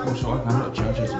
Also, I cannot charge it.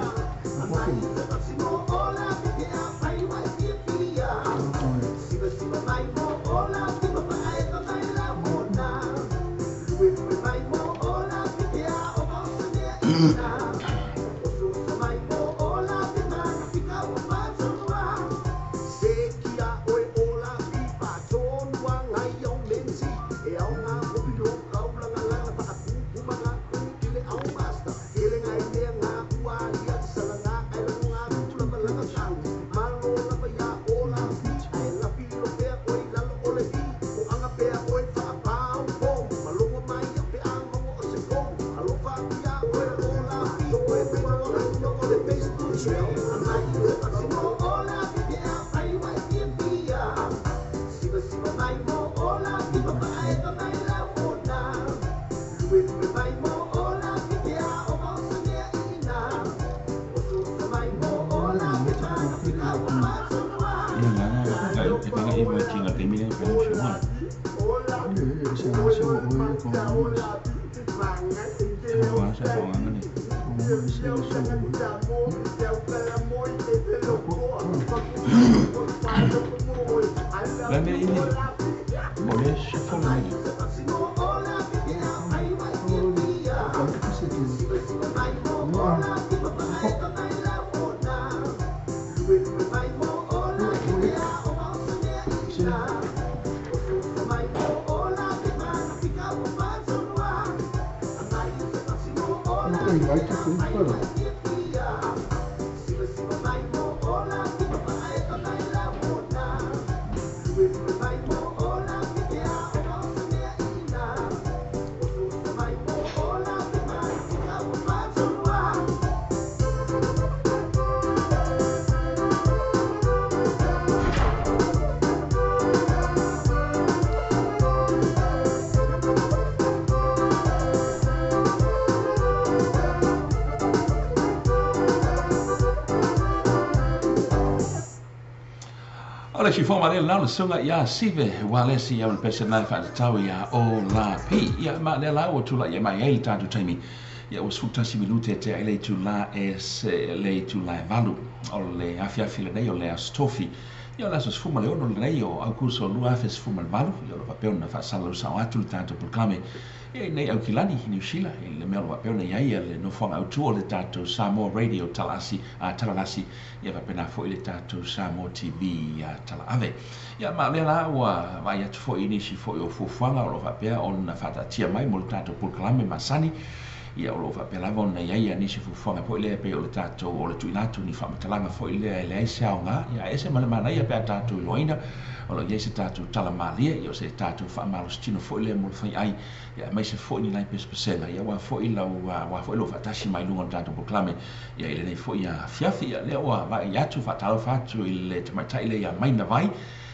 O le isi foma lea lena o le susuga ia Sive Walesi ia ma le pese lena e faatatau ia O La Pi. Ia ma lea la ua tulai mai ai le tatou taimi. Ia ua 11 minute e tea i le itula e se le itula e 8 o le afiafi lenei o le Aso Tofi. Ia o le aso 16 lenei o Aukuso 2018. Ia o lo o faapea ona faasalalau sao atu le tatou polokalame ia i nei Aukilani i Niu Sila i le mea o lo o faapea ona i ai le nofoaga autu o le tatou Samoa Radio Talasi, a Talalasi ia faapena foi le tatou Samoa TV ia Talaave. Ia ma o lea la ua vaai atu foi i nisi foi o fuafuaga o lo o faapea ona faataatia mai mo le tatou polokalame masani. Ia o lo o faapea lava ona i ai nisi fuafuaga foi lea pei o le tatou o le tuuina atu ni faamatalaga foi lea e leai se aoga, ia e ese ma le manaia pe a tatou iloaina o lo o i ai se tatou tala malie, ia o se tatou faamalositino foi lea mo le faiai, ia aemaise foi ni nai pesepesega, ia aua foi lau aua foi lou faatasi mai luga o le tatou polokalame ia i lenei foi afiafi. Ia lea ua vaai atu faatalofa atu i le tamaitai lea ia Maina Vai,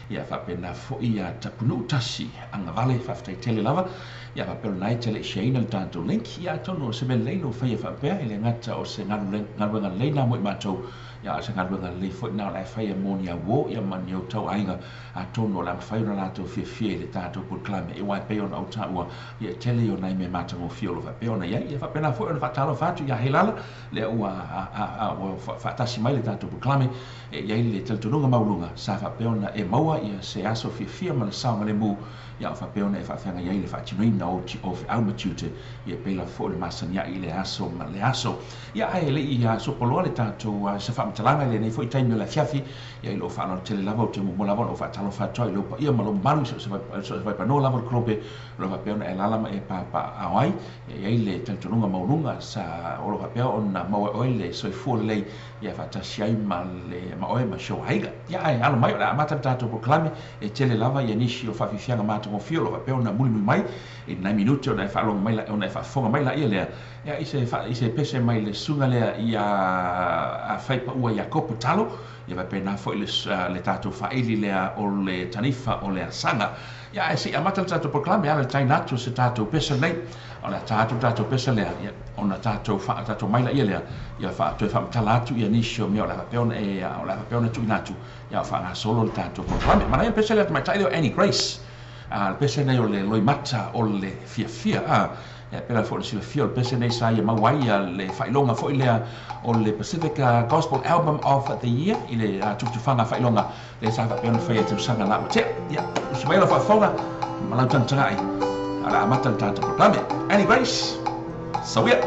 ia faapena foi ia Tapunuu Tasi Agavale, faafetai tele lava. Ia faapea o lena e te le i share-ina le tatou link, ia atonu o se mea lelei lou faia faapea, e le gata o se galuega lelei na mo i matou, ia a o se galuega lelei foi na o le a e faia mo ni auo ia ma ni outou aiga, atonu o le a mafai ona latou fiafia i le tatou polokalame, aua e pei ona ou taua, ia e tele ia o nai mea matagofie o lo o faapea ona i ai. Ia faapena foi ona faatalofa atu ia Heilala, lea ua ua faatasi mai le tatou polokalame, e i ai le talitonuga maualuga sa faapea ona e maua ia se aso fiafia ma le saogalemu, ia o faapea ona e faafeagai ai le faatinoina o o feau ma tiute, ia pei lava foi o le masani ai i le aso ma le aso. Ia ae le i sopoloa le tatou se faamatalaga i lenei foi taimi o le afiafi, ia i lou faaaloalo tele lava ou te muamua lava ona ou faatalofa atu ai i lou paia ma lou mamalu i so o se vaipanoa lava o le kolope o lo o faapea ona e alaala ma e papaaao ai. Ia i ai le talitonuga maualuga sa o lo o faapea ona maua e oe le soifua lelei ia faatasi ai ma le ma oe ma si ou aiga. Ia ae alo mai o le a amata le tatou polokalame e tele lava ia nisi o faafiafiaga matagofie o lo o faapea ona mulimuli mai i nai minute ona e faalogo mai ona e faafofoga mai laia lea ia i se i se pese mai le susuga lea ia a Faipaua Iakopo Talo ia faapena foi le le tatou faaili lea o le tanifa o le asaga. Ia ae se i amata le tatou polokalame ala le taina atu o se tatou pese lenei. O le a ta atu le tatou pese lea, ia, ona tatou faa, tatou mai laia lea, ia faa, toe faamatala atu ia nisi o mea o le a faapea ona e, o le a faapea ona tuuina atu, ia o faagasolo le tatou polokalame. Manaia le pese lea tamaitai lea o Annie Grace. Le pese nei o le loimata o le fiafia. Ia pela foi le silafia o le pese nei sa ia maua ai le faailoga foi lea o le Pacific Gospel Album of the Year i le tufatufaga faailoga lea sa faapea ona faia i tausaga la ua tea. Ia, usi mai lau faafofoga ma lau tagatagai a o le a amata le tatou polokalame. Annie Grace, sauia!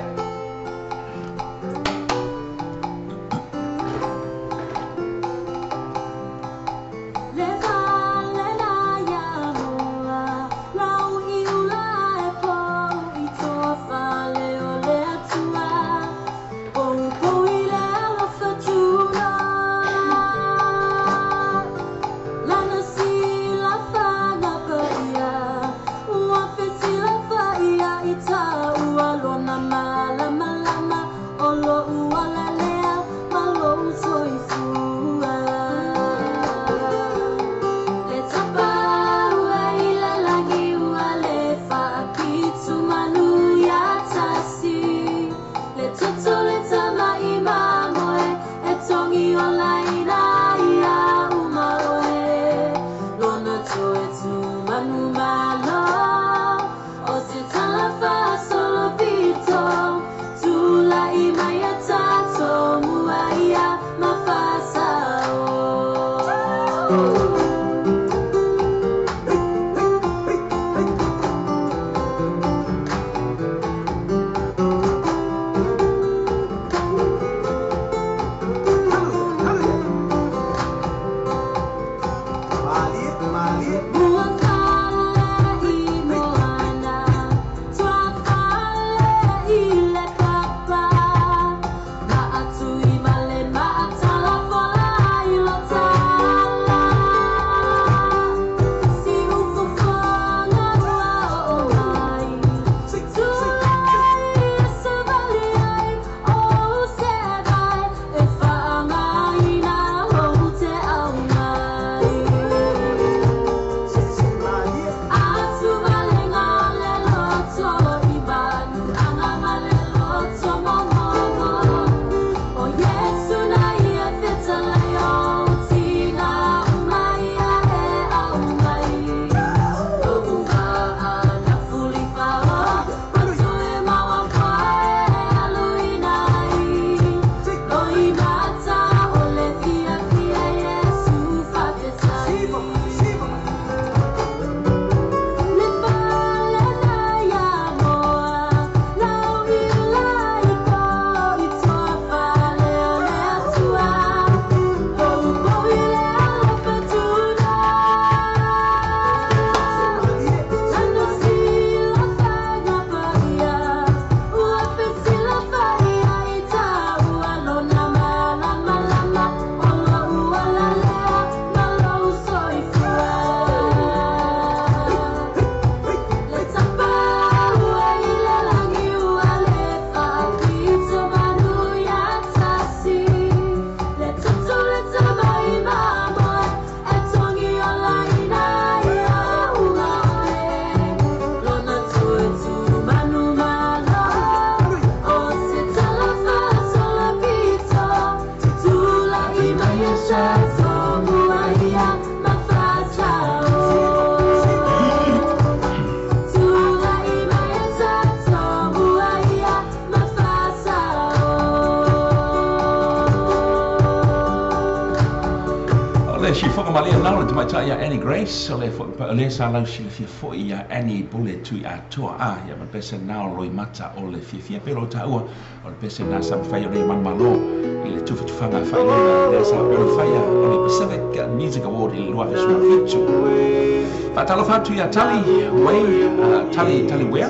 Annie Grace, o le o le sa lau silafia foi ia Annie Bule Tui Atoa a ia ma pese na o loimata o le fiafia pe lo taua o le pese na sa mawhai o le manumalo i le tufatufaga faailoga lea sa pe o faia o le Pacific Music Award i le 2017. Faatalofa atu ia Tali Way, Tali Tali Wea,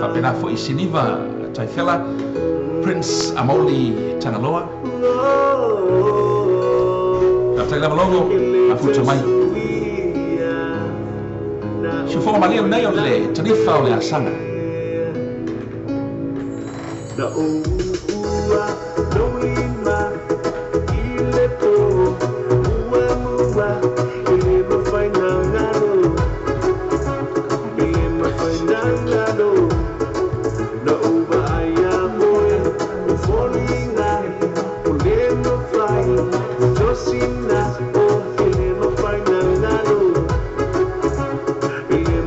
faapena foi Siniva Taifela, Prince Amoli Tagaloa. Faafetai lava logo, afuta mai. Siufoga malie lenei o le tanifa o le asaga. Na ua lima i le po mua mua e le mafai na galo, e le mafai na galo. Na ua ai a moe o foliga o le mafai tosina o e le mafai na galo, e le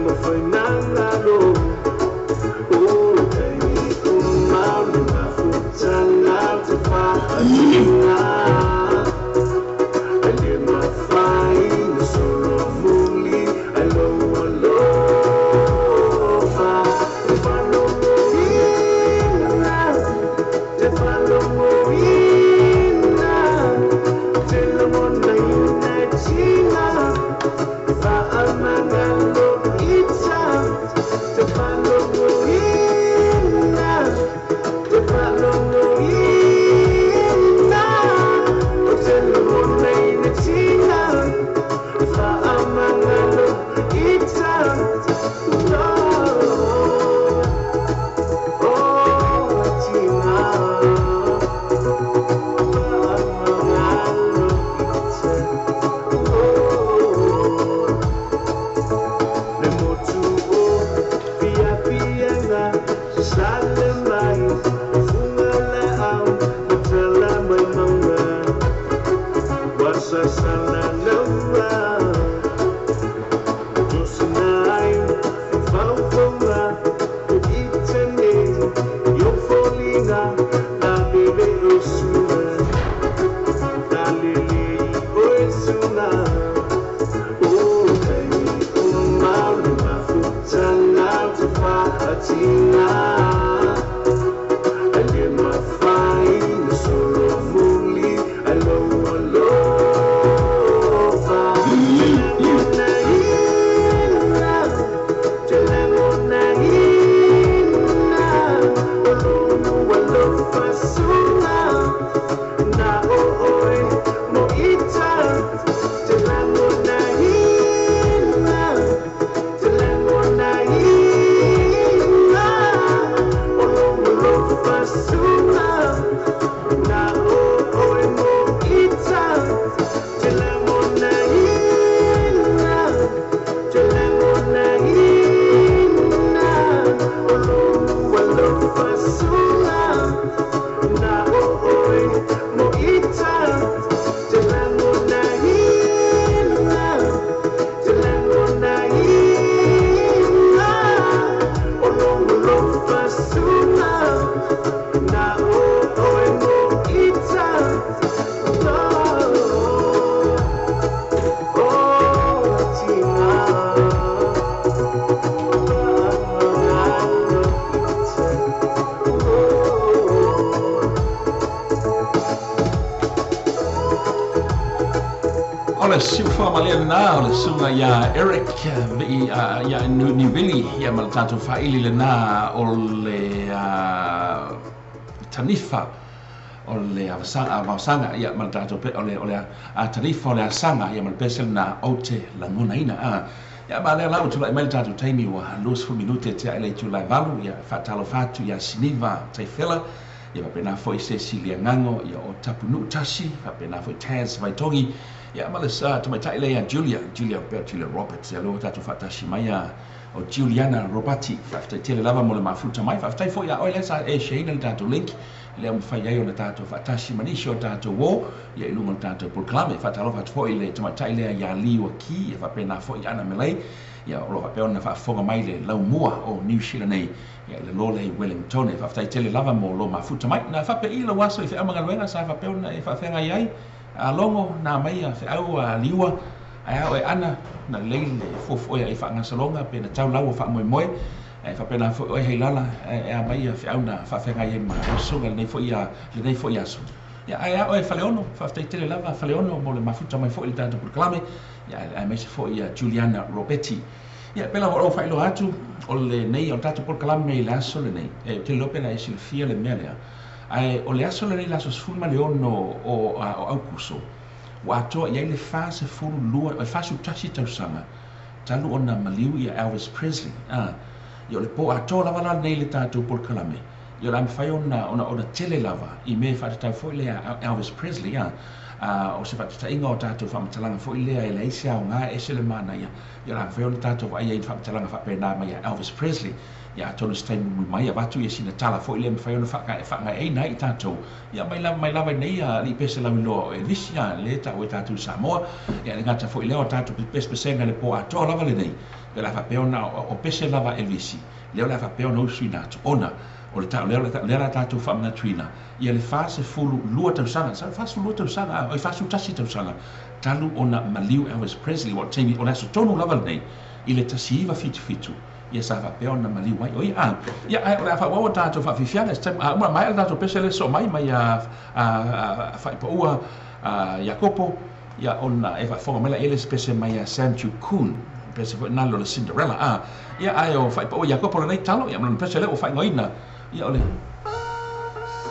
Ia Eric ia Niuvili ia ma le tatou faaili lenā o le tanifa o le vaosaga ia ma le tatou o le tanifa o le asaga ia ma le pese lenā ou te lagonaina. Ia ma lea la ua tulai mai le tatou taimi ua 20 minute tea i le itulai 8 ia faatalofa atu ia Siniva Taifela ia faapena foi Cecilia Gago ia o Tapunuu Tasi faapena foi Taz Vaitogi ia ma le tamaitai lea ia Julia Roberts ia lea ua tatou faatasi mai o Juliana Robati faafetai tele lava mo le mafuta mai faafetai foi ia oe lea sa e shareina le tatou link lea mafai ai ona tatou faatasi ma nisi o tatou o ia i luga o le tatou polokalame faatalofa atu foi le tamaitai lea ia Liua Ki ia faapena foi Ana Melei ia o lo o faapea ona faafofoga mai le laumua o New Zealand nei ia i le lo lea i Wellington faafetai tele lava mo lo mafuta mai na faapei lau aso i feau magaluega sa faapea ona e faafeagai ai a longo na mai a feau a liua ae ao e ana na lei le fuafuaia i faagasologa pe na tau lau faamoemoe ae faapena foi oe heilala e a mai a feau na faafeagai ai ma lau susuga lenei foi aso. Ia ae ao e Faleono faafetai tele lava Faleono mo le mafuta mai foi i le tatou polokalame ia aemaise foi ia Juliana Robetti. Ia pela o lou faailoa atu o lenei o le tatou polokalame i le aso lenei e ou te iloa pe na e silafia le mea lea ae o le aso lenei le aso 16 o Aukuso ua atoa i ai le 42 o le 41 tausaga talu ona maliu ia Elvis Presley. Ia o le po atoa lava la lenei le tatou polokalame ia o le a mafai ona tele lava i mea e faatatau foi lea Elvis Presley o se faatataiga o tatou faamatalaga foi lea e leai se aoga e ese le manaia ia o le a mafai ona tatou vaaia i le faamatalaga faapena mai ia Elvis Presley ia atonu se taimi mui mai avatu ia sina tala foi lea mafai ona faagaeaina ai i tatou ia mai lava nei alii pese lauiloa o Elvis ia le tau e tatou Samoa ia le gata foi lea o tatou pesepesega le po atoa lava lenei Pe la faapea ona o pese lava Elvisi, lea o le a faapea ona usuina atu, ona o le ta, lea, lea la tatou faamanatuina, ia le 42 tausaga, 42 tausaga, oi 41 tausaga, talu ona maliu Elvis Presley, wa taimi, o le aso tonu lava lenei, i le 1977, ia sa faapea ona maliu ai. O ia, ia, ai, o le a faaauau a tatou faafiafiaga, se taimi, a uma mai le tatou pese le so mai, mai a, a, a, Faipaua, a, Iakopo, ia ona e faafofoga mai la ia le pese mai a Sam Chukun, pese foi nalo le Cinderella, a, ia ai o Faipaua Iakopo lenei talo, ia ma lona pese lea ua faaigoaina, ia o le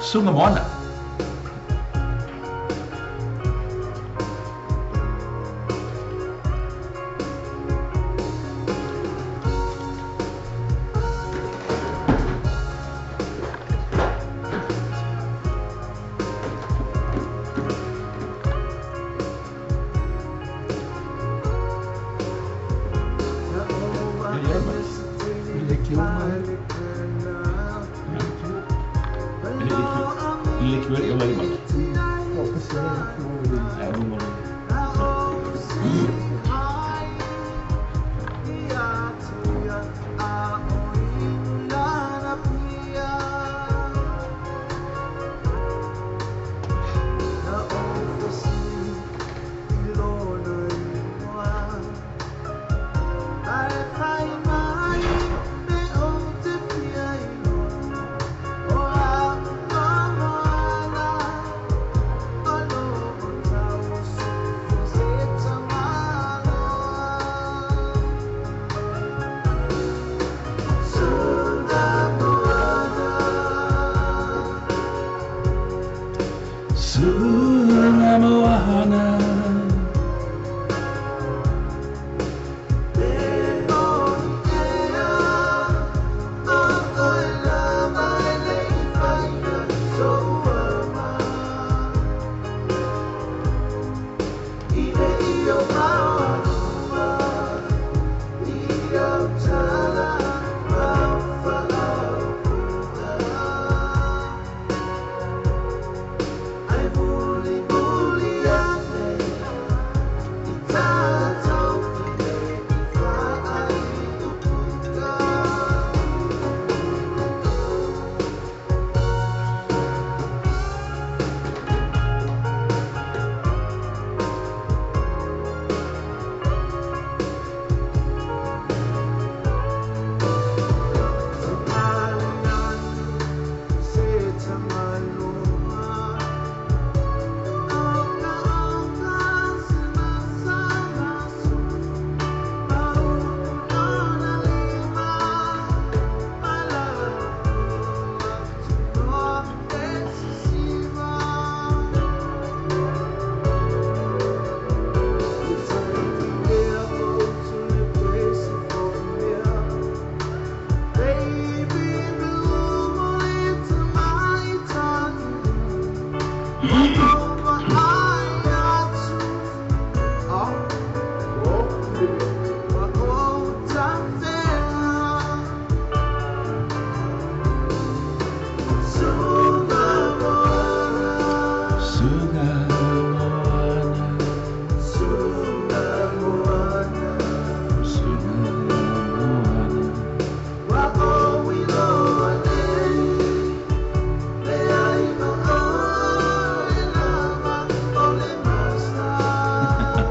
Suga Moana. Le kiu e le mai. Ai lunga le. Suga Moana. Suga Moana. Suga Moana.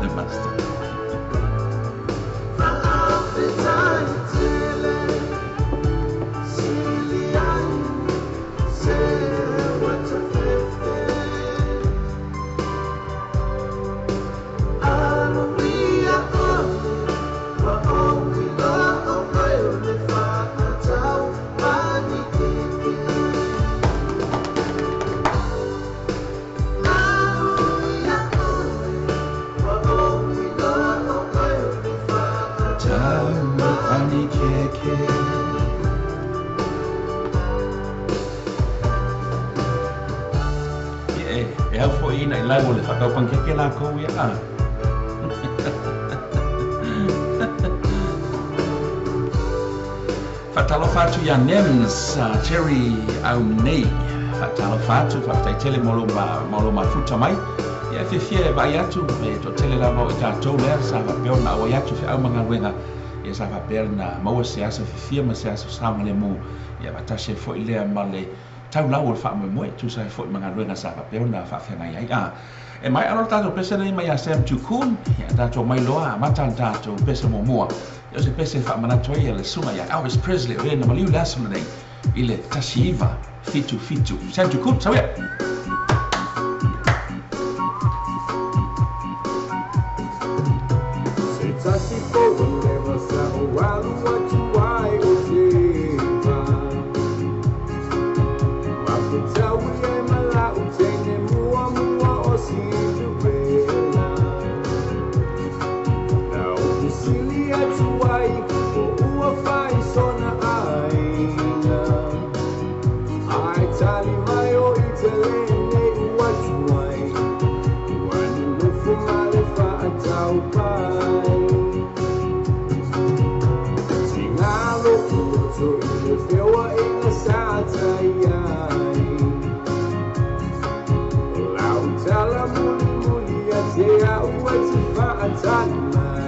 The master. Taumafani keke. Ia e au foi ina i lau o le whakaupankeke la kou ia a. Whatalofa atu ia Nems, Terry au nei. Whatalofa atu, whakatai tele molo mafuta mai. Ia e fiafia e vai atu, e to tele lava o i tātou lea, sa whapea ona au ai atu whiau mangaluenga. Ia sa faapea na maua se aso fifia ma se aso saogalemu ia faatasi ai foi lea ma le taulau o le faamoemoe tusa ai foi ma galuega sa faapea ona faafeagai ai. E maea loa le tatou pese lenei mai ia Sam Tukun, ia tatou mai loa amata le tatou pese muamua. Ia o se pese e faamanatu ai le susuga ia Elvis Presley o le na maliu le aso lenei i le 1977. Sam Tukun, sau ia! Se tasi pou leva sa o alu atu ai o te va. Mafutaui e malau teine mua mua o Cinderella. Na upusili atu ai o ua fai sona aina. Ai tali mai o i te lene ua tuai. Ua nunufu male whaatau pai. Tingalo kuto i le whiwa inga sa tai ai. O lau tala muli muli a te au e te whaatali mai.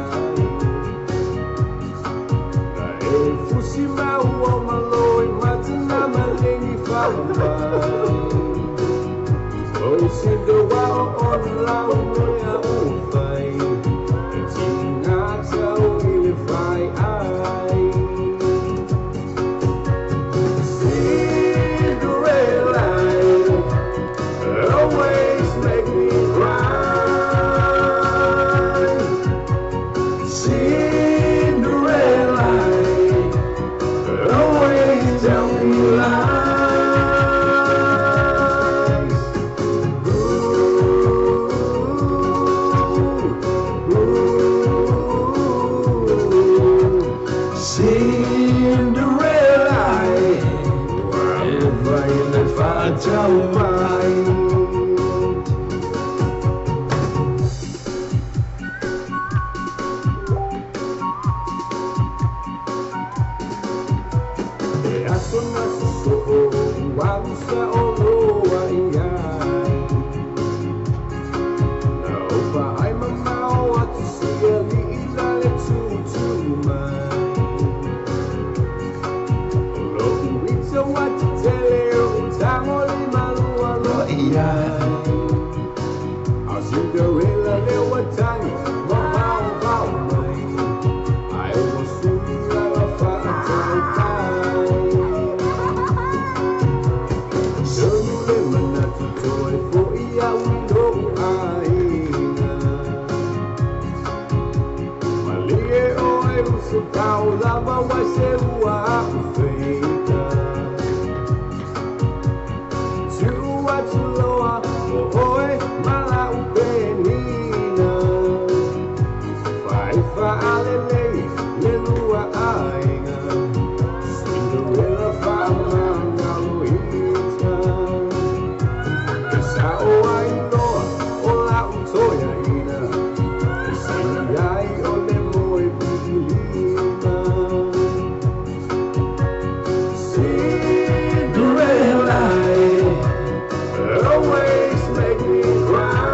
Na e fusi mau o maloi matana malengi whaumai. O Cinderella o lau moea ufai. E tinga tau i le whai ai. Cinderella, always make me cry. Cinderella, always tell me lies. Ooh, ooh, Cinderella, ua le whaatau mai. E aso na so'o ua usa o loa i ai. Na opa ai mamao atu sia li'i la le tūtū mai. O lo'u ita wa te tele o tango le malua loa i ai. A Cinderella le wa tangi ma vao vao mai. Ai ua suli lava whaatau pai. Tonu le manatu toe fo'i au i lo'u aiga. Malie oe usupau lava wai se ua a'u feita. Tu'u atu loa o oe ma la'u penina. Faifaalelei le lua aiga. Cinderella faamagaloina. E sa'o ai loa o la'u toeaina. E saini ai o le moe pi'ilima. Cinderella, always make me cry.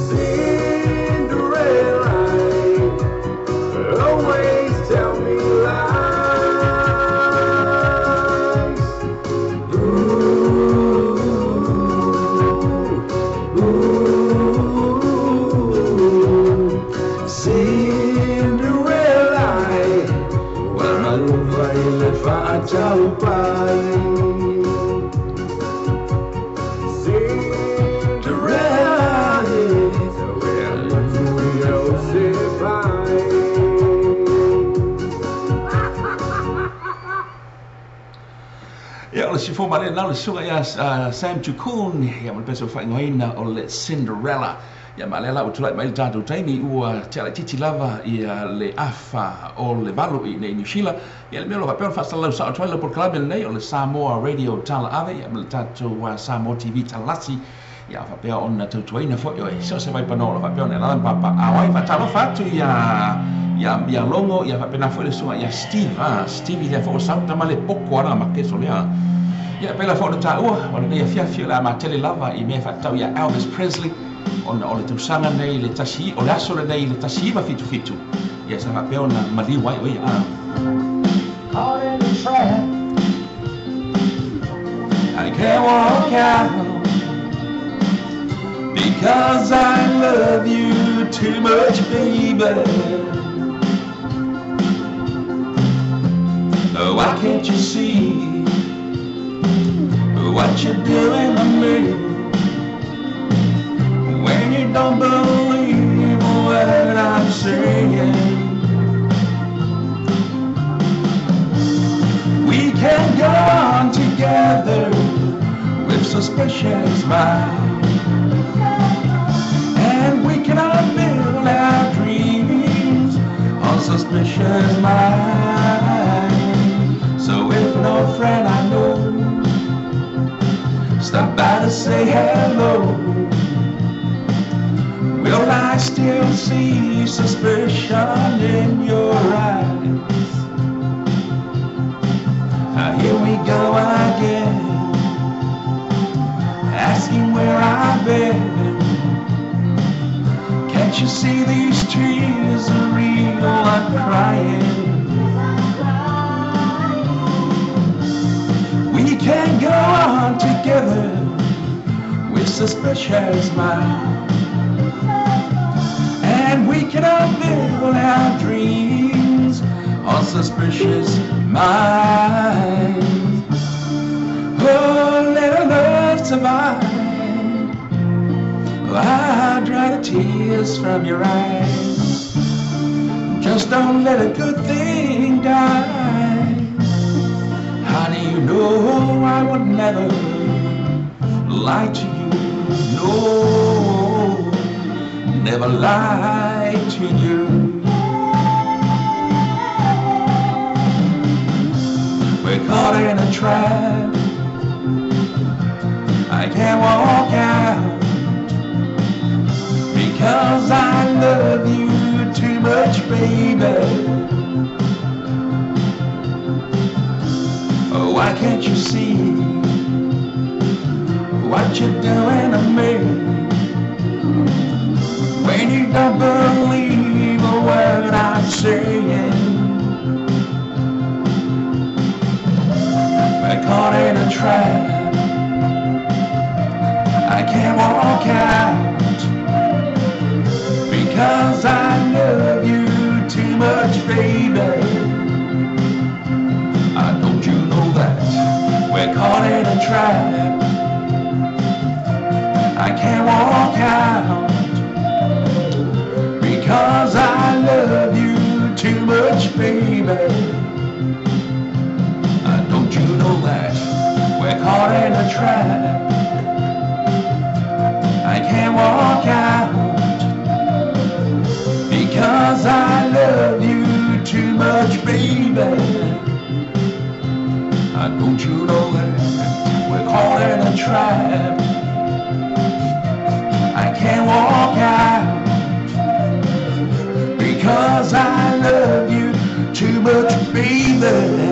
Cinderella, always tell me lies. Ooh, ooh, Cinderella, ua malova i le whaatau pai. Cinderella, o se vai. Ia o le sifo ma le na o le susuga ia Sam Tukun ia ma le pese o faaigoaina o le Cinderella. Ia ma lea la ua tulai mai le tatou taimi ua tealaititi lava ia le afa o le 8 i nei New Zealand. Ia le mea o lo faapea ona faasalalau sao atu ai le polokalame lenei o le Samoa Radio Tala Ave ia ma le tatou Samoa TV Talasi. Ia faapea ona tautuaina foi oe so se vaipanoa o lo faapea ona e alaala ma papaao ai. Faatalofa atu ia Logo ia faapena foi le susuga ia Steve Stevie lea foi o sauta ma le poko ana ma keso lea. Ia pela foi ona taua o lenei afiafi o le a matele lava i mea faatatau ia Elvis Presley. Ona o le tausaga nei le tasi, o le aso lenei i le 1977, ia sa faapea ona maliu ai o ia. Caught in a trap, I can't walk out because I love you too much, baby. Oh, why can't you see what you're doing to me when you don't believe what I'm saying? We can go on together with suspicious minds, and we cannot build our dreams on suspicious minds. So if no friend I know stop by to say hello, will I still see suspicion in your eyes? Here we go again, asking where I've been. Can't you see these tears are real? I'm crying. We can go on together with suspicious minds, and we cannot build our dreams on suspicious minds. Oh, let our love survive. Oh, I'll dry the tears from your eyes. Just don't let a good thing die. Honey, you know I would never lie to you. No, never lie to you. We're caught in a trap, I can't walk out because I love you too much, baby. Oh, why can't you see what you're doing to me when you don't believe a word I'm saying? We're caught in a trap, I can't walk out because I love you too much, baby. Don't you know that we're caught in a trap? I can't walk out because I love you too much, baby. Don't you know that we're caught in a trap? I can't walk out because I love you too much, baby. Don't you know that we're caught in a trap? I can't walk out because I love you too much, baby.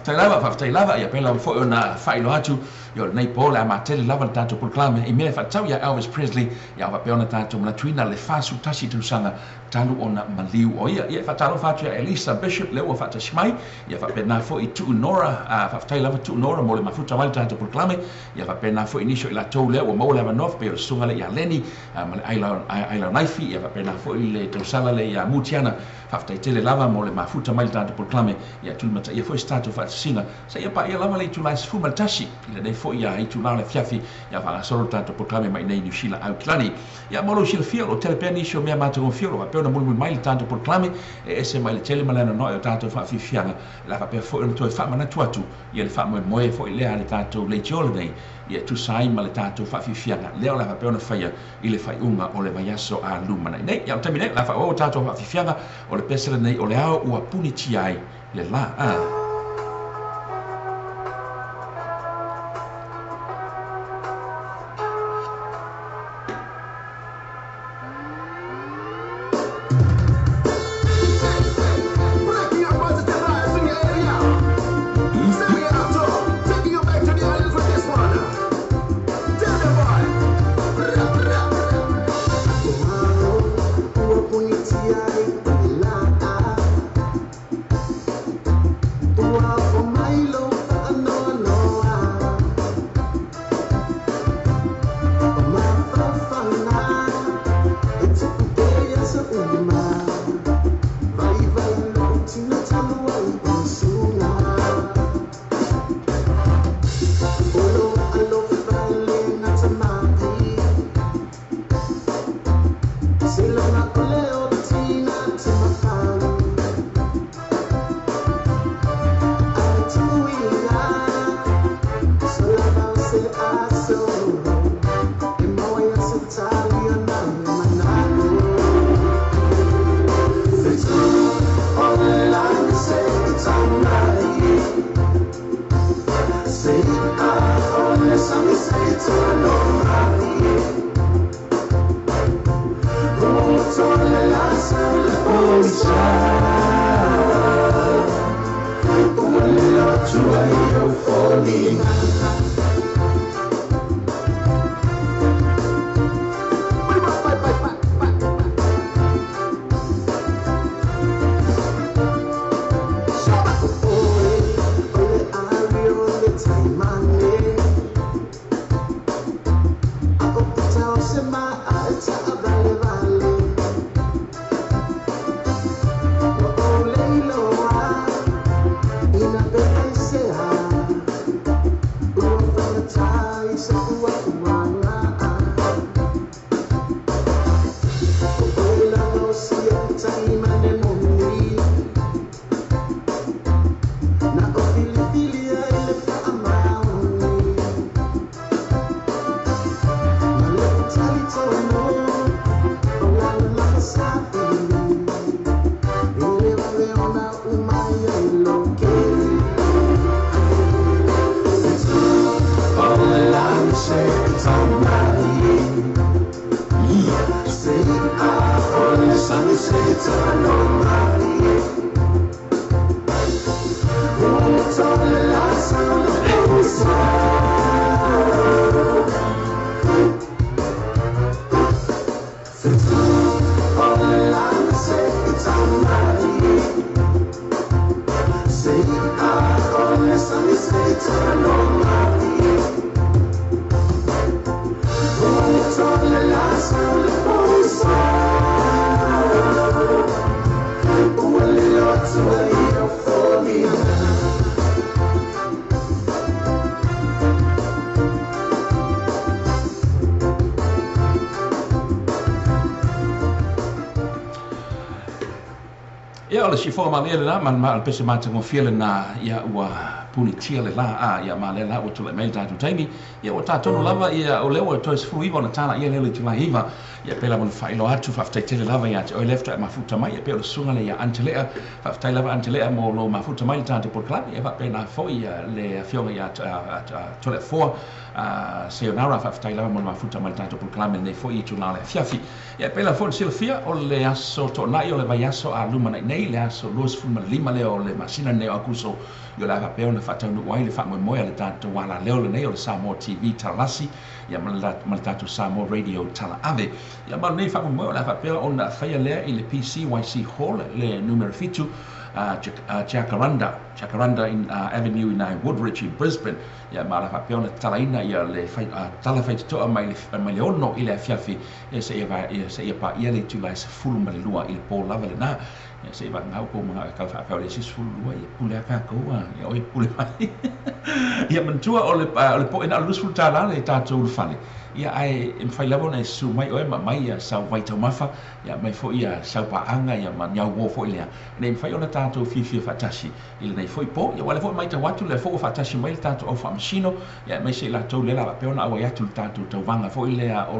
Faafetai lava, ia pela foi ona faailoa atu ia o lenei po le a matele lava le tatou polokalame i mea e faatatau ia Elvis Presley, ia faapea ona tatou manatuina le 41 tausaga talu ona maliu o ia. Ia e faatalofa atu ia Elisa Bishop lea ua faatasi mai, ia faapena foi Tuu Nora, faafetai lava Tuu Nora mo le mafuta mai le tatou polokalame, ia faapena foi nisi o i latou lea ua maua le avanoa pei o le susuga lea ia Leni ma le Aila Naifi, ia faapena foi le tausaga lea ia Mutiana. Faafetai tele lava mo le mafuta mai le tatou polokalame, ia tulimataia foi se tatou faatasiga sa ia paia lava le itula e 11 i lenei foi ia itula o le afiafi, ia faagasolo le tatou polokalame mai nei Niu Sila Aukilani. Ia mo lou silafia o lo o tele pea nisi o mea matagofie o lo o faapea ona mulimuli mai le tatou polokalame e ese mai le tele ma le anoanoai o tatou faafiafiaga, la faapea foi ona toe faamanatu atu ia le faamoemoe foi lea le tatou leitio lenei ia tusa ai ma le tatou faafiafiaga lea o le a faapea ona faia i le faaiuga o le vaiaso a lumanai nei. Ia o le taimi nei o le a faaauau tatou faafiafiaga o le pese lenei o le ao ua punitia ai le la. foliga. Ia o le sifoga malie lena ma le pese matagofie lena ia ua punitia le la a ia ma le la ua tulai mai le tatou taimi ia ua tatonu lava ia o lea ua toe 19 ona tala ia lea le itulai 9 ia pei lava ona faailoa atu faafetai tele lava ia te oe lea faatoa e mafuta mai ia pei o le susuga lea ia Antelea faafetai lava Antelea mo lou mafuta mai le tatou polokalame ia faapena foi ia le afioga ia Toleafoa Sayonara faafetai lava mo le mafuta mai le tatou polokalame lenei foi itula o le afiafi. Ia pei lava foi ona silafia o le aso toonai o le vaiaso a lumanai nei le aso 25 lea o le masina lenei o Aukuso ia o le a faapea ona faataunuu ai le faamoemoe a le tatou alaleo lenei o le Samoa TV Talalasi ia ma le tatou Samoa Radio Talaave. Ia ma lenei faamoemoe o le a faapea ona faia lea i le PCYC Hall le numera 7 Jacaranda Avenue i nai Woodridge i Brisbane. Ia ma la faapea ona tatalaina ia le tala faitotoa mai le 6 i le afiafi ia seia paia le itula e 12 i le po lava lena. Ia seia vagau kou manao e kala faapea o le isi 12 ia pule a kākou ia oi pule mai. Ia manatua o le po e na o le $20 le tatou ulufale. Ia ae e mafai lava ona e susu mai oe ma mai ia sau vaitaumafa ia mai foi ia sau paaga ia ma niauo foi lea. Nei mafai ona tatou fiafia faatasi i lenei foi po. Ia ua lea foi matau atu lea foi ua faatasi mai le tatou au faamasino ia aemaise i latou lea la faapea ona auai atu le tatou tauvaga foi lea o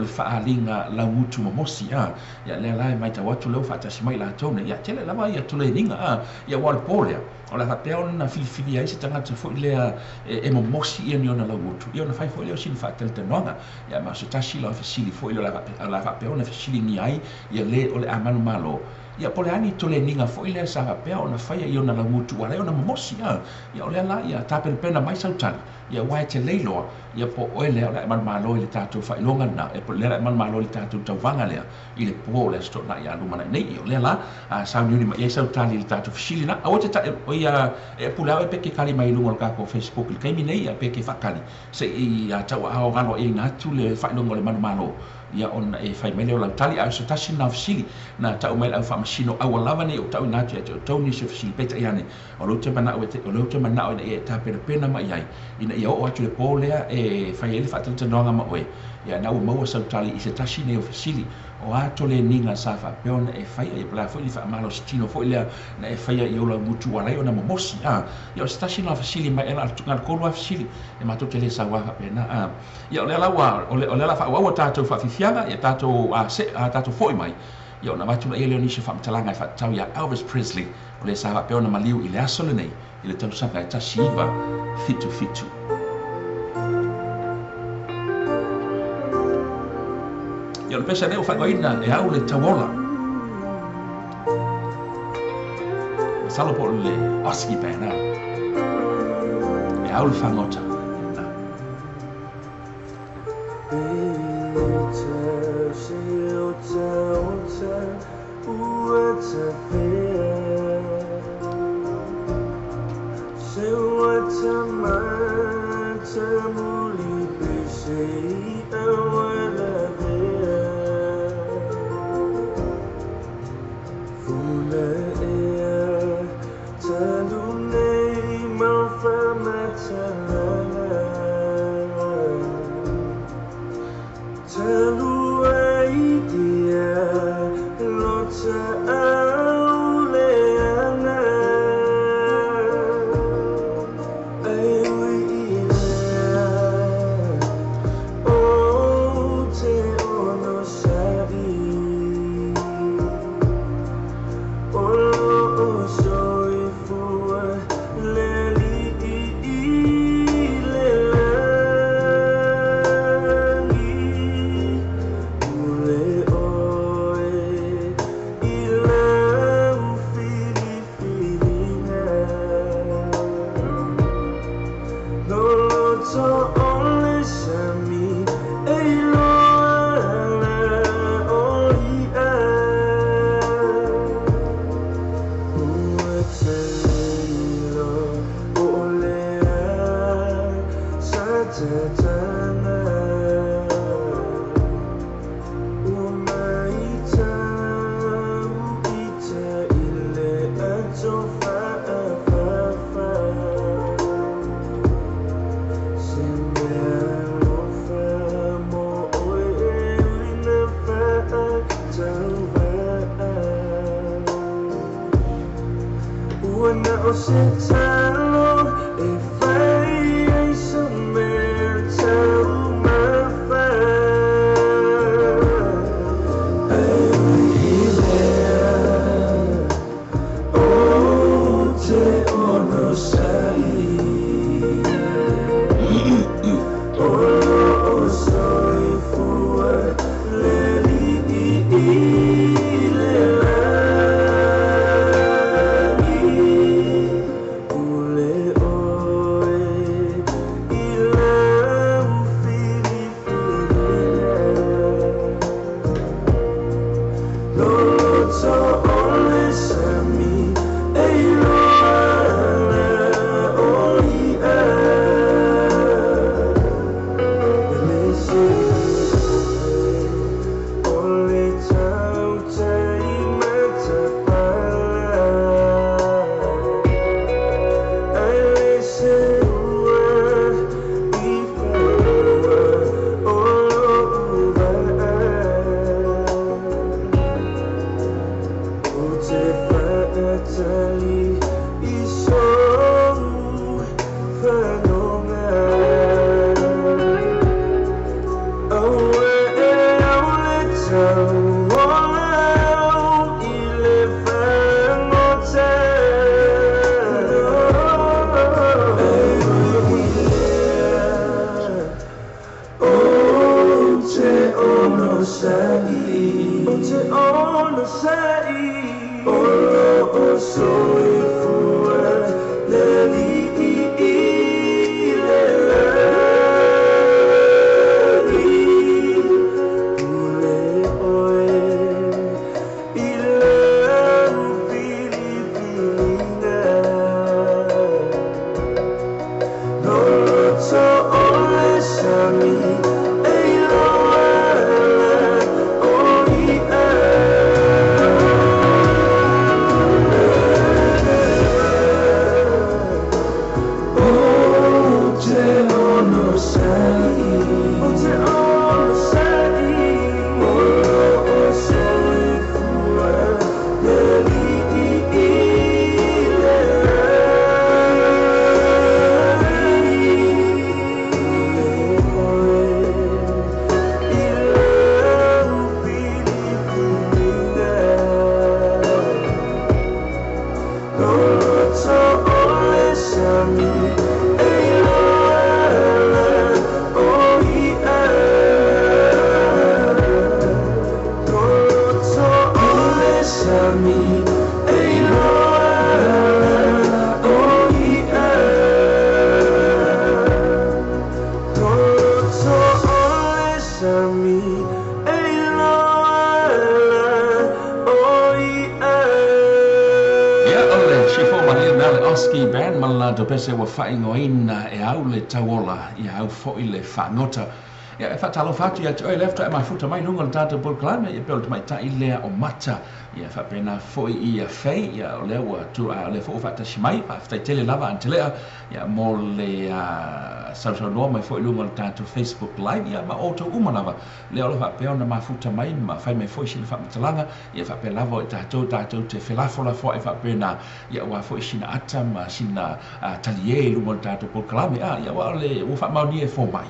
le faaaliga laugutu mamosi ia lea la e matau atu lea ua faatasi mai latou nei ia tele lava ia tuleniga ia ua o le po lea o le faapea ona filifili ai se tagata foi lea e momosi ia ni ona laugutu ia ona fai foi lea o sina faatalatalanoaga ia ma o se tasi la o fesili foi lea o le faapea ona fesiligia ai ia le o le amanu malo ia po o le a ni toleniga foi lea sa faapea ona faia i ona laugutu ua ala ai ona momosi ia o lea la ia tapenapena mai sautali ia ua e te leiloa ia po oe lea o le a e manumalo i le tatou faailoga lena e po lea la e manumalo i le tatou tauvaga lea i le po o le aso toonai ia lumanai nei ia o lea la sauniuni mai ai sautali i le tatou fesili na aua te ta'i o ia e pule au e pe ke kali mai i luga o le tatou Facebook i le taimi nei ia pe ke faakali se i tauaao galo ina atu le faailoga o le manumalo ia ona e fai mai lea o lau tali a o se tasi na fesili na tau mai le au faamasino aua lava nei o tauina atu ia te outou nisi o fesili peitai ane o lou te manao ina ia e tapenapena mai ai ina ia oo atu le po lea e fai ai le faatalatalanoaga ma oe ia na ua maua sautali i se tasi nei o fesili o a toleniga sa faapea ona e faia ia po o le a foi le faamalositino foi lea na e faia i ou laugutu ua ala ai ona momosi ia o se tasi na o fesili mai ela na le tolu lava fesili e matou te le sauā faapena ia o lea la ua o lea la faaauau a tatou faafiafiaga ia tatou tatou foi mai ia ona avatu laia lea o nisi o faamatalaga e faatatau ia Elvis Presley o lea sa faapea ona maliu i le aso lenei i le tausaga e 1977. Ia o le pese lea ua faaigoaina e au le tauola. Masalo po o le Oski Band. E au le fagota. Le Sifo malie lena le Oski Band ma le latou pese ua faaigoaina e au le tauola ia au foi le fagota. Ia, e faatalofa atu ia te oe lea faatoa e mafuta mai luga o le tatou polokalame, ia pei o le tamaitai lea o Mata, ia faapena foi ia Faye, ia o lea ua tu, a o lea foi ua faatasi mai. Faafetai tele lava Antelea, ia mo le sausaunoa mai foi i luga o le tatou Facebook Live, ia ma outou uma lava lea o lo o faapea ona mafuta mai ma fai mai foi sina faamatalaga, ia faapea lava o i tatou tatou te felafolafoai faapena, ia aua foi sina ata ma sina taliē i luga o le tatou polokalame, a ia aua o le ua faamaonia e fomai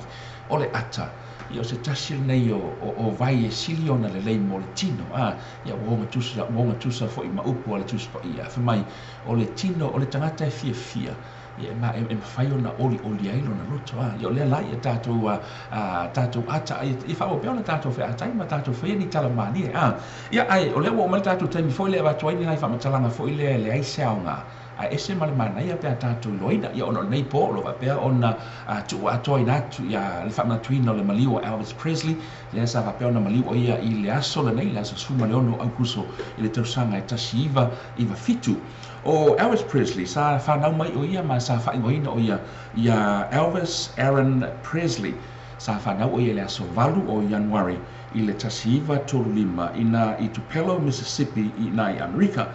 o le ata, ia o se tasi lenei o vai e sili ona lelei mo le tino, a ia ua ogatusa, ua ogatusa foi ma upu a le Tusi Paia, fai mai o le tino o le tagata e fiafia, ia e, ma, e, e mafai ona olioli ai lona loto. A ia o lea la ia tatou tatou ata ai ia faaauau pea ona tatou featai ma tatou faia ni tala malie. A ia ae o lea ua oo mai le tatou taimi foi lea e avatu ai ni nai faamatalaga foi lea e leai se aoga ae ese ma le manaia pe a tatou iloaina. Ia ona o lenei po o lo o faapea ona tuu atoaina atu ia le faamanatuina o le maliu o Elvis Presley, lea sa faapea ona maliu o ia i le aso lenei, le aso 16 Aukuso i le tausaga e 1997. O Elvis Presley, sa fanau mai o ia ma sa faaigoaina o ia ia Elvis Aaron Presley. Sa fanau o ia i le aso 8 o Ianuari i le 1935 ina i Tupelo, Mississippi i ina i Amerika.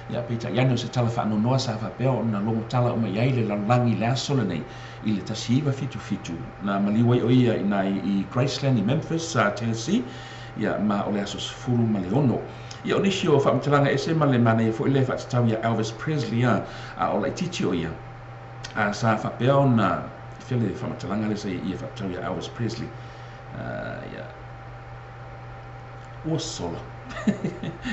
Ia, peitai ane o se tala faanoanoa sa faapea ona logotala uma i ai le lalolagi i le aso lenei i le 1977. Na maliu ai o ia ina i Graceland i Memphis, Tennessee, ia ma o le aso 16. Ia o nisi o faamatalaga ese ma le manaia foi lea e faatatau ia Elvis Presley, a a o laitiiti o ia, a sa faapea ona fia le faamatalaga lea sa ia faatatau ia Elvis Presley, ia ua sola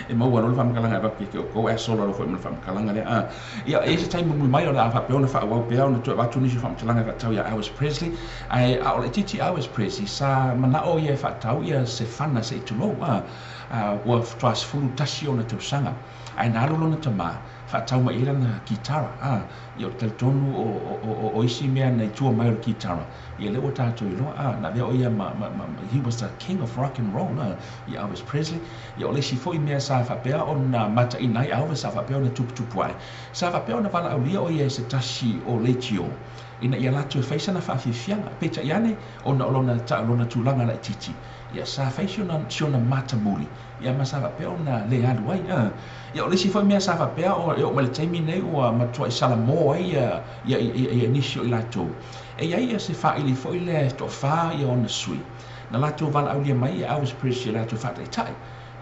e maua loa le faamatalaga e avatu ia te outou, ae sola loa foi ma le faamatalaga lea. A ia e i ai se taimi mulimuli mai o le a faapea ona faaauau pea ona toe avatu nisi o faamatalaga e faatatau ia Elvis Presley. Ae a o laitiiti Elvis Presley, sa manao ia e faatau ia se fana se i tulou, a ua faatoa 11 ona tausaga, ae na alu lona tamā faatau mai i ai lana kitara. A ia ou te talitonu o isi mea na i tua mai o le kitara, ia lea ua tatou iloa, a na avea o ia ma, ma, ma, he was the king of rock and roll, a ia Elvis Presley. Ia o le isi foi mea sa faapea ona mataina ai Elvis, sa faapea ona tuputupu ai, sa faapea ona valaaulia o ia e se tasi o leitio ina ia latou e fai sana faafiafiaga. Peitai ane ona o lona, lona tulaga laitiiti, ia sa fai si ona, si ona matamuli, ia ma sa faapea ona le alu ai. A ia o le isi foi mea sa faapea o e oo mai le taimi nei ua matuai salamo ai ia, ia, ia, ia nisi o i latou. E i ai ia se faili foi lea e toafa ia ona sui na latou valaaulia mai ia Elvis Presley ia latou faataitai.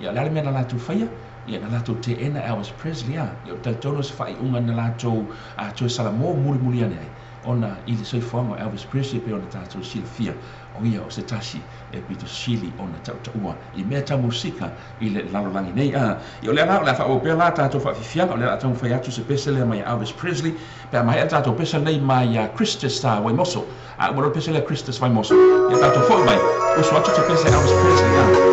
Ia o le a le mea na latou faia? Ia na latou teena Elvis Presley. A ia ou te talitonu o se faaiuga na latou toe salamo mulimuli ane ai ona i le soifuaga o Elvis Presley pei ona tatou silafia, o ia o se tasi e pito sili ona tautaua i mea tau musika i le lalolagi nei. A ia o lea la o le a faaauau pea la tatou faafiafiaga, o lea o le a taumafai atu se pese lea mai ia Elvis Presley pe a maea le tatou pese lenei mai ia Christus Waimoso. A uma loa le pese lea Christus Waimoso, ia tatou foi mai usu atu se pese Elvis Presley. A.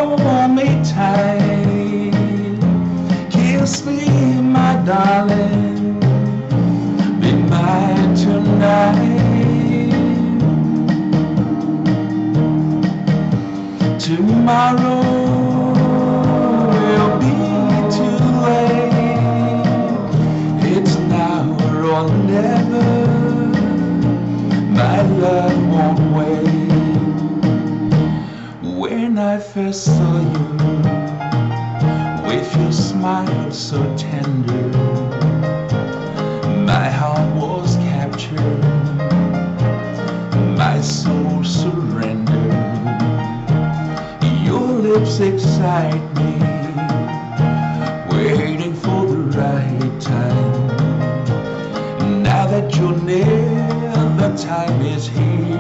hold me tight. Kiss me, my darling, be mine tonight. Tomorrow will be too late. It's now or never. My love won't wait. When I first saw you, with your smile so tender, my heart was captured, my soul surrendered. Your lips excite me, waiting for the right time. Now that you're near, the time is here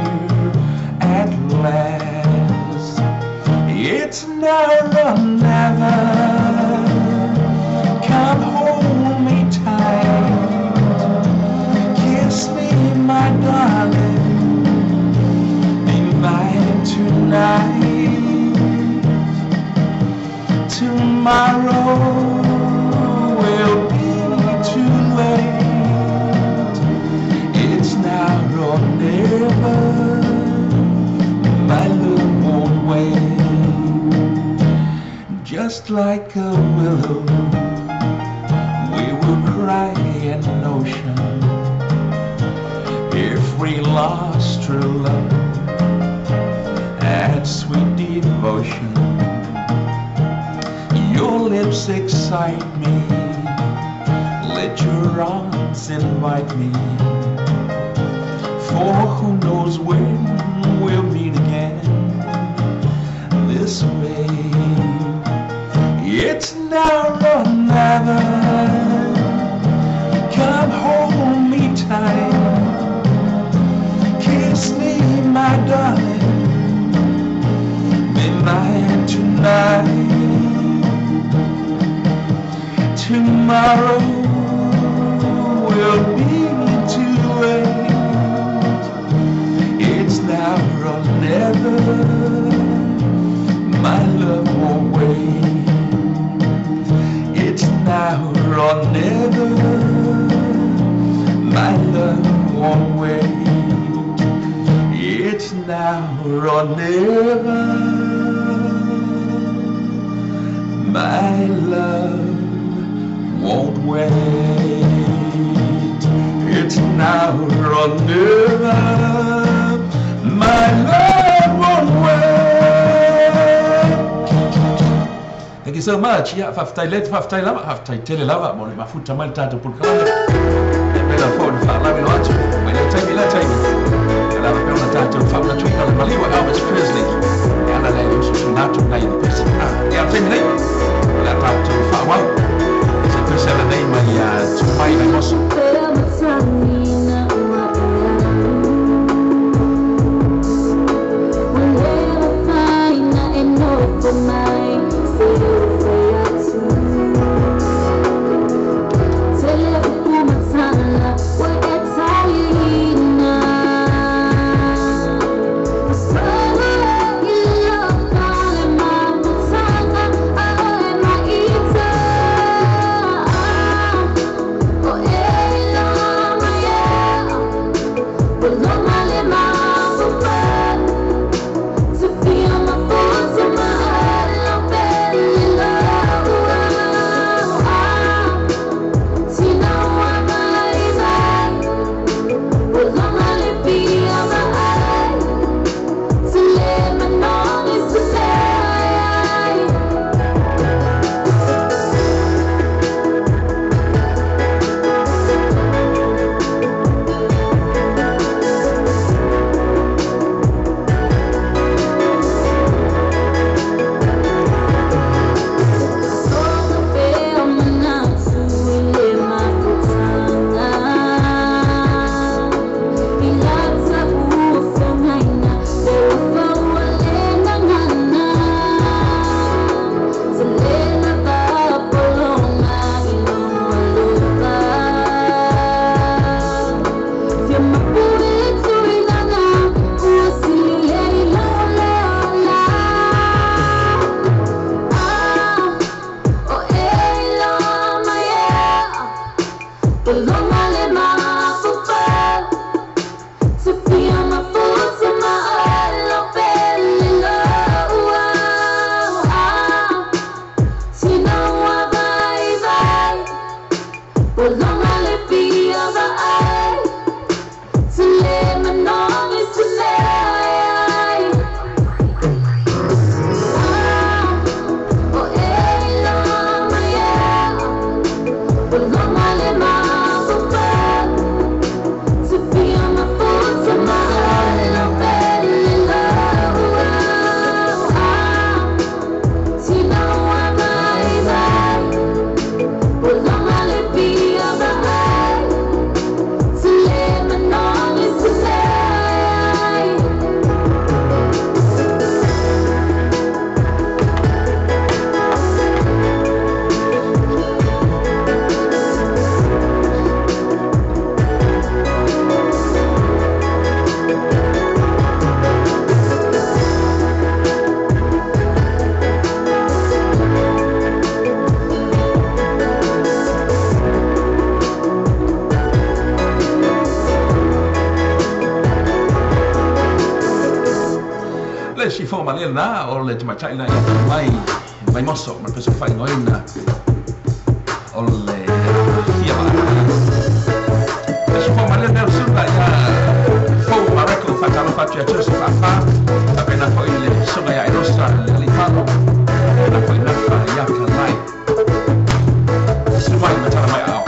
at last. It's now or never. Come hold me tight. Kiss me, my darling, be mine tonight. Tomorrow will be too late. It's now or never. My love won't wait. Just like a willow, we will cry an ocean if we lost true love and sweet devotion. Your lips excite me, let your arms invite me, for who knows when we'll meet again this way. It's now or never. Come hold me tight. Kiss me, my darling, be mine tonight. Tomorrow will be too late. It's now or never. My love won't wait. It's now or never. My love won't wait. It's now or never. My love won't wait. It's now or never. My love won't wait. Thank you so much. Yeah, faafetai leti, faafetai lava, faafetai tele lava mo le mafuta mai le tatou polokalame. E pela fo na faalave atu. Mai le taimi le taimi. E lava pe ona tatou faamanatuina le maliu o Elvis Presley. E ala le le usuusuina atu nai le pesi. Ia le taimi nei, o le a tatou faaauau. Se pese ala nei mai Tumai Vaimoso. malie lena o le tamaitai lena mai Vaimoso ma le pese faaigoaina o le Fia Vaai. Le siufofoga malie lenei o le susuga ia Fou Mareko, faatalofa atu ia te oe Sefaafa, faapena foi le susuga ia Elosa le alii Falo, faapena foi Nafa ia Kalai. Susu mai ma tala mai aao.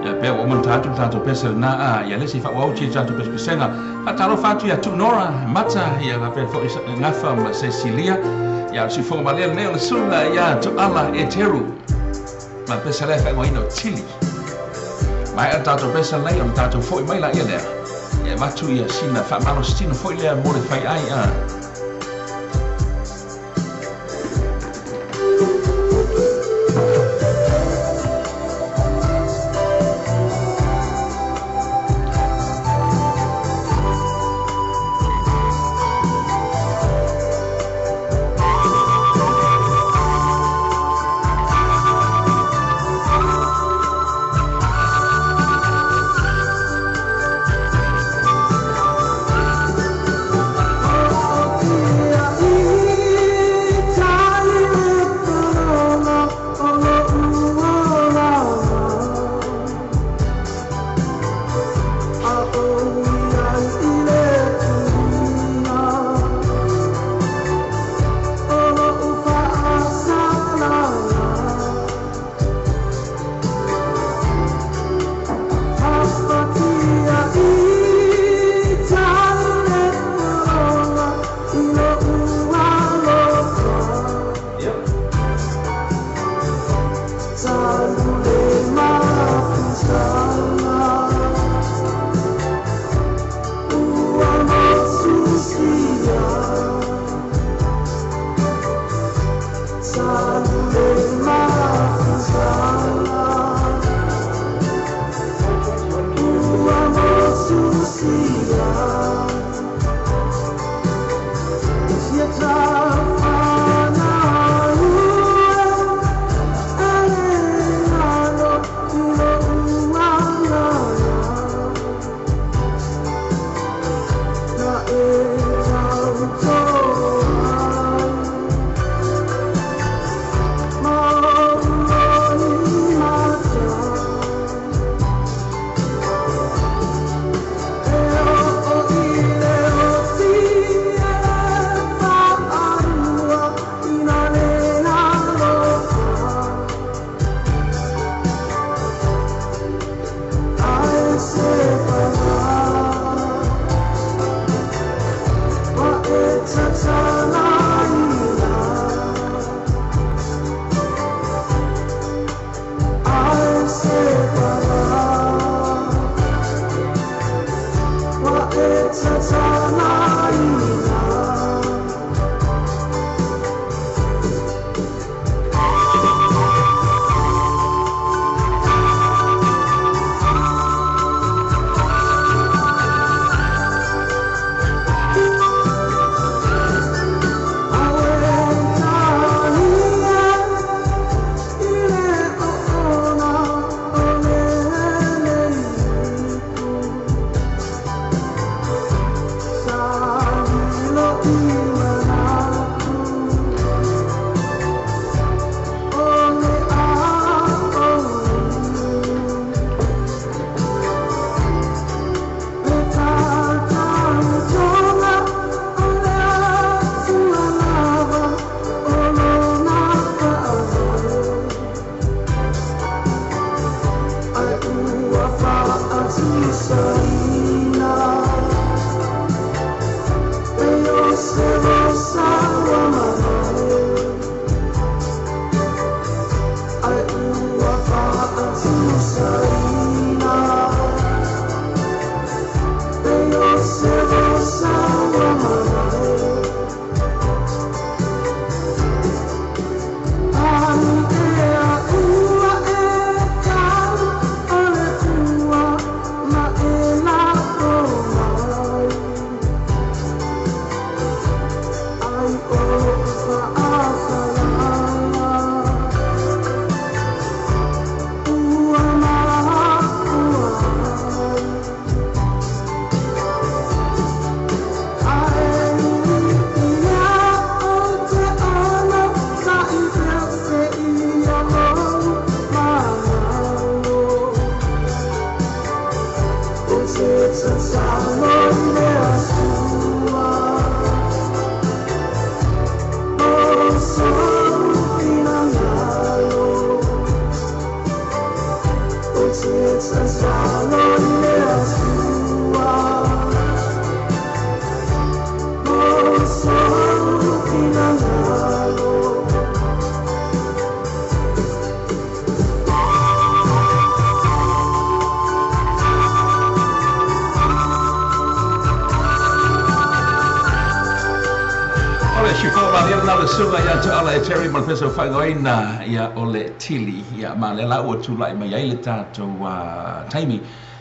Ia pea ua uma ona tatou le tatou pese lena a ia le isi faaauau tia tatou pesepesega. Faatalofa atu ia Tuunora Mata ia faapea foi Gafa ma Cecilia. Ia o le siufofoga malie lenei o le susuga ia Tuala Eteru ma le pese lea faaigoaina o Tili. Maea le tatou pese lenei ona tatou foi mai laia lea. Ia avatu ia sina faamalositino foi lea mo le faiai a. le susuga ia Toala e Terry ma le pese o faaigoaina ia o le Tili. Ia ma lea la ua tulai mai ai le tatou taimi.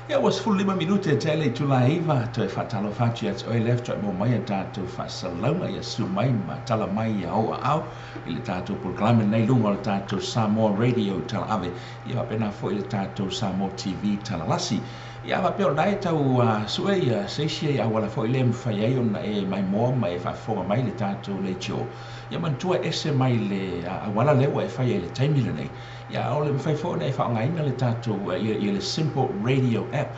Ia ua 15 minute e tea i le itula e 9, toe faatalofa atu ia te oe lea faatoa maua mai a tatou faasalalauga. Ia susu mai ma tala mai ia ou aao i le tatou polokalame lenei i luga o le tatou Samoa Radio Talaave, ia faapena foi le tatou Samoa TV Talalasi. Ia a faapea o lena e tau sue ia se isi ai auala foi lea e mafai ai ona e maimoa ma e faafofoga mai i le tatou leitio, ia manatua e ese mai le auala lea ua e faia i le taimi lenei. Ia a o le mafai foi ona e faaaogaina le tatou ia le Simple Radio App,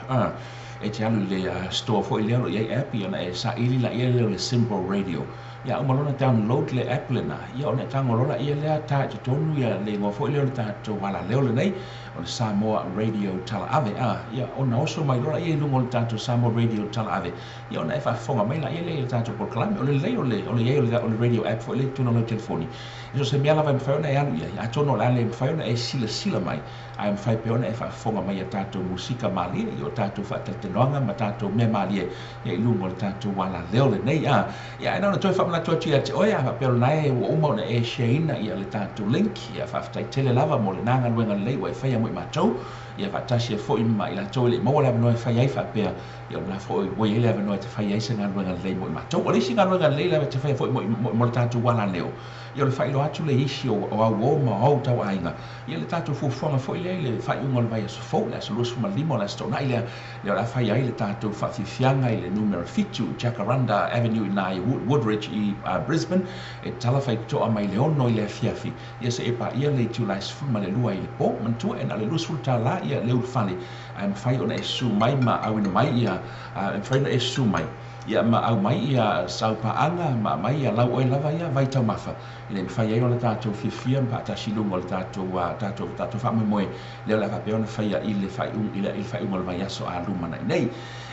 e te alu i le store foi lea o lo o i ai app, ia ona e saili laia lea o le Simple Radio. Ia a uma loa ona download le app lena, ia ona e tago loa laia lea ta i totonu ia le igoa foi lea o le tatou alaleo lenei, o le Samoa Radio Talaave, a, ia ona oso mai loa laia i luga o le tatou Samoa Radio Talaave, ia ona e faafofoga mai laia lea i le tatou polokalame. O le lelei o le o le i ai o le radio app foi lea i totonu o lau telefoni, so o se mea lava e mafai ona e alu i ai, atonu o le a le mafai ona e silasila mai, ae mafai pea ona e faafofoga mai i a tatou musika malie, i o tatou faatalatalanoaga ma tatou mea malie ia i luga o le tatou alaleo lenei. A, ia ae na ona toe faamanatu atu ia te oe, a faapea o lena e ua uma ona e share ina ia le tatou link, ia faafetai tele lava mo lena galuega lelei ua e faia mo i matou, ia faatasi ai foi ma i latou e le i maua le avanoa e fai ai faapea, ia o lena foi ua i ai le avanoa e te fai ai se galuega lelei mo i matou. O le isi galuega lelei lava e te faia foi mo le tatou alaleo, ia o le faailoa atu lea i isi o au uo ma o au tauaiga, ia le tatou fuafuaga foi lea i le faaiuga o le vaiaso fou, le aso 25 o le Aso Toonai lea, lea o le a fai ai le tatou faafiafiaga i le numera 7 Jacaranda Avenue i ina i Woodridge i Brisbane, e tatala faitotoa mai le 6 i le afiafi, ia seia paia le itula e 12 i le po. Manatua, e na o le $20 ia le ulufale, ae mafai ona e susu mai ma auina mai ia, e mafai ona e susu mai ia ma aumai ia sau paaga ma aumai ia lau oe lava ia vaitaumafa, ina ia mafai ai ona tatou fiafia ma faatasi i luga o le tatou, tatou, tatou faamoemoe lea o le a faapea ona faia i le faaiuga, i le, i le faaiuga o le vaiaso a lumanai nei.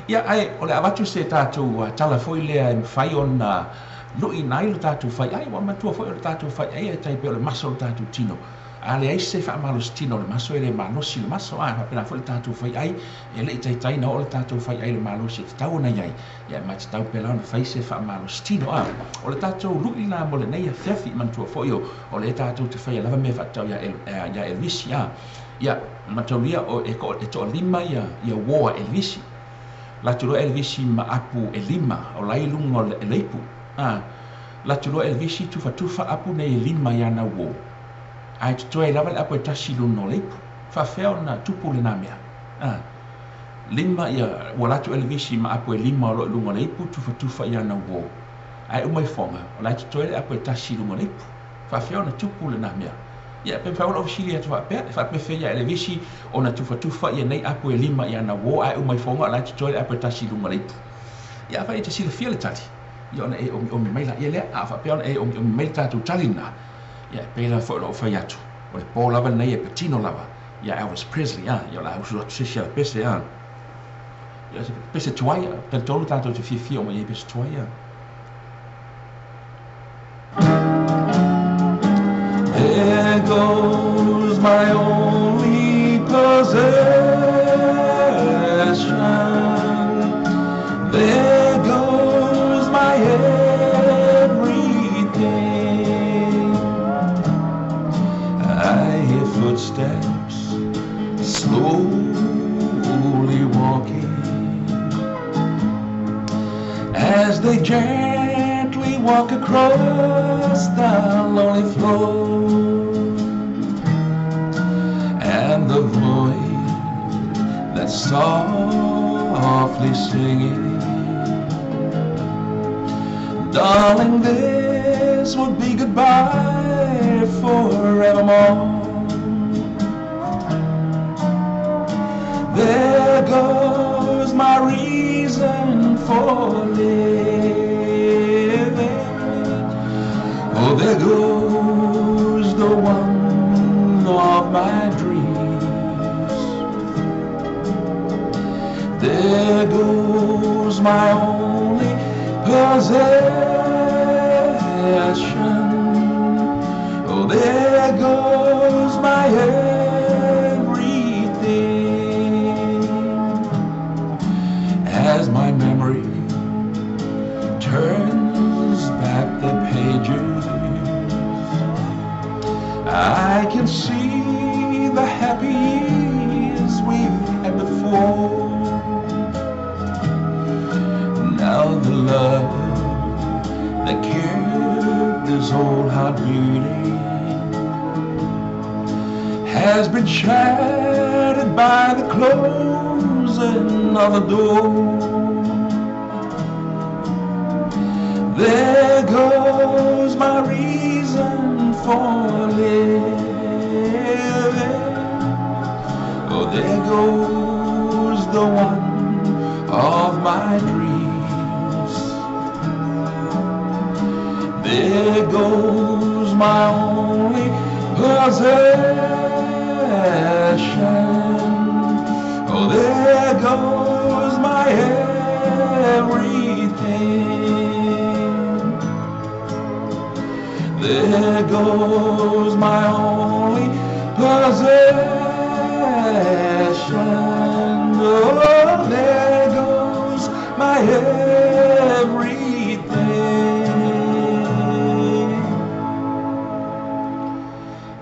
Ia, ae o le a avatu se tatou tala foi lea e mafai ona luʻiina ai lo tatou faiʻai, ua manatua foi o le tatou faiʻai e tai pei o le maso o le tatou tino. A leai se faamalositino o le maso, e le malosi le maso. A e faapena foi le tatou faiʻai, e le i taitai ona oo le tatou faiʻai i le malosi e tatau ona i ai, ia ma e tatau pea la ona fai se faamalositino. A o le tatou luʻi lena mo lenei afiafi, manatua foi o, o lea tatou te faia lava mea faatatau ia, ia Elevisi. A ia, mataulia o, e, e toalima ia, ia uo a Elevisi. Latu loa Elevisi ma apu e lima, o la i luga o le ipu. A latu loa Elevisi tufatufa apu nei e lima i ana uo. Ae totoe ai lava le apu e tasi i luna o le ipu. Faafefea ona tupu lena mea? A. Lima ia, ua alu atu Elevisi ma apu e lima o lo o i luga o le ipu, tufatufa i ana uo. Ae uma ifoga, o la e totoe le apu e tasi i luga o le ipu. Faafefea ona tupu lena mea? Ia, pe mafai ona ou fesili atu faapea, e faapefea ia Elevisi ona tufatufa ia nei apu e lima i ana uo, ae uma ifoga o la e totoe le apu e tasi i luga o le ipu? Ia, afai e te silafia le tali, ia ona e omiomi mai laia lea. A faapea ona e omiomi mai le tatou tali lena, Ia, e pei lava foi ona ou fai atu, o le po lava lenei e patino lava ia Elvis Presley, a, ia o le a usu atu se isi alapese, a. Ia, se pese tuai, a, talitonu tatou te fiafia uma i ai pese tuai, a. There goes my only possession. There goes my everything. I hear footsteps slowly walking as they gently walk across the lonely floor, and the voice that's softly singing, darling, this would be goodbye forevermore. There goes my reason for living. Oh, there goes the one of my dreams. There goes my only possession. Oh, there goes my everything. As my memory turns back the pages, happy years we've had before. Now the love that kept this old heart beating has been shattered by the closing of the door. There goes my reason for living. Oh, there goes the one of my dreams. There goes my only possession. Oh, there goes my everything. There goes my only possession. Oh, there goes my everything.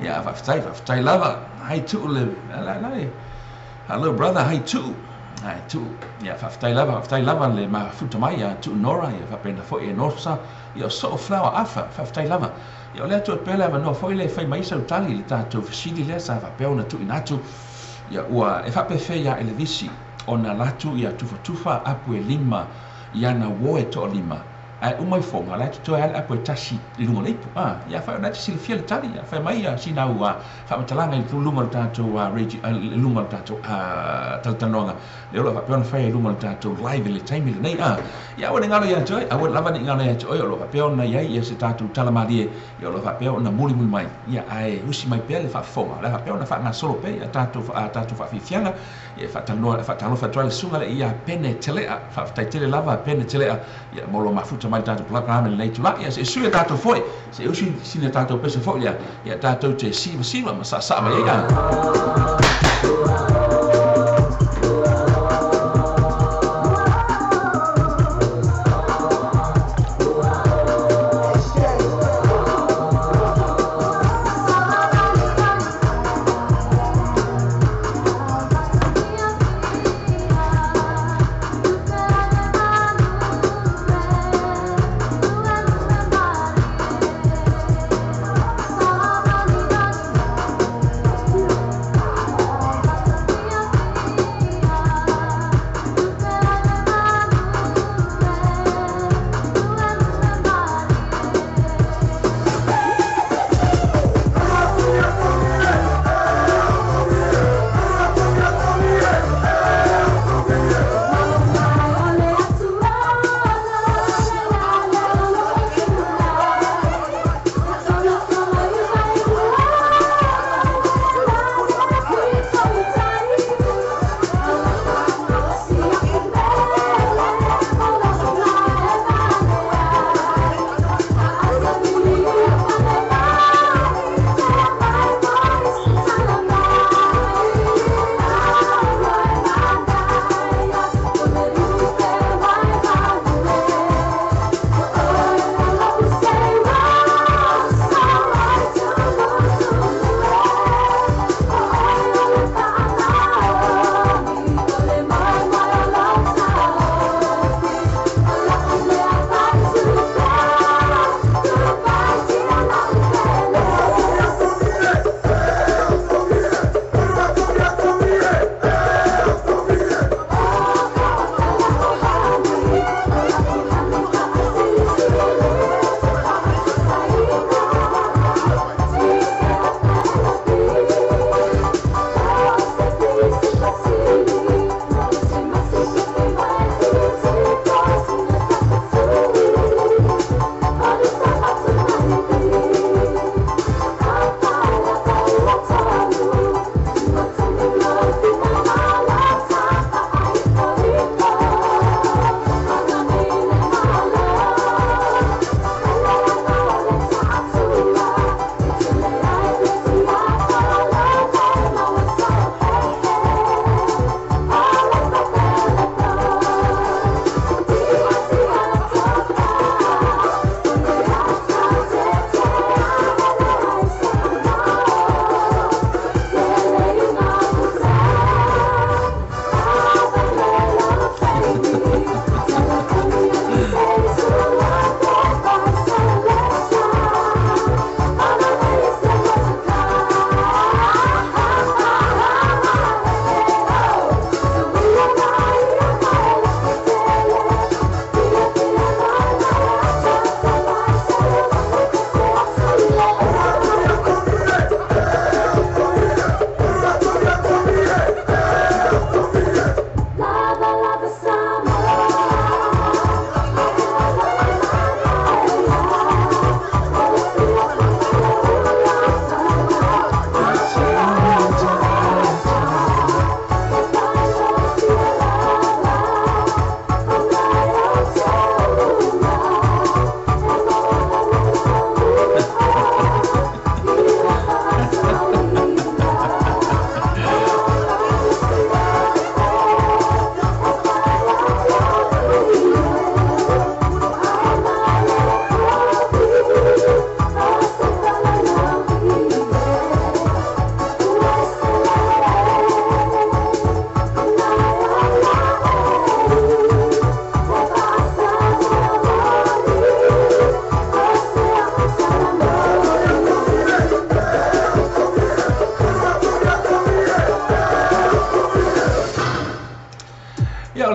Ia, faafetai, faafetai lava. Hai tuu le, hello brother, hai tuu. Hai tuu. Ia, faafetai lava, faafetai lava le mafuta mai ia tuu Nora, ia faapena foi e Nosa, ia o soo flower afa, faafetai lava. Ia o lea tuu pele avanoa foi le fai mai sau tali le tatou fesili lea sa faapea ona tuuina atu. Ia ua e faapefea ia Elevisi ona latu ia tufatufa apu e lima ia na uo e toalima. Ae uma ifoga la e totoe lava le apu e tasi i luga o le ipu. Ia afai o lena e te silafia le tali, ia fai mai ia sina au faamatalaga i luga o le tatou radio, i luga o le tatou talatalanoaga lea o lo o faapea ona faia i luga o le tatou live i le taimi lenei. Ia aua ne i galo ia te oe, aua lava ne i galo ia te oe o lo o faapea ona i ai ia se tatou tala malie, ia o lo o faapea ona mulimuli mai, ia ae usi mai pea le faafofoga, o le a faapea ona faagasolo pea ia tatou tatou faafiafiaga. Ia e faatalanoa faatalofa atu ai le susuga lea ia Pene Telea, faafetai tele lava Pene Telea, ia mo lou mafuta mai le tatou polokalame i lenei itula. Ia se i sui a tatou foi, se i usi sina tatou pese foi lea, ia tatou te sivasiva ma saasaa mai ai.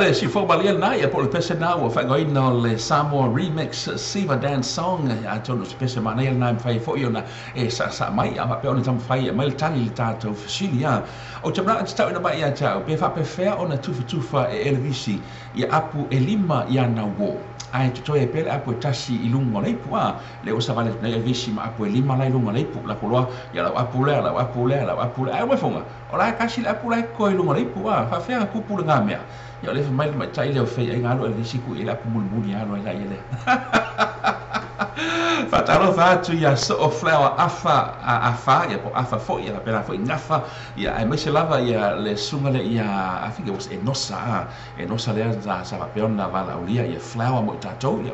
le siufogo malie lena, ia po o le pese lena ua faaigoaina o le Samoa Remix Siva Dance Song. Atonu o se pese manaia lena e mafai ai foi ona e saasaa mai a faapea ona taumafai e aumai le tali i le tatou fesili. A Ou te manao e te tauina mai ia te au, pe faapefea ona tufatufa e Elevisi ia apu e lima i ana uō, ae totoe ai pea le apu e tasi i luga o le ipu? A Lea ua savali atu nei Elevisi ma apu e lima la i luga o le ipu, lako loa, ia lau apu lea, lau apu lea, lau apu lea, ae uma ifoga, o la e tasi le apu la e totoe i luga o le ipu. A Faafefea tupu lena mea? Ia o lea fai mai le tamaitai lea o faiaiga alu Elevisi tuu i ai le apu mulimuli alu ai laia lea. Faatalofa atu ia Soo Flower Afa Afa ia po Afa foi ia faapena foi Gafa ia aemaise lava ia le susuga lea ia I think it was Enosa a Enosa lea sa sa faapea ona valaaulia ia Flower mo i tatou ia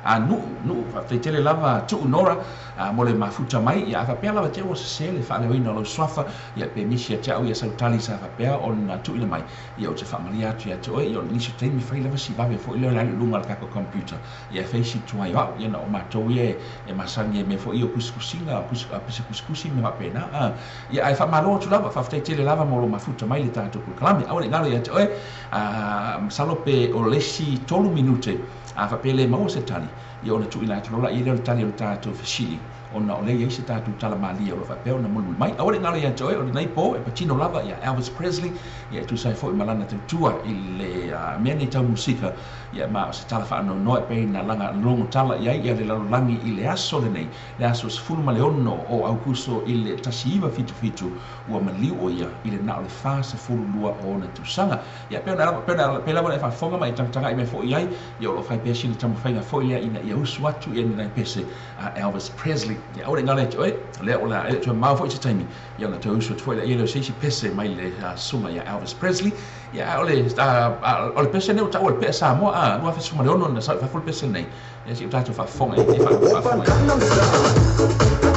a Nuu Nuu faafetai tele lava Tuu Nora a mo le mafuta mai ia a faapea lava te ua sese le faaleoina o lau suafa ia pe misi ia te au ia sau tali sa faapea ona tuuina mai ia ou te faamalie atu ia te oe ia o nisi o taimi fai lava si vave foi lea o le alu i luga o le tatou computer ia e fai si tuai o au ia na o matou ia e masani ai mea foi ia o tusitusiga pese tusitusi ma mea faapena a ia ae faamalo atu lava faafetai tele lava mo lou mafuta mai i le tatou polokalame aua ne i galo ia te oe a masalo pe o le isi 3 minute a faapea e le maua se tali ia ona tuuina atu loa laia lea o le tali o le tatou fesili ona o lea e i ai se tatou tala malie o lo o faapea ona mulimuli mai. Aua ne i galo ia te oe, o lenei po e patino lava ia Elvis Presley, ia e tusa ai foi ma lana tautua i le mea nei tau musika, ia ma o se tala faanoanoa e pei ona laga logo tala i ai ia le lalolagi i le aso lenei, le aso 16 o Aukuso i le 1977, ua maliu ʻo ia i le na o le 42 o ona tausaga. Ia pei ona pei ona pei lava ona e faafofoga ma e tagatagai mai foi i ai, ia o lo o fai pea sina taumafaiga foi lea ina ia usu atu ia ni nai pese a Elvis Presley. Ia aua ne i galo ia te oe, lea o le a e le toe mamao foi se taimi, ia ona toe usu atu foi lea o se isi pese mai le susuga ia Elvis Presley. Ia a o le o le pese lenei ua taua o le Pe'a Samoa a 2016 na sau i fafo le pese lenei. Ia se i o tatou faafofoga i faafofoga i.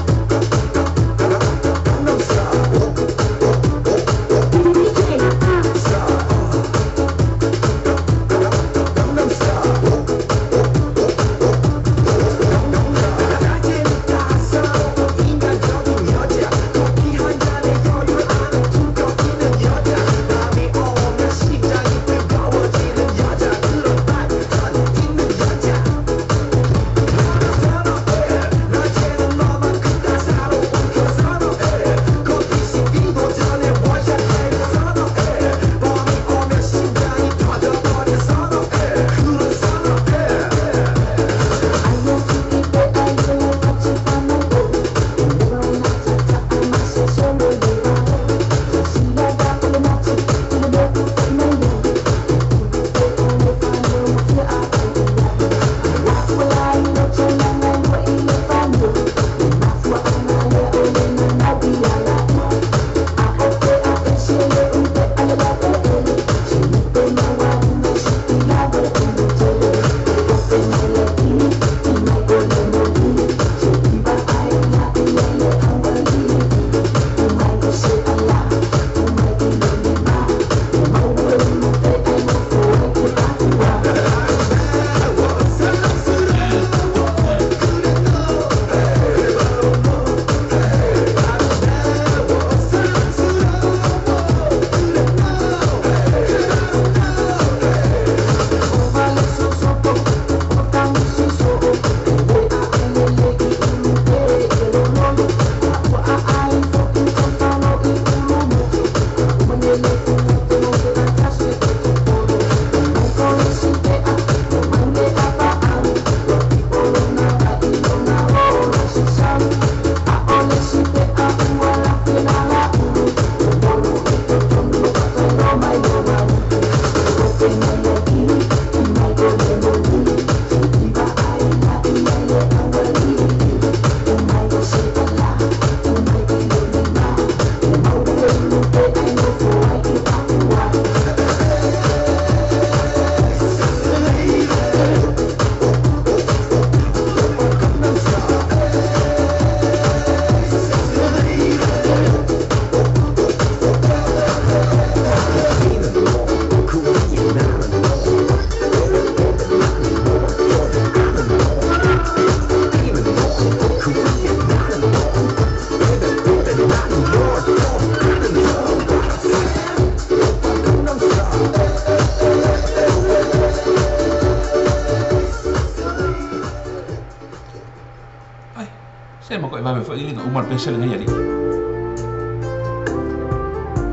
vave foi le uma le pese lenei alii.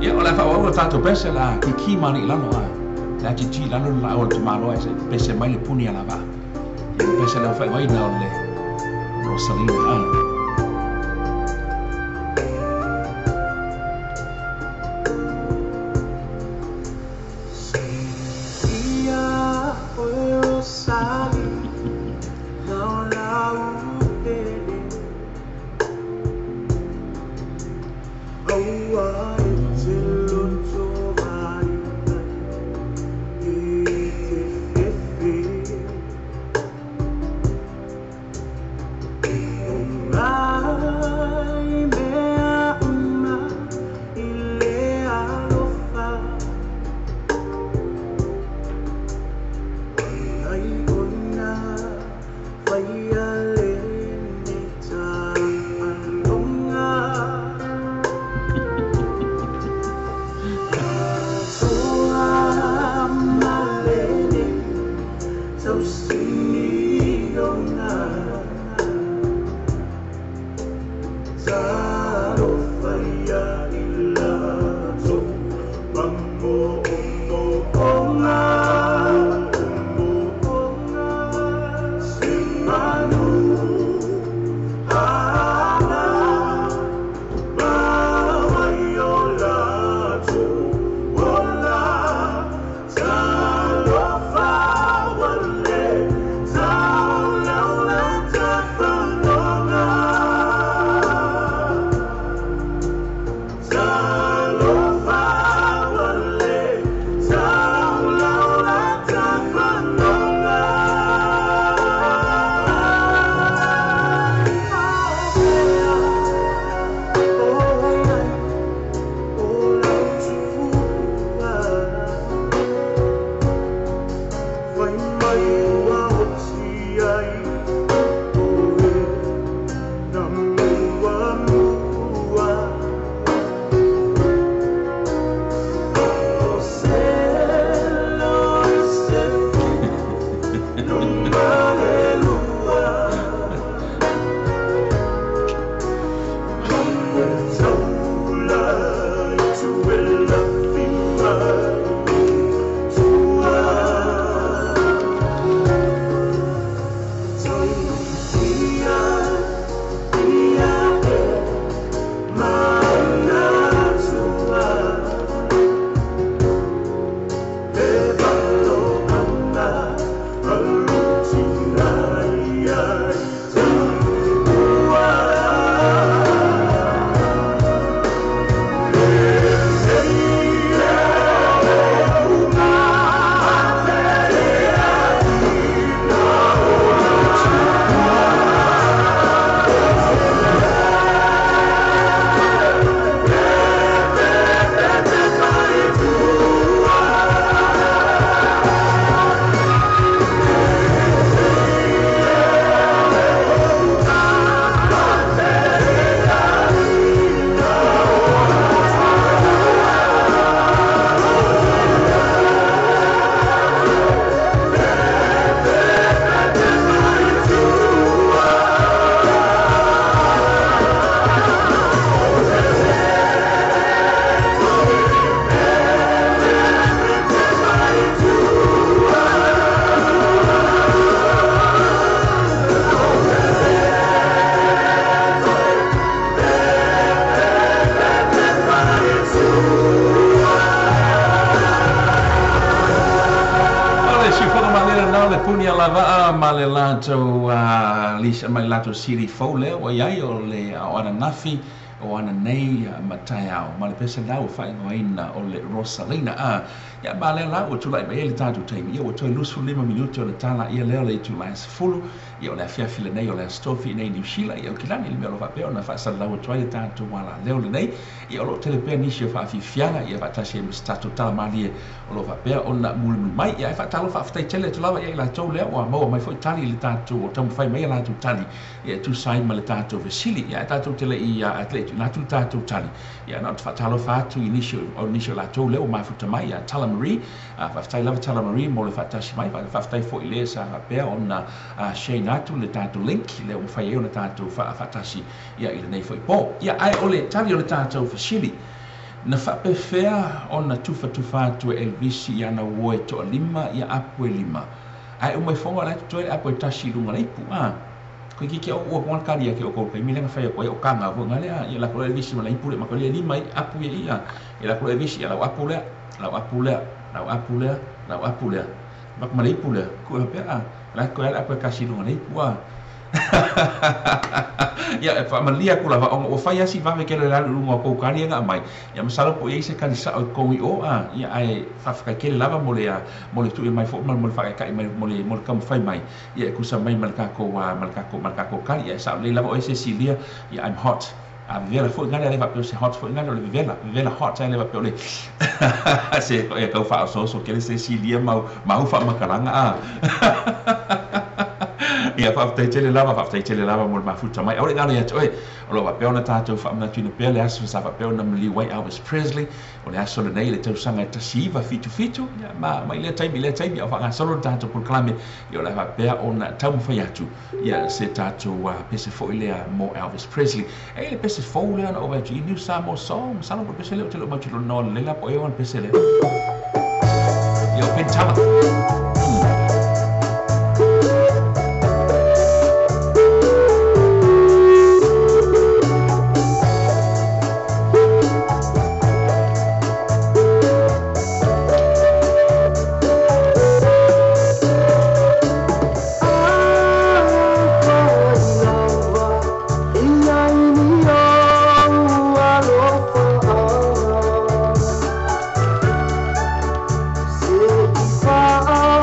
Ia, o le a faaauau le tatou pese o le a kiki ma alii i lalo a. Le a titi i lalo le laau a le tamaloa se i pese mai le puni alavaa. Ia, le pese lea ua faaigoaina o le Rosalina a. Lisa mai latou siri fou lea ua iai o le o ananafi o ananei ma taeao ma le pese la ua faaigoaina o le Rosalina a. Ia ma lea la ua tulai mai ai le tatou taimi, ia ua toe 25 minute o le tala ia lea o le itula e 10, ia o le afiafi lenei o le aso Tofi nei Niu Sila, ia Aukilani le mea o lo o faapea ona faasalalau atu ai le tatou alaleo lenei. Ia o loo tele pea nisi o faafiafiaga ia faatasi ai ma se tatou tala malie o loo faapea ona mulimuli mai. Ia e faatalo faafetai tele atu lava ia i latou lea ua maua mai foi tali i le tatou o taumafai mai a latou tali ia e tusa ai ma le tatou fesili. Ia e tatou te le i e tuuina atu le tatou tali. Ia na o te faatalofa atu i nisi o nisi o latou lea ua mafuta mai ia Tala Marie. Faafetai lava Tala Marie mo le faatasi mai. Faafetai foi i le sa faapea ona share atu le tatou link lea ua mafai ai ona tatou faatasi ia i lenei foi po. Ia ae o le tali o le tatou fesili, na faapefea ona tufatufa atu e Elvisi i ana uo e toalima ia apu e lima, ae uma ifoga o la e totoe le apu e tasi i luga o le ipu, a? Koe ki ke o ua konga kari a ke o kou taimi lea na fai atu ai o kanga foi nga lea, ia la ko Elvisi ma le ipu le ma ko le lima i apu ia ia, ia la ko Elvisi ia lau apu lea, lau apu lea, lau apu lea, lau apu lea. Mak ma le ipu lea, ku e pea a, la ko le apu e kasi i luga o le ipu a. Ia e faamalia atu lava ona ua fai lava si vave kele o le alu i luga o kou kali e ga'a mai. Ia masalo po o i ai se kali sa'o i totonu i o a, ia ae faafetai tele lava mo le mo le tuuina mai foi ma mo le faataeta'i mai mo le mo le taumafai mai ia e tusa mai ma le tatou ma le tatou ma le tatou kali. Ae sa'o lelei lava oe Cecilia, ia I'm hot. A vevela foi gale a le faapea o se hot foi gale o le vevela, vevela hot ae le faapea o le se e tau faaosooso tele Cecilia mau mau faamatalaga a. Ia faafetai tele lava, faafetai tele lava mo le mafuta mai. Aua le galo ia te oe, o lo o faapea ona tatou faamanatuina pea le aso sa faapea ona maliu ai Elvis Presley. O le aso lenei i le tausaga e 1977, ia ma mai lea taimi i lea taimi a o faagasolo le tatou polokalame, ia o le a faapea ona taumafai atu ia se tatou pese foi lea mo Elvis Presley. E i ai le pese fou lea na ou vaai atu i New Samoa Song, masalo po o le pese lea ou te le o mautinoa lelei la po o ai le pese lea. Ia o Pentala. Se i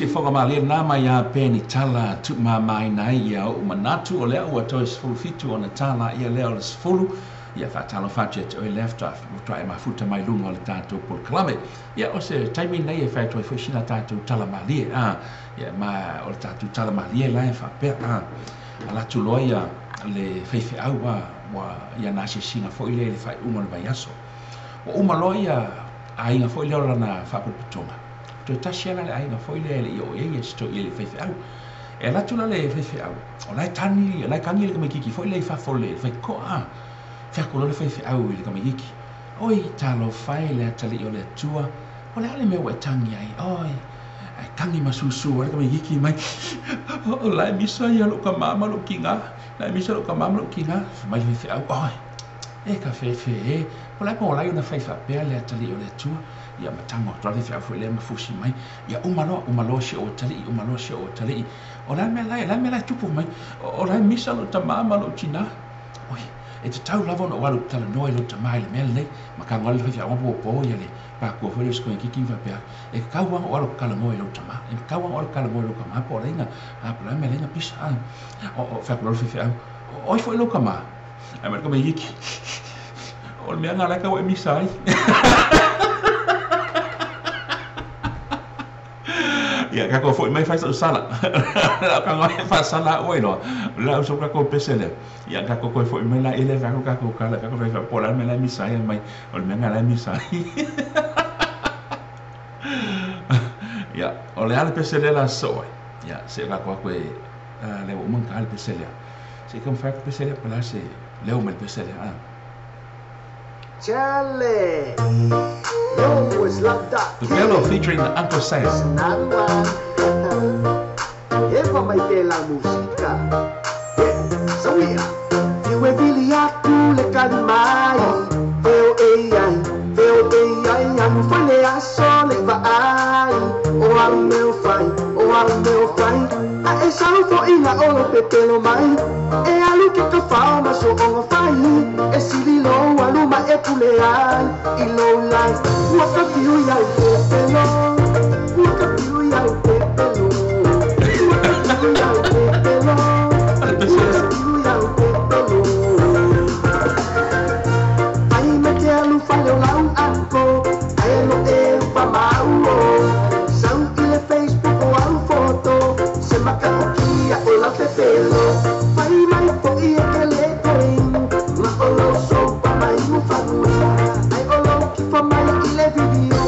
Si foga malie na mai ia Penitala tuumamaina ai ia ou manatu o lea ua toe 17 ona tala ia lea o le 10. Ia faatalofa atu ia te oe lea faatoa e mafuta mai luga o le tatou polokalame. Ia o se taimi nei e fai atu ai foi sina tatou tala malie. Ia ma o le tatou tala malie la e faapea ala atu loa ia le faifeau ua ia na asiasiga foi lea i le faaiuga o le vaiaso. Ua uma loa ia aiga foi lea o lana faapotopotoga. Toe tasi ala le aiga foi lea e le i oo i ai ia si toeaina le faifeau. E alu atu la le faifeau, o la e tani, o la e kagi le tamaitiiti foi lea i fafo o le faitotoa. Fai atu loa le faifeau i le tamaitiiti, Oi, talofa e le atalii o le Atua, o le a le mea ua e tagi ai? Oi, ae tagi ma susu ai le tamaitiiti mai, O la e misa ia lou tama ma lou tina, la e misa lou tama ma lou tina. Fai mai le faifeau, Oi, e ka fefe e, po o le a po o lai ona fai faapea le atalii o le Atua. Ia ma tago atu lava le faifeau foi lea ma fusi mai, ia uma loa, uma loa si ou atalii, uma loa si ou atalii. O le a le mea la e, o le a le mea la e tupu mai? O la e misa lou tama ma lou tina. Oi, e tatau lava ona ou alu ou te talanoa i lou tama i le mea lenei. Ma tago lava le faifeau ma popo ia le pakua foi lea o si konekiki ma faapea atu, e tatau lava ona ou alu ou te talanoa i lou tama. E tatau lava ona ou alu ou te talanoa i lou tama po o le a po o le a le mea la e na pisa. O, fai atu loa le faifeau, o ai foi lou tama? Ae mai le tamaitiiti, o le mea lena la e tau e misa ai. Ia, tatou foi mai fai sau sala. O ka ngoe faasala au ai loa. O le a uso tatou pese lea. Ia, tatou toe foi mai la i le fai atu tatou tala, tatou fai po o le a le mea la e misa ai mai. O le mea lena la e misa ai. Ia, o le a le pese lea la sosoo ai. Ia, se i tatou atu e lea ua uma ona ta le pese lea. Se i taumafai atu le pese lea po o le a se leo mai le pese lea. Chale. Yo, it's Love Dot. Pepelo featuring Uncle Sam. It's another one. Ewa mai te la musika. Yeah, sawia. Iwe vili atu le kali mai. Feo e ai, feo e ai, alu fale aso le va ai. O au meo fai, o au meo fai. A e sau fo ina o lo pepelo mai. E alu ke ka whao ma so onga fai. E sili lo alu ma e pule ai. I lo lai, ua ka piu ia u pepelo. Ua ka piu ia u pepelo. Ua ka piu ia u pepelo. Ua ka piu ia u pepelo. Ai me te alu fale o lau anko. Ai lo e upa mau o. Sau i le Facebook o au foto. Se maka o kia o la pepelo. Fai mai po i e ke le koinu. Ma o lo sopa mai mu fanua. Ai o lo kifa mai i le video.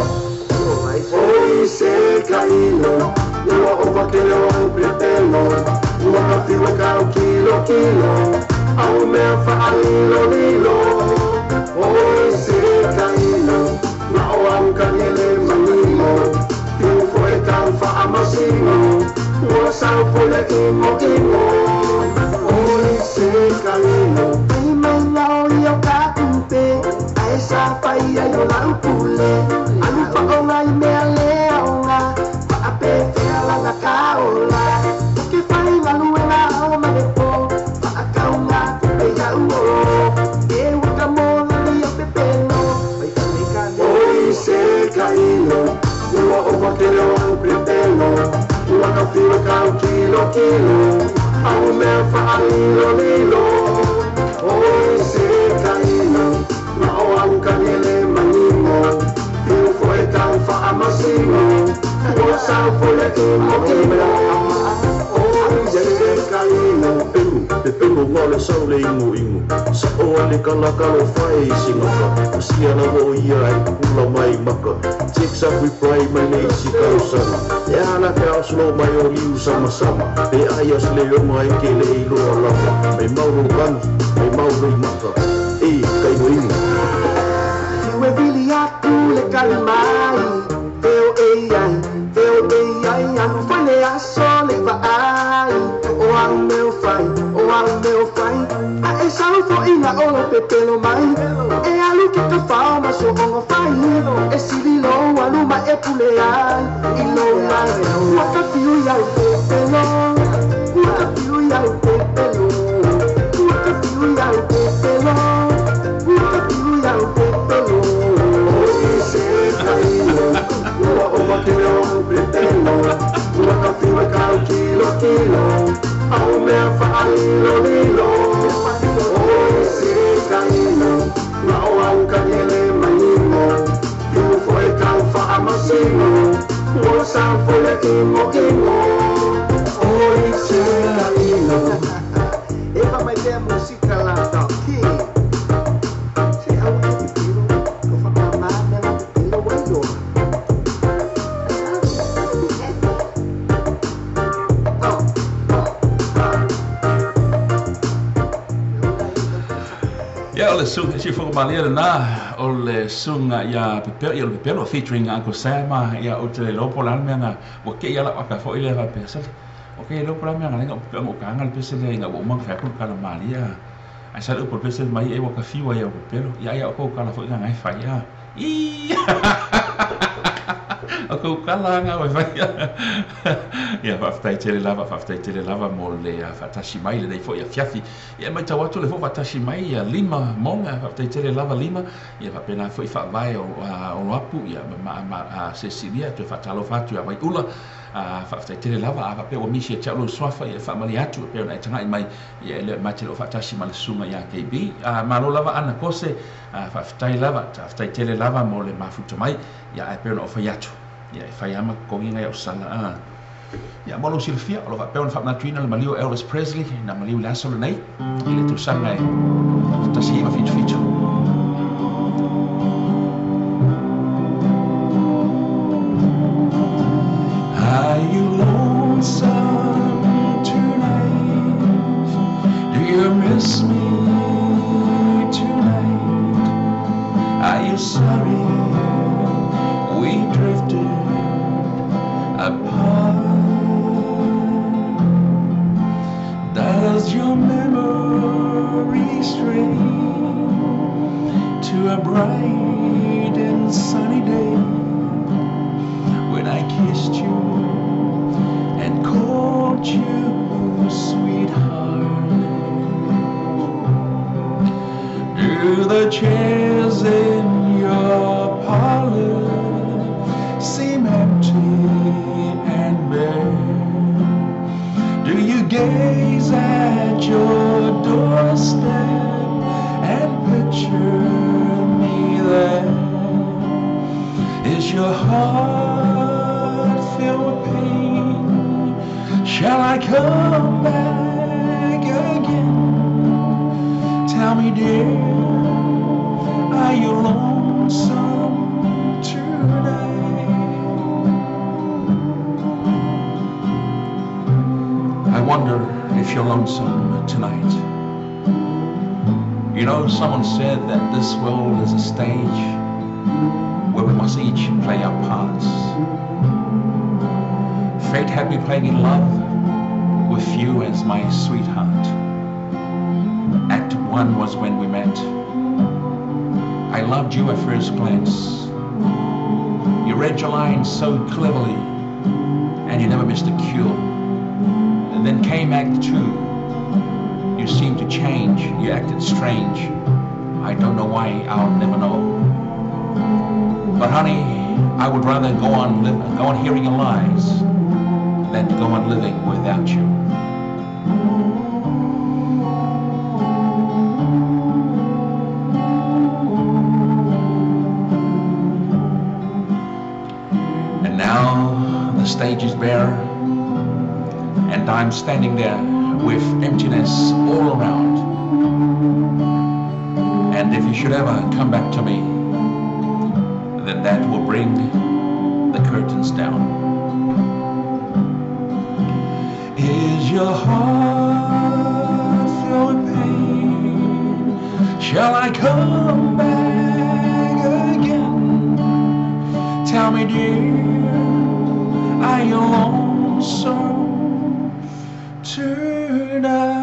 Oi se kailo, ua o vakele o au pepelo. Ua ka fiu e kau kilo kilo. Au mea whaalilo lilo. Oi se kailo, ma o au kanele manimo. Piu fo e kau whaamasino. Ua sau fo le imo imo. Oi se kailo. Ai mai lao i au ka upe. Ai sa whai ai o lau pule. Alu whaonga i mea le aonga. Whaape whea langa ka ola. Ke whai ngalu e ngā o mane po. Whaakau ngā kupe ia uo. E waka mōna li au pepelo. Pai kane kane. Oi se kailo, ua o vakele o au pepelo. Ua ka fiu e kau kilo kilo. Au mea whaalilo lilo. Oi se kailo, ma o au kanele manimo. Piu fo e kau whaamasino. Ua sau fo le imo imo. Oi se kailo. Pelu, pepelo ngā le sau le ingo ingo. Sa o ale kala kalo whae i singaka. O sia na wo ia ai pupula mai maka. Text up reply mai le isi kausana. E ana ke ao slow mai o liu sama sama. Pe ai as le onga e ke le i loa lava. Mai mauro rangi, mai mauro i maka. E, ka ingo ingo. Iwe vili atu le kali mai. Feo e ai, feo e ai, alu fale aso le va ai. O au meo fai, o au meo fai. A e sau fo ina o lo pepelo mai. E alu ke ka whao ma so onga fai. E sili lo alu ma e pule ai. I lo lai, ua ka piu ia u pepelo. Ua ka piu ia u pepelo. Ua ka piu ia u pepelo. Ua ka piu ia u pepelo. Oi se kailo, ua o vakele o au pepelo. Ua ingo ingo Oi se ka ilo. E fa mai pea musika la toki. Se au e pipiro, ko fa mama me la pipiro wailoa. Ia, o le suga si foka malia lena o le suga ia Pepelo, ia o le Pepelo featuring Uncle Sam, ia o te le lopo la le mea na ua kei ala waka foi le faapea sole. O kei lopo la mea nga lenga o Pepelo o kanga le pese le inga ua uma ka whakulu kala malia. Ai sa le upo le pese mai e waka fiwa ia o Pepelo. Ia ia o kou kala foi nga ngai whai a. Ii! O kou kala nga wai whai a. Ia, faafetai tele lava, faafetai tele lava mo le faatasi mai lenei foi afiafi. Ia, e matau atu le foi faatasi mai ia Lima Monga, faafetai tele lava Lima. Ia faapena foi faavae o Oloapu, ia ma ma Cecilia, toe faatalofa atu ia Waiula. Faafetai tele lava, a faapea ua misi ia te au lou suafa, ia e faamalie atu e pei ona e tagai mai, ia e le ma te loo faatasi ma le susuga ia KB. Malo lava Ana Kose, faafetai lava, faafetai tele lava mo le mafuta mai, ia ae pei ona ou fai atu. Ia e fai lava ma totogi ngai au sala a. Ia mo lou silafia, o lo o faapea ona faamanatuina le maliu o Elvis Presley na maliu i le aso lenei i le tausaga e 1977. Are you lonesome tonight? Do you miss me tonight? Are you sorry we drifted apart? Does your memory stray to a bright and sunny day when I kissed you and called you sweetheart? Do the chairs in your parlor seem empty and bare? Do you gaze at your doorstep and picture me there? Is your heart filled with pain? Shall I come back again? Tell me, dear, are you lonesome tonight? I wonder if you're lonesome tonight. You know, someone said that this world is a stage where we must each play our parts. Fate had me playing in love with you as my sweetheart. Act 1 was when we met. I loved you at first glance. You read your lines so cleverly, and you never missed a cue. And then came Act 2. You seemed to change. You acted strange. I don't know why. I'll never know. But honey, I would rather go on hearing your lies than to go on living without you. And now the stage is bare, and I'm standing there with emptiness all around. And if you should ever come back to me, then that will bring the curtains down. Is your heart filled with pain? Shall I come back again? Tell me, dear, are you lonesome tonight?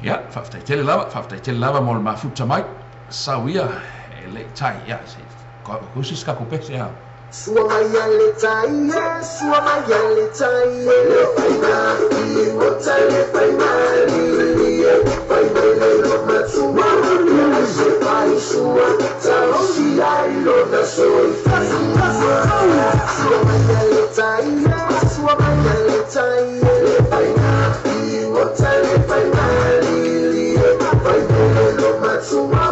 Ia, faafetai tele lava, faafetai tele lava mo le mafuta mai. Sau ia e le tai, ia, se ko se ska ko pese a. Sua mai a le tai, e, sua mai a le tai, e, le fai mai, o tai le fai mai, e, fai mai le lo matua, e se fai sua, talosi ai lo na soi. Sua mai a le tai, e, sua mai a le tai, e, le fai mai, o tai le fai mai, e, fai mai le lo matua,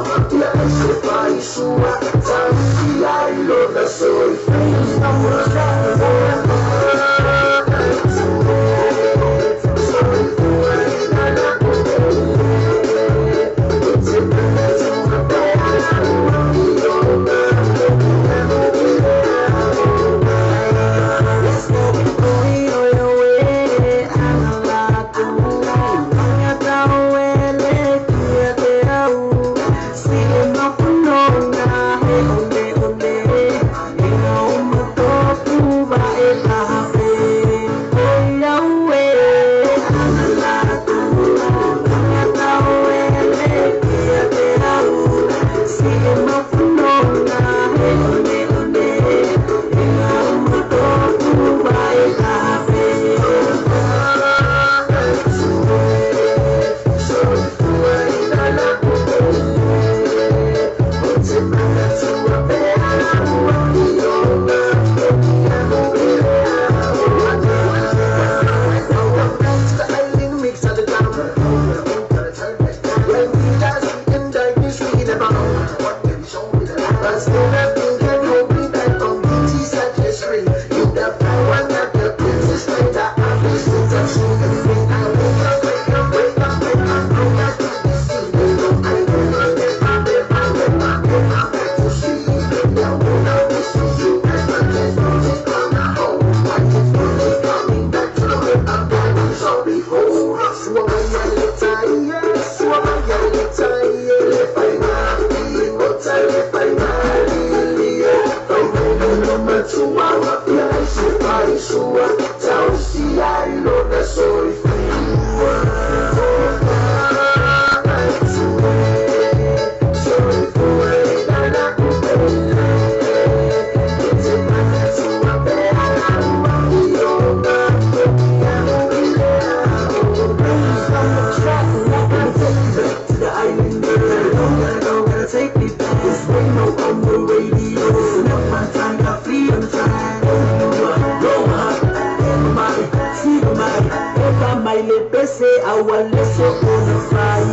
ai le pese au le so ona fai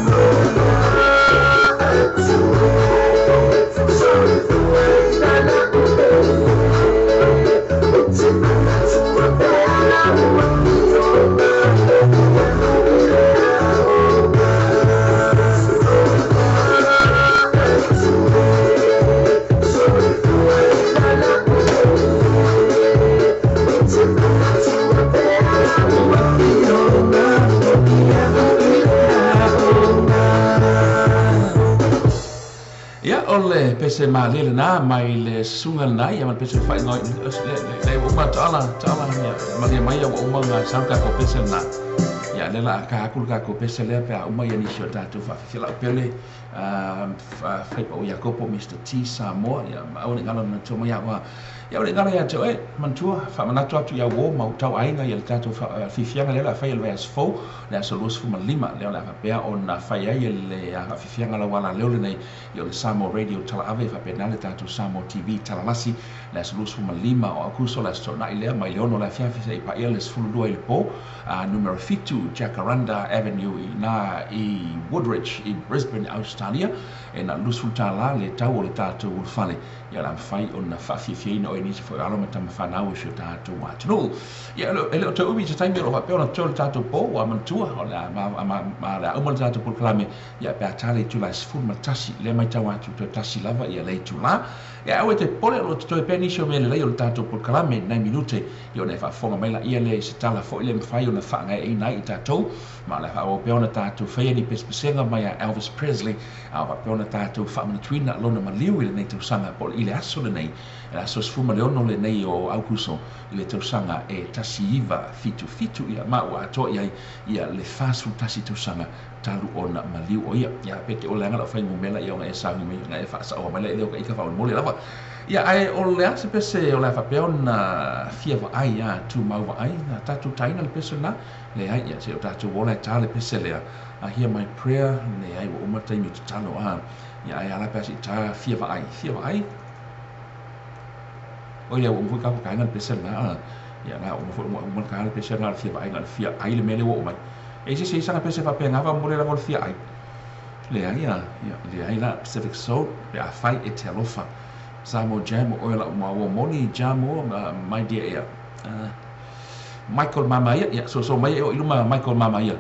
Ole pese ma lele na mai le sunga na ia ma pese fai ngoi le uma tala tala ia ma le mai ia uma nga sau ka ko pese na ia le la ka ku ka ko pese le pe uma ia ni sio tatu fa fi la pele fai pa ia ko Mr T Samoa ia ma ole ngalo na to mai wa ia ole ngalo ia to e mantua fa manatu atu ia wo mau tau ainga ia le tatu fa fi fianga le la fai le vers fo le so los fu malima le la fa pe ona fai ai le fi fianga la wala le ole nei ia le Samoa Radio tala ave fa pe na le tatu Samoa TV tala lasi le so los fu malima o akuso la so na ile mai le ono la fia fi sei pa ia le sfulu dua ile po numero 7 Jacaranda Avenue i na i Woodridge i Brisbane Australia e na lusu tala le tau o le tatu ulfale ia la fai ona fa fi fi no ni fo alo mata mawhanau si o tātou atunuu. Ia ele o te umi te taimi o whapea ona tō le tātou pō wa mantua o la ma la uma le tātou polokalame ia pe a tale i tula sefulu ma tasi le mai tau atu toe tasi lava ia le itulā. Ia aue te pole o te toe pea nisi o mea lelei o le tātou polokalame nai minute ia ona e faafofoga mai la ia le se tala fo'i le mawhai ona whaangaeina ai i tātou ma le whaao pea ona tātou whaia ni pesepesega mai a Elvis Presley a whapea ona tātou whaamanatuina lona maliu i lenei tausaga po i le aso lenei le aso 16 lenei o Aukuso i le tausaga e 1977 ia ma ua atoa i ai ia le 41 tausaga talu ona maliu o ia ia pe te o le anga lau whaingumela ia ona e sahu mai ona e whaasaoa mai le leo ka ika whaolimole lava ia ai o le ase pese o le whapea ona fia vaai ia tu mau vaai na tātou taina le pese na le ai ia se o tātou ola e tā le pese lea a hear my prayer le ai wa uma taimi te talo a ia ai ala pese i tā fia vaai o ia ua umfui kako kainga le pese na ia na umfui uma kainga le pese na le fia vaai na le fia ai le mele ua umai e se se sanga pese whapea ngawa mole lava le fia ai le ai ia le ai la Pacific Soul pe a fai e te alofa Samoa Jam o oela uma ua moni jam o my dear ia Michael Mamaia ia so so mai e o iluma Michael Mamaia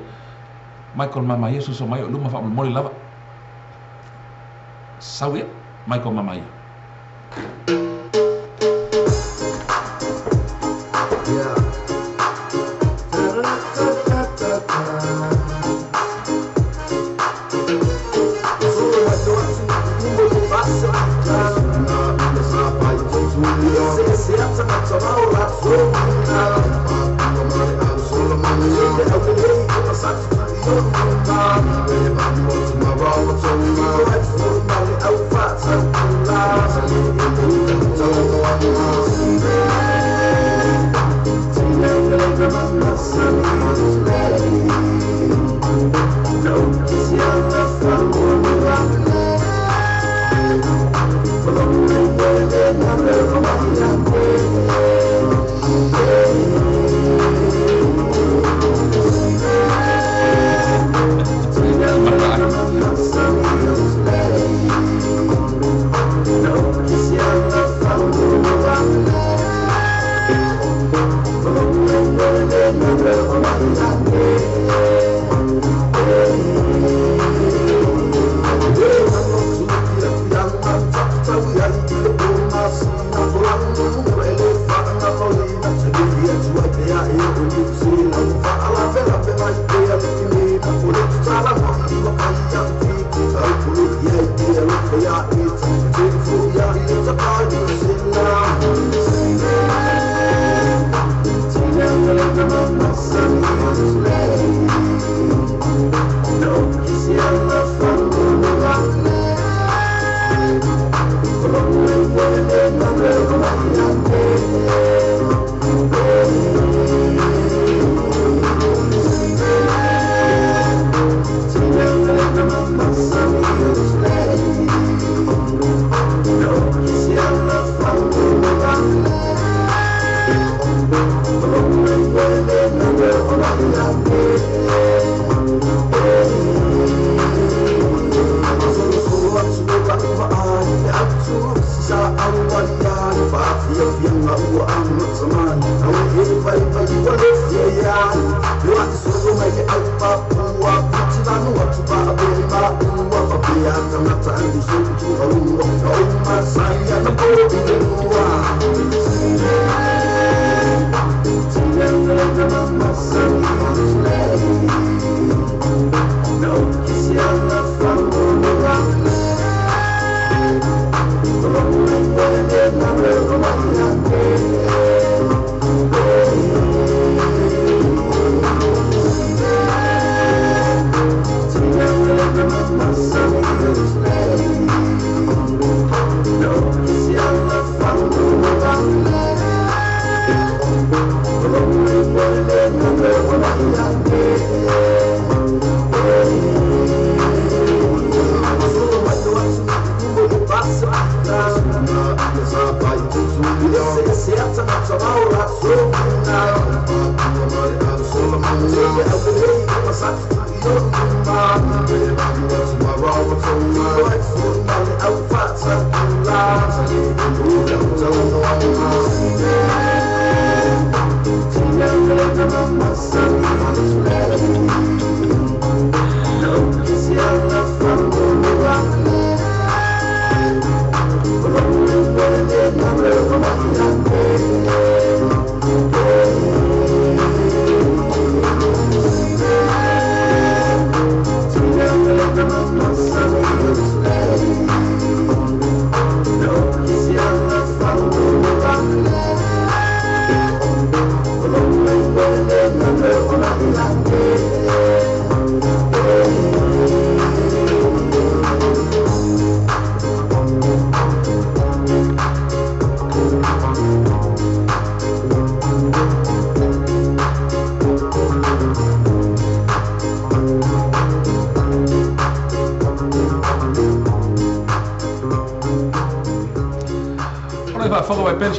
so so mai o iluma wha mole lava sau ia Michael Mamaia. Yeah.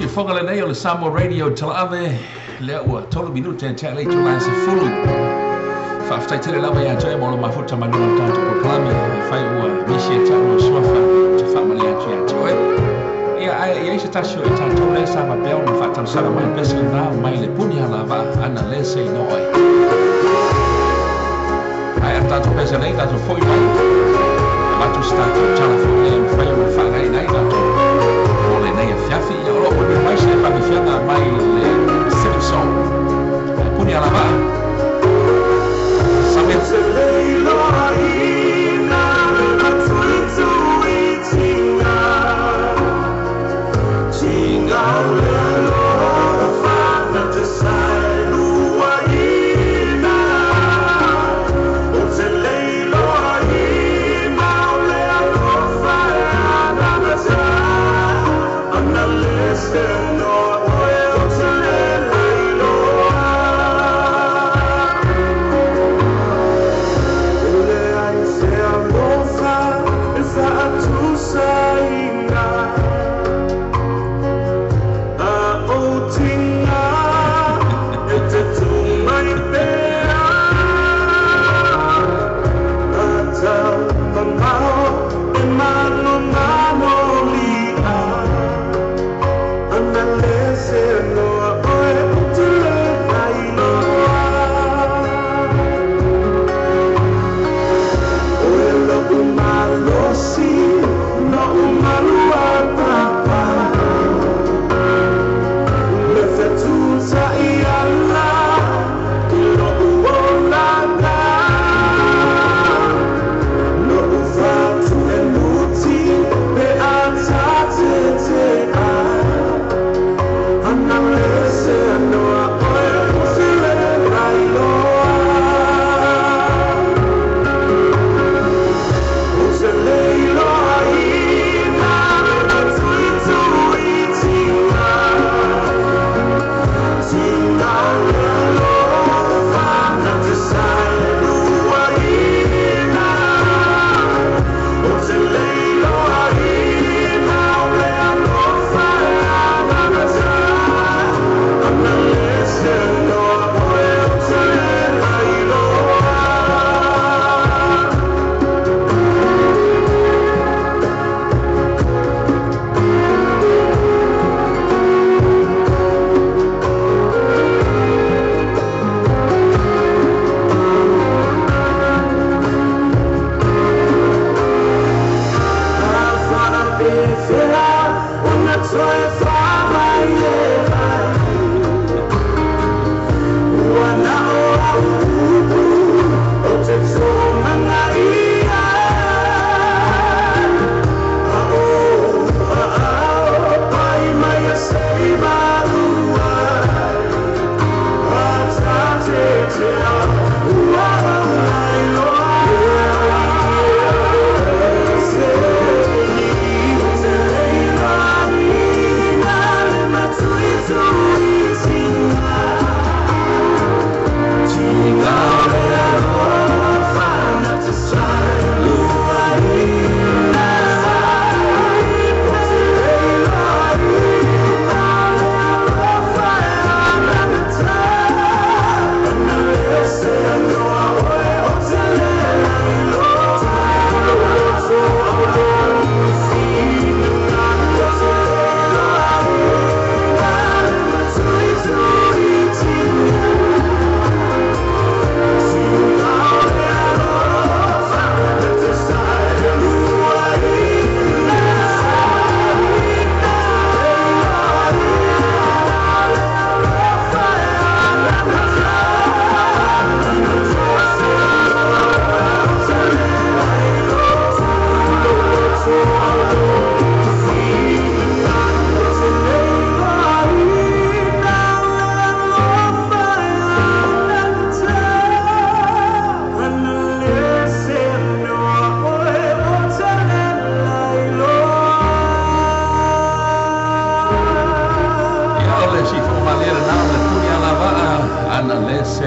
Foga lenei o le Samoa Radio Talaave lea ua 3 minute te alei tula se fulu. Faafetai tele lava ia te mo lo mafuta manua o tatou polokalame e fai ua misi e tau suafa te faamalia atu ia te oe. Ia ai ia se tasi o e tatou le sa mapea ona faatalosaga mai pese lena mai le puni halava ana le se no oe. Ai a tatou pese nei tatou foi mai. Avatu se tatou tala foi e mawhai o le whaangai nei tatou o le nei afiafi ia o loo mai se whangifianga mai le Civic Song. Puni alava. Samit. Listen, no,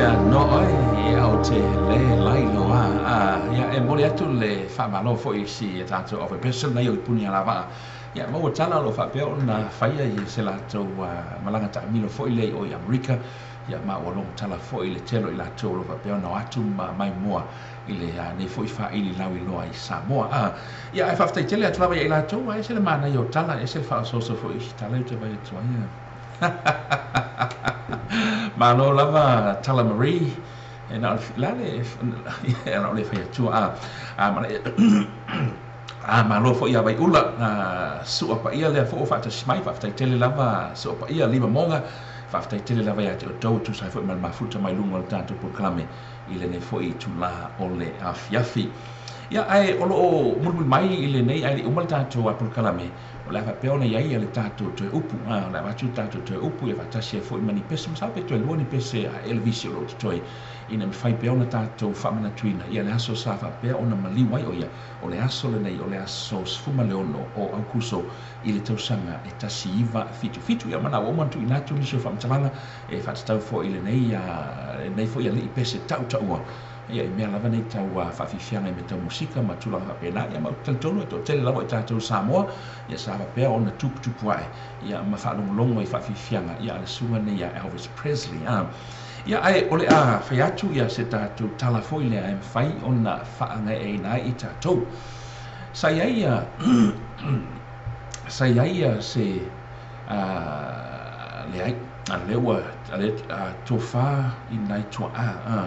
faapea no oe ia ou te le lailoa a ia e momoli atu le faamalo foi i si a tatou aufaipeso lenei o Puni Alavaa ia maua tala o lo o faapea ona faia i se latou malaga taamilo foi lea i o i Amerika ia ma ua logo tala foi i le tele o i latou o lo o faapea ona o atu ma maimoa i le nei foi faaili lauiloa i Samoa a ia ae faafetai tele atu lava ia i latou ae ese le manaia o tala ese le faaosooso foi i tala e te vaai atu ai Malo lava Tala Marie e na o le le e na o le fai atua a a ma a malo foi ia Vaiula a sua paia lea foi o faatasi mai faafetai tele lava sua paia lima moga faafetai tele lava ia te outou e tusa ai foi ma le mafuta mai luga o le tatou polokalame i lenei foi itula o le afiafi. Ia ae o lo o mulimuli mai i lenei ae le i uma le tatou polokalame O le a faapea ona i ai le tatou toe upu, a, o le a avatu le tatou toe upu ia faatasi ai foi ma ni pese, masalo pe toe lua ni pese a Elvis o lo o totoe, ina mafai pea ona tatou faamanatuina ia le aso sa faapea ona maliu ai o ia, o le aso lenei o le aso 16 o Aukuso i le tausaga e 1977. Ia ma ua uma ona tuuina atu nisi o faamatalaga e faatatau foi i lenei, lenei foi alii pese tautaua. Ia, i mea lava nei tau faafiafiaga i mea tau musika ma tulaga faapena, ia ma ou te talitonu e toatele lava i tatou Samoa, ia sa faapea ona tuputupu ae, ia ma faalogologo i faafiafiaga, ia a le susuga nei ia Elvis Presley. A, ia, ae o le a fai atu ia se tatou tala foi lea e mafai ona faagaeaina ai i tatou. Sa i ai ia, sa i ai ia se, a, leai, a lea ua, a lea, a, tofa i nai tuaa, a,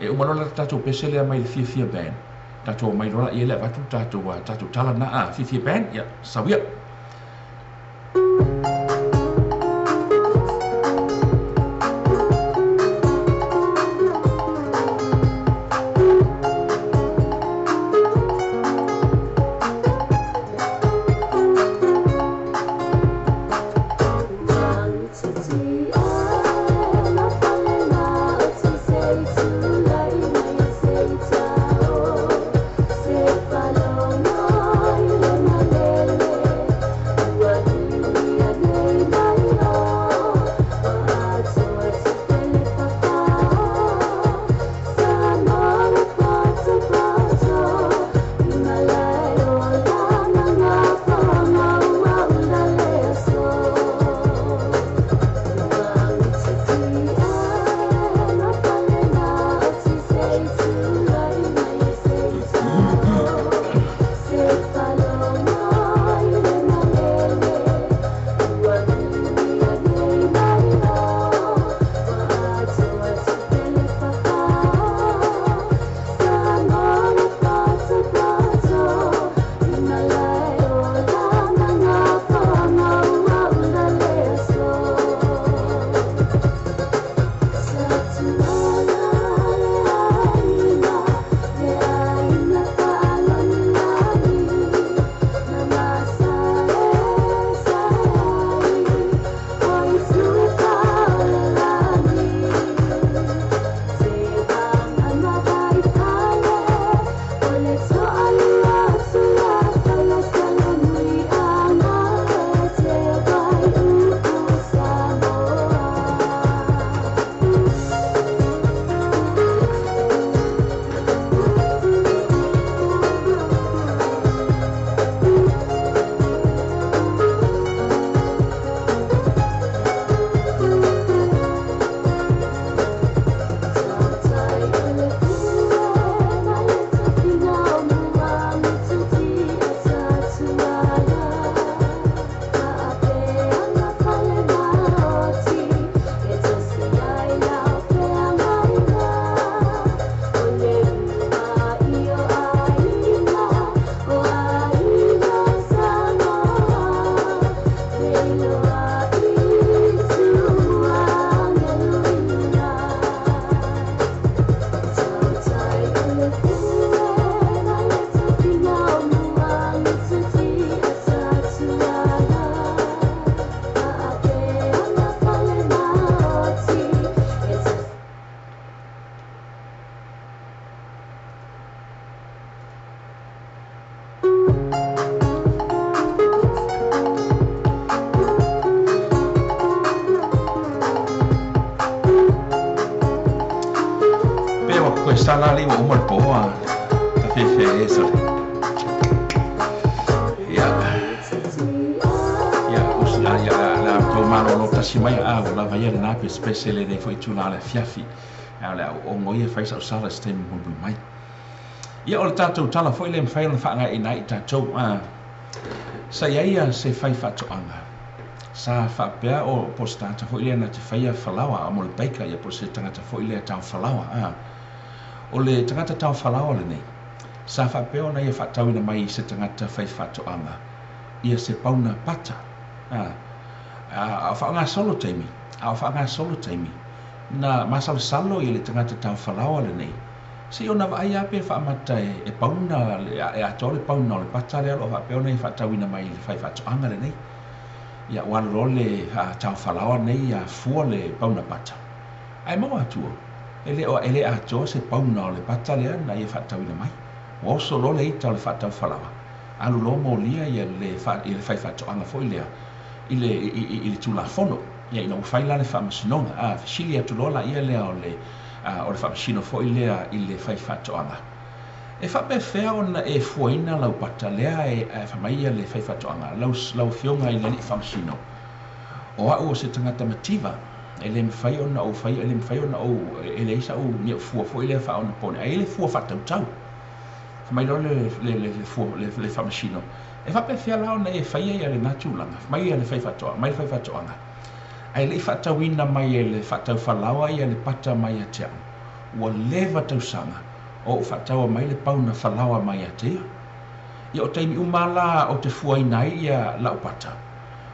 E uma loa le tatou pese lea mai le Fiafia Band, tatou omai loa laia lea avatu le tatou, tatou tala lena a, Fiafia Band, ia, sau ia. sala le ua uma le poa ta fefe e sa. Ia. Ia, usi a ia la tau malo lo tasi mai a ua lava ia lena pesepese le nei foi itulā o le afiafi. A o le a ou ogo ia e fai sau sala i se taimi mulimuli mai. Ia o le tatou tala foi lea e mafai ona faagaeeina ai i tatou. A sa i ai se faifaatoaga sa faapea o po o se tagata foi lea na te faia falaoa a mo le baker ia po o se tagata foi lea tao falaoa. A o le tagata tao falaoa lenei sa faapea ona ia faatauina mai i se tagata faifaatoaga ia se pauna pata. A a o faagasolo taimi, a o faagasolo taimi na masalosalo ia le tagata tao falaoa lenei se i ona vaai lava pe faamata e pauna e atoa le pauna o le pata lea o lo o faapea ona ia faatauina mai i le faifaatoaga lenei. Ia ua alu loa le tao falaoa nei ia fua le pauna pata. Ae maua atua, e le o e le atoa se pauna o le pata lea na ia faatauina mai. Ua oso loa le ita o le faatau falaoa, alu loa molia ia le ia le faifaatoaga foi lea i le i i le Tulafono. Ia ina ua fai la le faamasinoga, a fesili atu loa laia lea o le o le faamasino foi lea i le faifaatoaga, E faapefea ona e fuaina lau pata lea e fai mai ia le faifaatoaga, lau lau Afioga i le Alii Faamasino, o au o se tagata mativa, e le mafai ona ou faia, e le mafai ona ou, e leai sau ni au fua foi lea faaonapone, ae i ai le fua faatautau. Fai mai loa le le le le fua le le Faamasino, E faapefea la ona e faia ia lena tulaga? Fai mai ia le faifaatoaga, mai le faifaatoaga, ae le i faatauina mai e le faataufalaoa ia le pata mai ia te au, ua leva tausaga o ou faataua mai le pauna falaoa mai ia te ia. Ia o taimi uma lava la ou te fuaina ai ia lau pata,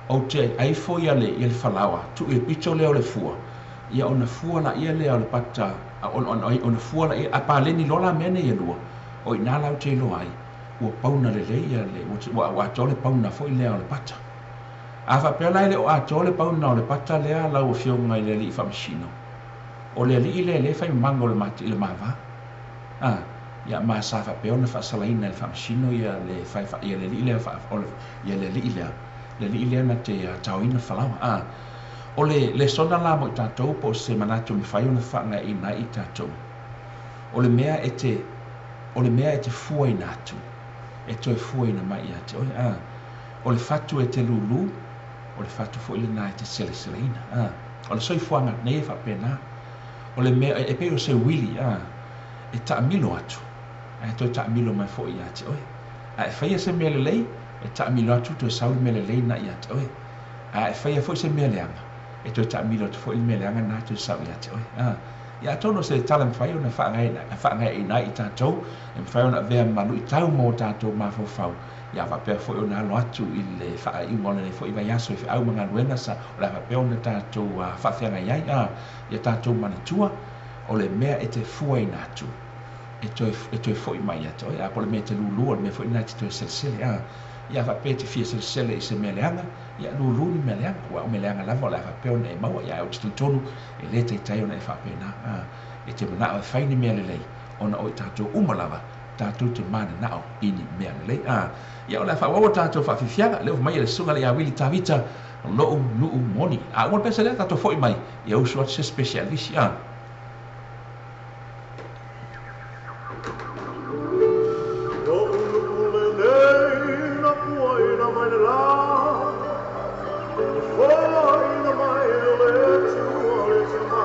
ou te aifo ia le ia le falaoa, tuu i le pito lea o le fua, ia ona fua laia lea o le pata, ona fua laia, a paleni loa la mea nei e lua, o i ina la ou te iloa ai, ua pauna lelei ia le, ua atoa le pauna foi lea o le pata. A faapea la e le o atoa le pauna o le pata lea lau Afioga i le Alii Faamasino, o le alii lea lea e fai mamago i le mava. A, ia ma sa faapea ona faasalaina e le Faamasino ia le fai, ia le alii lea, o le, ia le alii lea, le alii lea na te taoina falaoa. A, o le lesona la mo i tatou po o se manatu e mafai ona faagaeeina ai i tatou, o le mea e te, o le mea e te fuaina atu, e toe fuaina mai ia te oe. A, o le fatu e te lūlū, o le fatu foi lena e te seleseleina. A, o le soifuaga nei e faapena. O le mea, e pei o se uili, a, e taamilo atu, ae toe taamilo mai foi ia te oe. A e faia se mea lelei, e taamilo atu toe sau le mea lelei na ia te oe. A e faia foi se mea leaga, e toe taamilo atu foi le mea leaga na toe sau ia te oe. A, ia atonu o se tala e mafai ona faagaeeina ai i tatou, e mafai ona avea ma luitau mo tatou mafaufau, ia faapea foi ona alo atu i le faaiuga o lenei foi vaiaso i feau ma galuega sa o le a faapea ona tatou faafeagai ai, a, ia tatou manatua, o le mea e te fuaina atu, e toe, e toe foi mai ia te oe, a po o le mea e te lūlū, o le mea foi lena e te toe selesele, a, ia faapea e te fia selesele i se mea leaga, ia lūlū ni mea leaga, aua o mea leaga lava o le a faapea ona e maua, ia ae ou te talitonu, e le taitai ona e faapena, a, e te manao e fai ni mea lelei, ona o i tatou uma lava, tatou te mananao i ni mea lelei. A, ia o le a faaauau a tatou faafiafiaga, lea ua fai mai e le susuga ia Wili Tavita, lo'u nuu moni. A uma le pese lea, tatou foi mai, ia usu atu se specialisi. A. Lo'u nuu lenei na puaina mai le la, Na foaina mai e le Atua le Tama.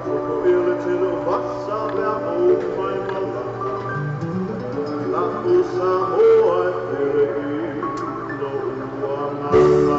Sopo ia le tele o vasa pe a ou mai malaga, La'u Samoa e pele i lo'u agaga.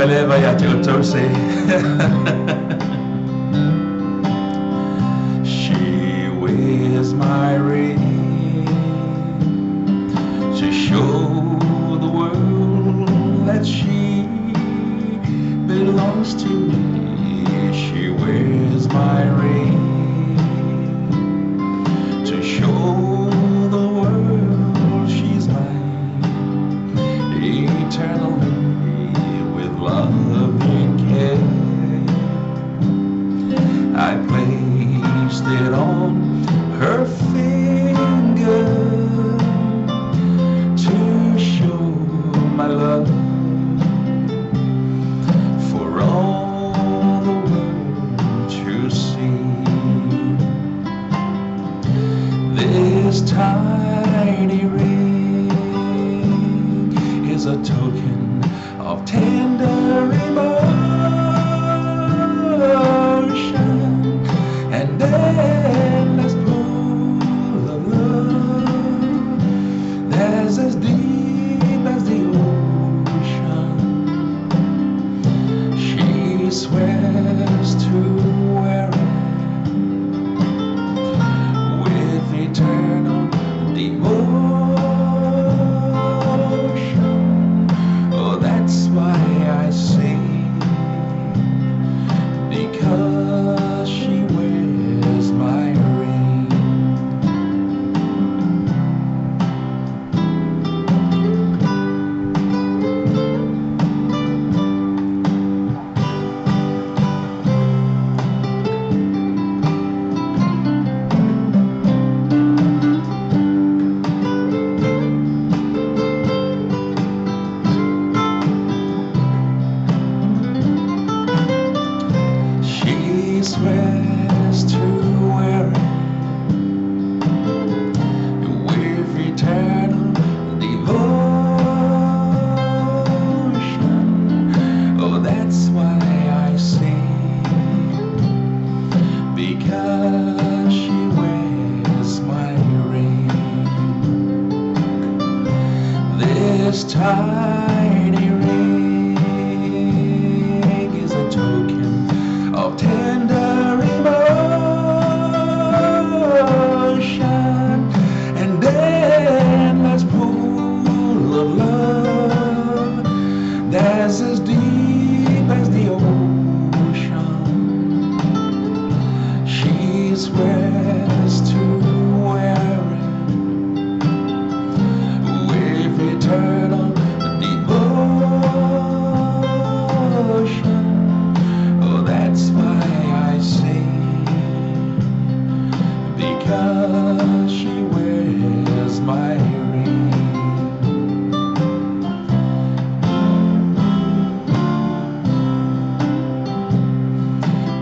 mai lea vai ia te outou se. She wears my ring to show the world that she belongs to me. She wears my ring to show the world she's mine eternally with love and care. I placed it on her finger to show my love for all the world to see. This tiny ring is a token of tender emotion and endless pool of love that's as deep as the ocean. She swears to wear it with eternal devotion. Oh, that's why I sing, because she wears my ring. She swears to wear it with eternal devotion. Oh, that's why I sing, because she wears my ring. This tiny ring is a token of tender emotion and endless pool of love that's as deep as the ocean. She swears to wear it with eternal devotion. Oh, that's why I sing, because she wears my ring.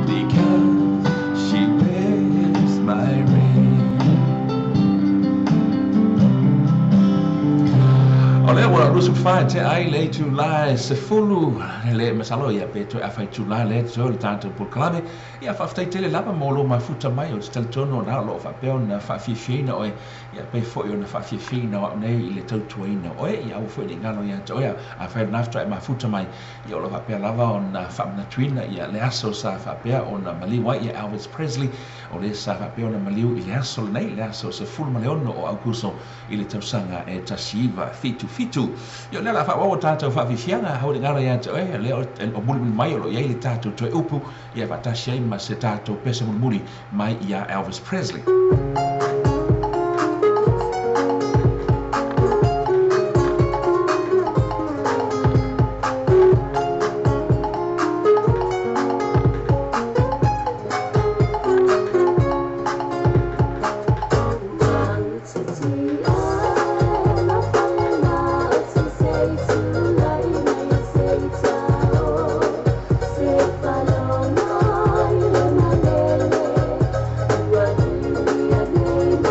Because she wears my ring. O lea ua lusu whae te ai le tu lai se fulu le masalo ia pe toe awhai tu lai le toe le tātou polokalame ia whaaftai tele lava mo lo mafuta mai o te talitono na o loo whaapea ona whaafiafiaina oe ia pe foi ona whaafiafiaina o au nei i le tautuaina oe ia au foi le ngalo ia te oe a whai nafta e mafuta mai ia o lo whaapea lava ona whaamanatuina ia le aso sa whaapea ona maliu ai ia Elvis Presley o le sa whaapea ona maliu i le aso lenei le aso se fulu ma le ono o Aukuso i le tausaga e 1977. Ia o lea la whaawau o tātou whaafiafiaga hau le ngalo ia te oe lea o mulimuli mai o lo iai le tātou toe upu ia whaatasi ai ma se tātou pese mulimuli mai ia Elvis Presley. Thank you.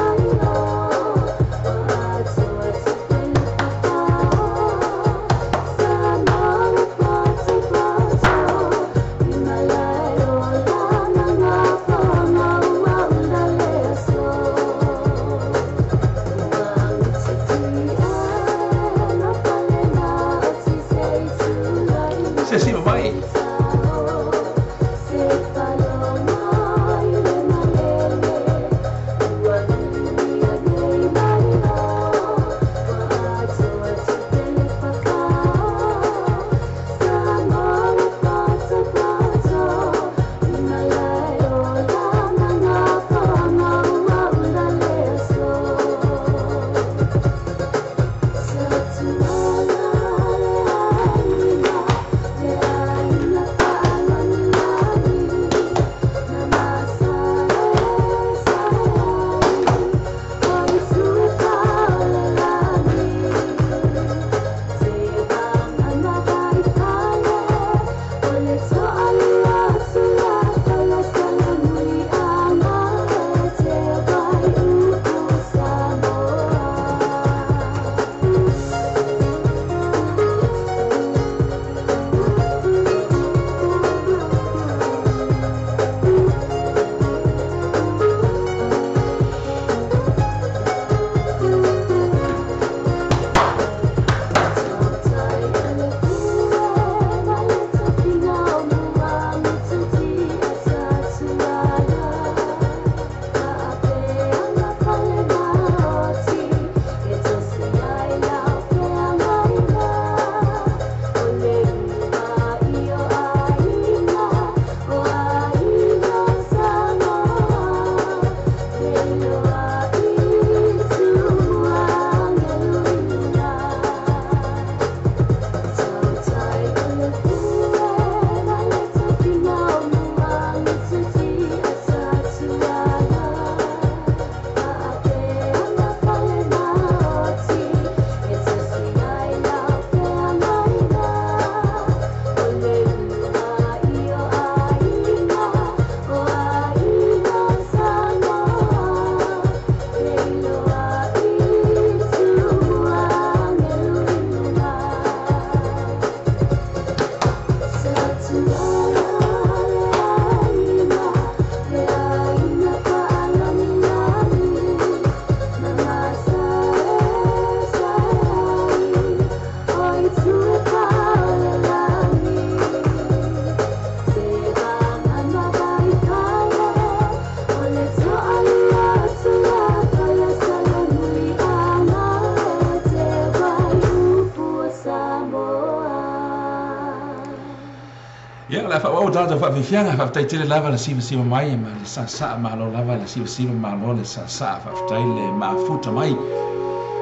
Le a faaauau tatou faafiafiaga, faafetai tele lava le sivasiva mai ma le saasaa, malo lava le sivasiva, malo le saasaa, faafetai le mafuta mai.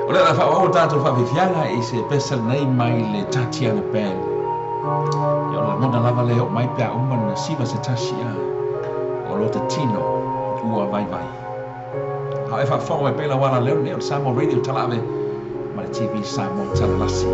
O le a faaauau tatou faafiafiaga i se pesa lenei mai le Tatiana Band. Ia, o le lagona lava le oo mai pe a uma na siva se tasi a o lo te tino ua vaivai. A o e faafofoga mai pea i lau ala leo lenei o le Samoa Radio Talaave ma le TV Samoa Talalasi.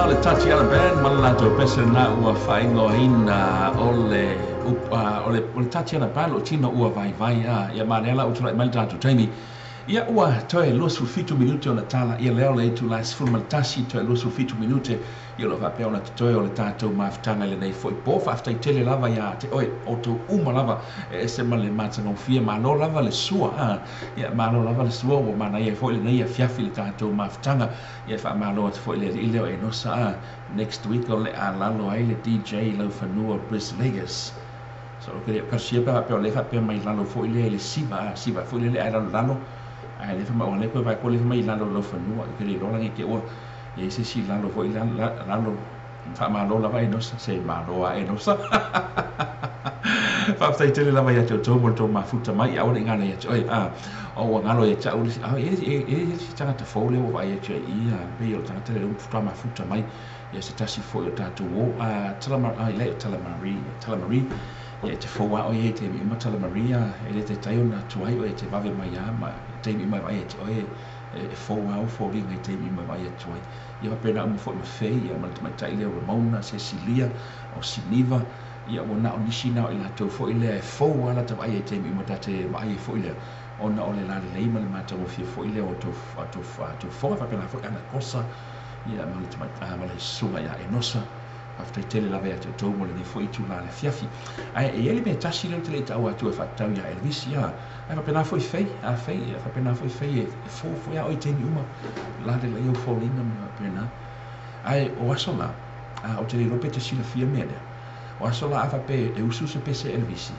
O le Tatiana Band ma le latou pese lena ua faaigoaina o le o le o le Tatiana Band o tino ua vaivai a ia ma lea la ua tulai mai le tatou taimi ia ua toe 27 minute ona tala ia lea o le itula e 11 toe 27 minute ia o lo o faapea ona totoe o le tatou mafutaga i lenei foi po. Faafetai tele lava ia te oe outou uma lava e ese ma le matagofie. Malo lava le sua a ia malo lava le sua ua manaia foi lenei afiafi le tatou mafutaga. Ia faamalo atu foi le alii lea o Enosa a next week o le a lalo ai le DJ i laufanua Bris Vegas. So o ke kasia pe faapea o le faapea mai lalo foi lea i le siva a siva foi lele ai lalo lalo ai le fa mai o le koe vai ko le fa mai lalo laufanua ke le iloa lagi ke ua ia se si lalo foi lalo faamalo lava Enosa se malo a Enosa. Faafetai tele lava ia te outou mo le tou mafuta mai aua ne i galo ia te oe a o ua galo ia te au a e e e se tagata fou lea ua vaai atu ai i a pei o le tagata lea ua faatoa mafuta mai ia se tasi foi o tatou o a Tala a le Tala Marie Tala Marie ia e te fou a oe e te taimi uma Tala Maria e le taitai ona tuai oe e te vave mai a ma taimi uma e vaai atu oe e fou a ou foliga i taimi uma e vaai atu ai. Ia faapena uma foi ma Fei ia ma le tamaitai lea o Ramona, Cecilia, o Siniva, ia ua na o nisi na o i latou foi lea e fou a lata vaai ai i taimi uma ta te vaai ai foi lea ona o le lalelei ma le matagofie foi lea o tou tou fofoga. Faapena foi Ana Kosa ia ma le tamaitai ma le susuga ia Enosa. Faafetai tele lava ia te outou mo lenei foi itula le afiafi. Ae e i ai le mea e tasi lea ou te le i taua atu e faatatau ia Elvis ia ae faapena foi Fei a Fei ia faapena foi Fei e fou foi a oe i taimi uma lalelei ou foliga ma faapena. Ae o aso la a ou te le iloa pe te silafia mea lea. O aso la a faapea e usu se pese Elvisi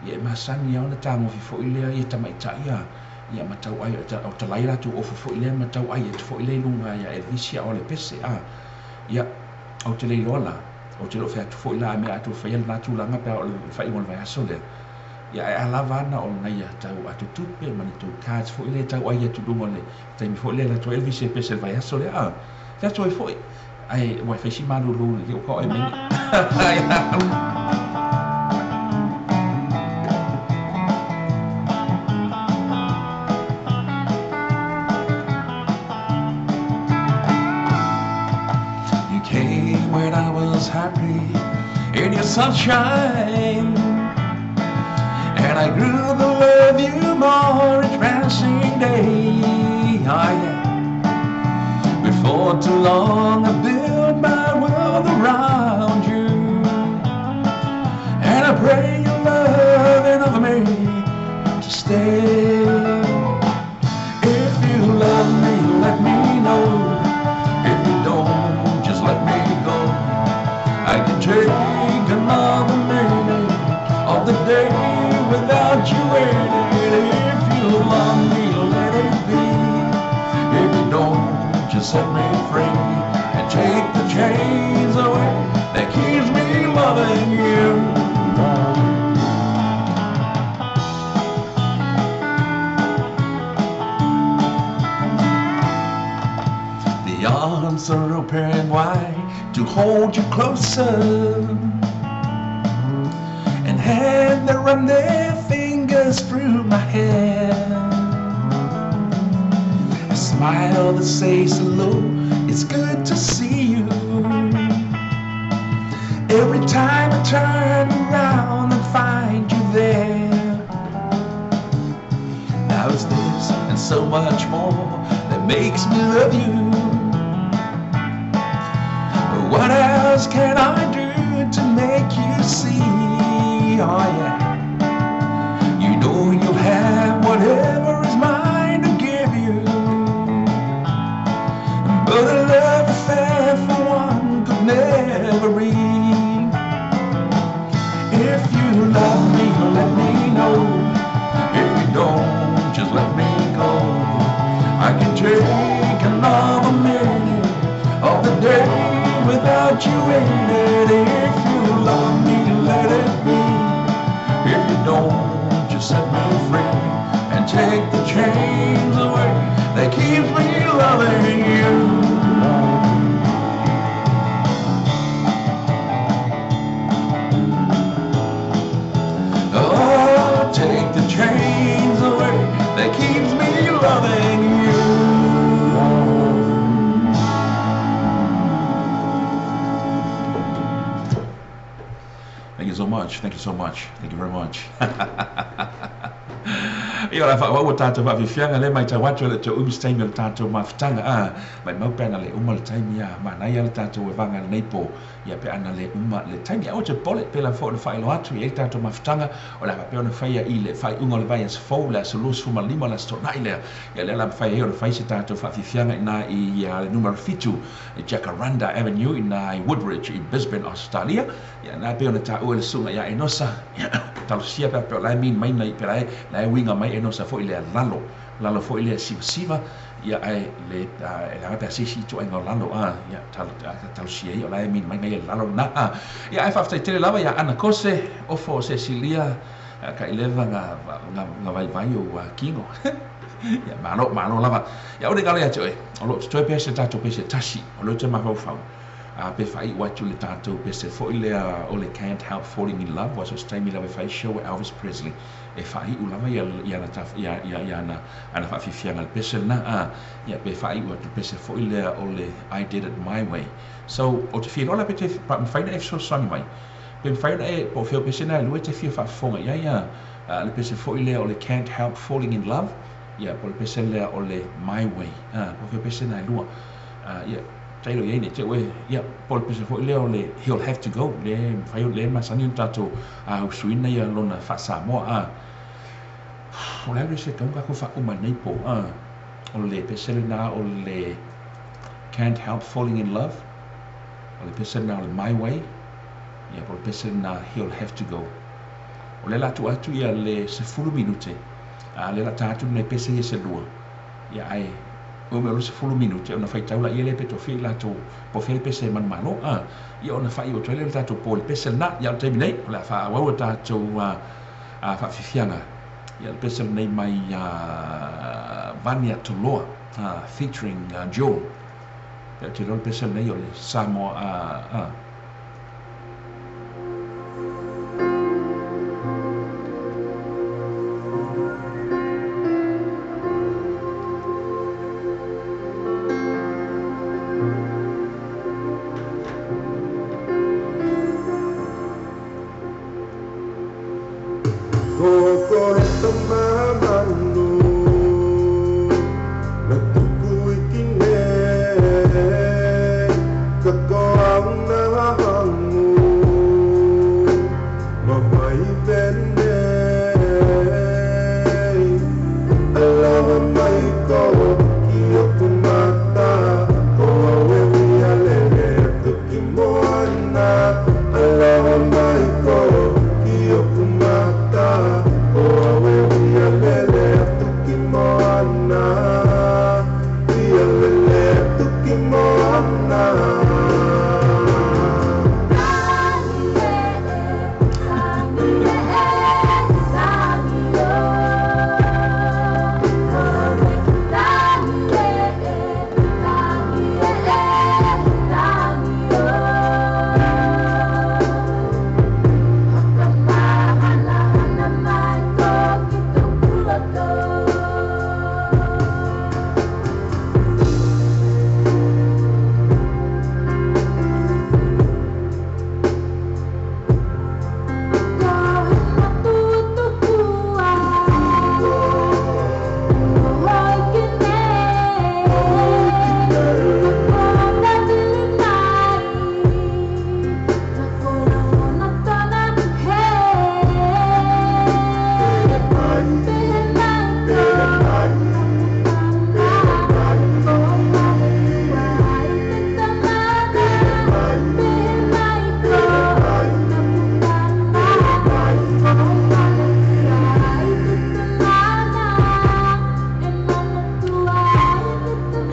ia e masani lava ona tagofi foi lea ia tamaitai a ia ma tau ai o talai latou ofu foi lea ma tau ai atu foi lea i luga ia Elvisi a o le pese a ia ou te le iloa la ou te le o fai atu foi la a mea a tou faia lena tulaga pe a o le faaiuga o le vaiaso lea ia ae a lava ana o nai a tau atu tupe ma ni tou cards foi lea e tau ai atu i luga o le taimi foi lea e alu atu ai Elvisi e pese i le vaiaso lea a fai atu ai foi ae ua e fai si malulu le o ka oe mai You came when I was happy in your sunshine, and I grew to love you more each passing day. Oh, yeah. Before too long I built my world around you, and I pray your love and over me to stay. If you love me, let me know. If you don't, just let me go. I can take another minute of the day without you in it. If you love me, let it be. If you don't, just set me free and take the chains away that keeps me loving you. The arms are open wide to hold you closer, and hand that run their fingers through my hair. A smile that says hello, it's good to see you. Every time I turn around and find you there. Now it's this and so much more that makes me love you. What else can I do to make you see? Oh yeah, you know you'll have whatever is mine to give you. But a love affair for one could never be. If you love me, let me know. If you don't, just let me go. I can take another minute of the day without you in it. If you love me, let it be. If you don't, just set me free and take the chains away that keeps me loving you. Oh, take the chains away that keeps me loving you. much. Thank you so much. Thank you very much. Ia, o le a faaauau a tatou faafiafiaga lea e matau atu e le o toe umi se taimi o le tatou mafutaga. A, maimau pe ana le uma le taimi, a manaia le tatou evaga i lenei po, ia pe ana le uma le taimi. Aua te popole, pēlā foi ona faailoa atu, e i ai le tatou mafutaga o le a faapea ona faia i le faaiuga o le vaiaso fou, le aso 25, le Aso Toonai lea. Ia lea o le a mafai ai ona fai se tatou faafiafiaga i ina i le numera 7 Jacaranda Avenue i ina i Woodbridge i Brisbane, Ausetalia. Ia na e pei ona taua e le susuga ia Enosa, ia, talosia pe a faapea o la e min mai nai, pe la e, la e uiga mai Enosa foi lea lalo, lalo foi lea sivasiva, ia ae le, e leaga pe a se isi ituaiga o lalo, a, ia, talosia ia o la e min mai nai e lalo lena, a. Ia ae faafetai tele lava ia Ana Kose, ofo o Sesilia, Kaileva nga, nga, nga vaivai o kino. Ia, malo, malo lava. Ia aua ne i galo ia te oe, o lo o totoe pea se tatou pese tasi, o lea ou te mafaufau, a pe faaiu atu le tatou pese foi lea o le Can't Help Falling in Love, aua so o se taimi lava e fai show a Elvis Presley, e faaiu lava ia, ia ana taf, ia, ia, ia ana, ana faafiafiaga i le pese lena, a, ia pe faaiu atu le pese foi lea o le I Did It My Way. So, ou te fia iloa la pe te, mafai ona e fesoasoani mai, pe mafai ona e, po o fea o pese na e lua e te fia faafofoga i ai, a, a le pese foi lea o le Can't Help Falling in Love, ia, po o le pese lea o le My Way, a, po o fea o pese na e lua, a, ia, tailo i ai ne i te i ua e, ia, po o le pese foi lea o le He'll Have to Go, lea e mafai ona, lea e masani ona tatou usuina ia lona faa-Samoa, a. O le a le mea e tatau ona tatou faauma i lenei po, a, o le pese lena o le Can't Help Falling in Love, o le pese lena o le My Way, ia, po o le pese lena He'll Have to Go. O lea o le a tuu atu ia le 10 minute, a, lea o le a ta atu nai pese ia se lua, Ia ae umi o le 10 minute ona faitau laia lea pe toafia i latou po o fea le pese e manumalo a ia ona faaiu atu ai lea o le tatou po i le pese lena. Ia o le taimi nei o le a faaauau a tatou a faafiafiaga ia le pese lenei mai ia Vania Toloa a featuring Jewel. Ia ou te iloa le pese lenei o le Samoa a a.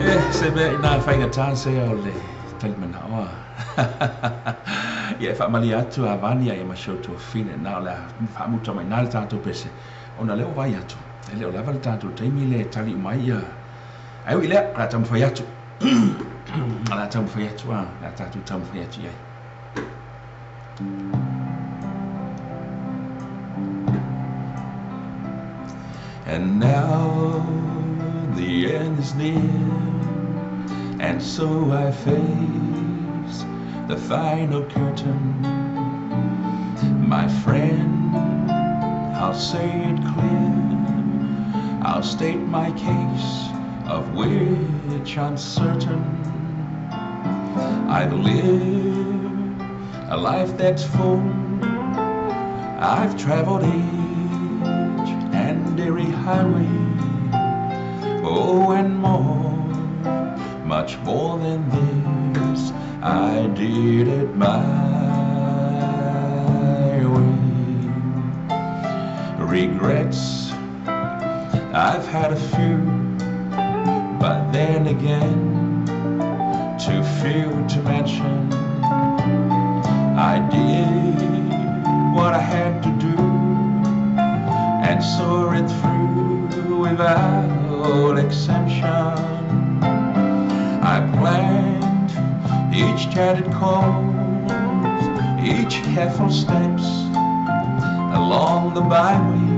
Eh, se mea inā e faigata se o le talimanao a. Ia e faamalie atu a Vania ia ma si ou tuafine na o le a faamuta mai ina le tatou pese ona o lea ua vaai atu e le o lava le tatou taimi lea e tali uma ai ia ae ui i lea o le a taumafai atu o le a taumafai atu a o le a tatou taumafai atu i ai. And now the end is near, and so I face the final curtain. My friend, I'll say it clear, I'll state my case, of which I'm certain. I've lived a life that's full. I've traveled each and every highway, oh, and more, much more than this. I did it my way. Regrets, I've had a few, but then again, too few to mention. I did what I had to do and saw it through without exemption. I planned each charted course, each careful steps along the byway,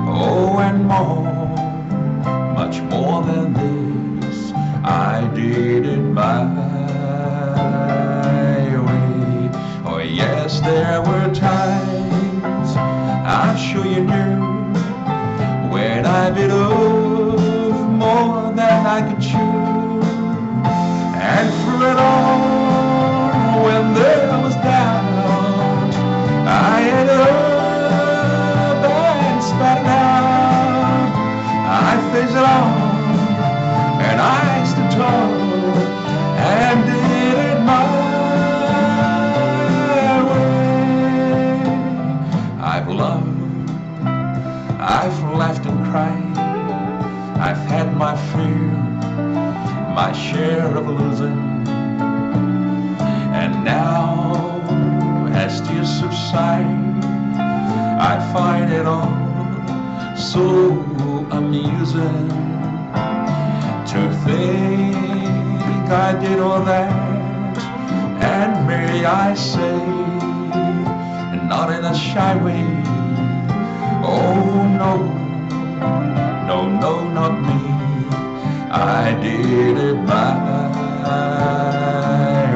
oh, and more, much more than this. I did it my way. Oh yes, there were times, I'm sure you knew, when I bit off more than I could chew. And through it all, when there was doubt, I ate up and spat it out. I faced it all, and I stood tall, and did it my way. I've loved, I've laughed and cried, I've had my fear, my share of losing. And now, as tears subside, I find it all so amusing to think I did all that, and may I say, not in a shy way, oh no, no, no, not me. I did it my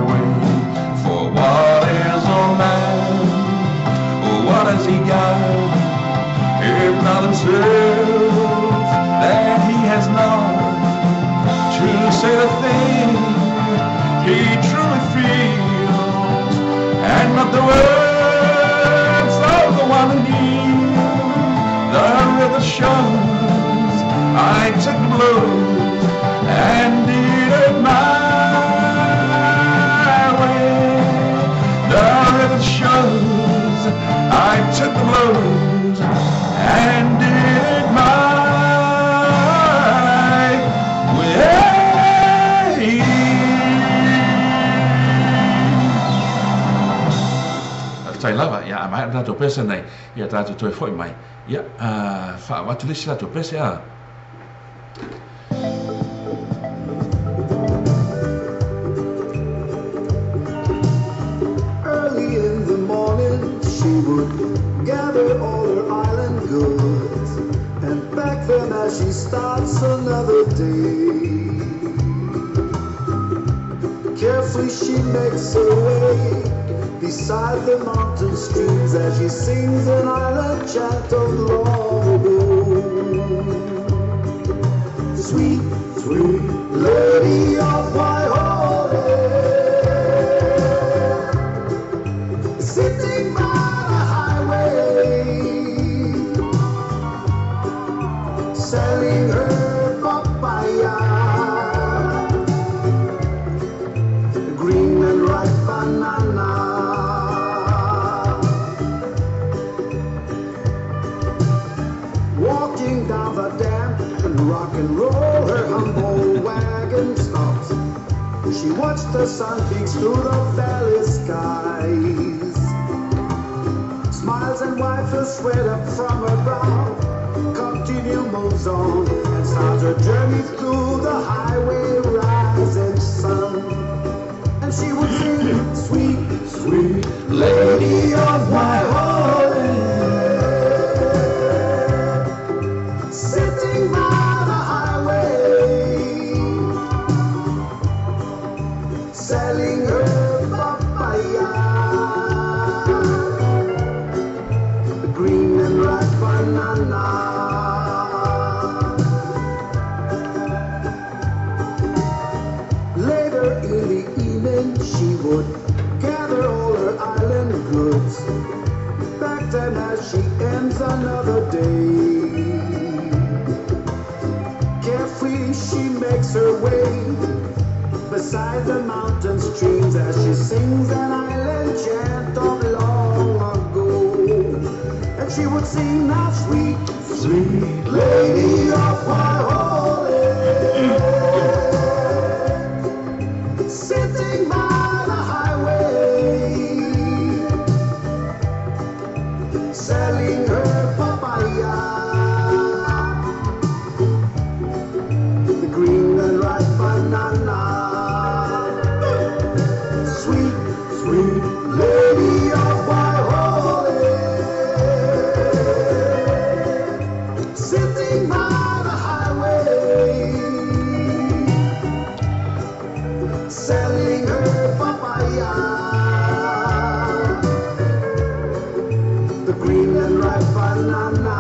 way. For what is a man? What has he got? If not himself, that he has not to say the thing he truly feels, and not the words of the one who knew. The river shows I took the blows and did it my way. The river shows I took the blows and did it my way. Tai lava, ia, mai ana tātou pese nei, ia tātou toi foi mai. Ia, wha watu lisi tātou pese a. Early in the morning she would gather all her island goods and pack them as she starts another day. Carefully she makes her way beside the mountain streams as she sings an island chant of long ago. Sweet, sweet lady of Waiahole, sitting by the highway, selling her papaya, green and ripe banana. Walking down the dam and rock and roll, her humble wagon stops. She watched the sun peeks through the valley skies. Smiles and wipes the sweat up from her brow. Continue moves on and starts her journey through the highway rising sun. And she would sing, sweet, sweet lady of Waiahole, sitting by the highway, selling her papaya, As she ends another day, carefree she makes her way beside the mountain streams as she sings an island chant of long ago. And she would sing now, sweet, sweet lady of Waiahole, sitting by the highway, selling her papaya, the green and ripe banana. Sweet, sweet lady of Waiahole, sitting by the highway, selling her papaya, the green and ripe banana.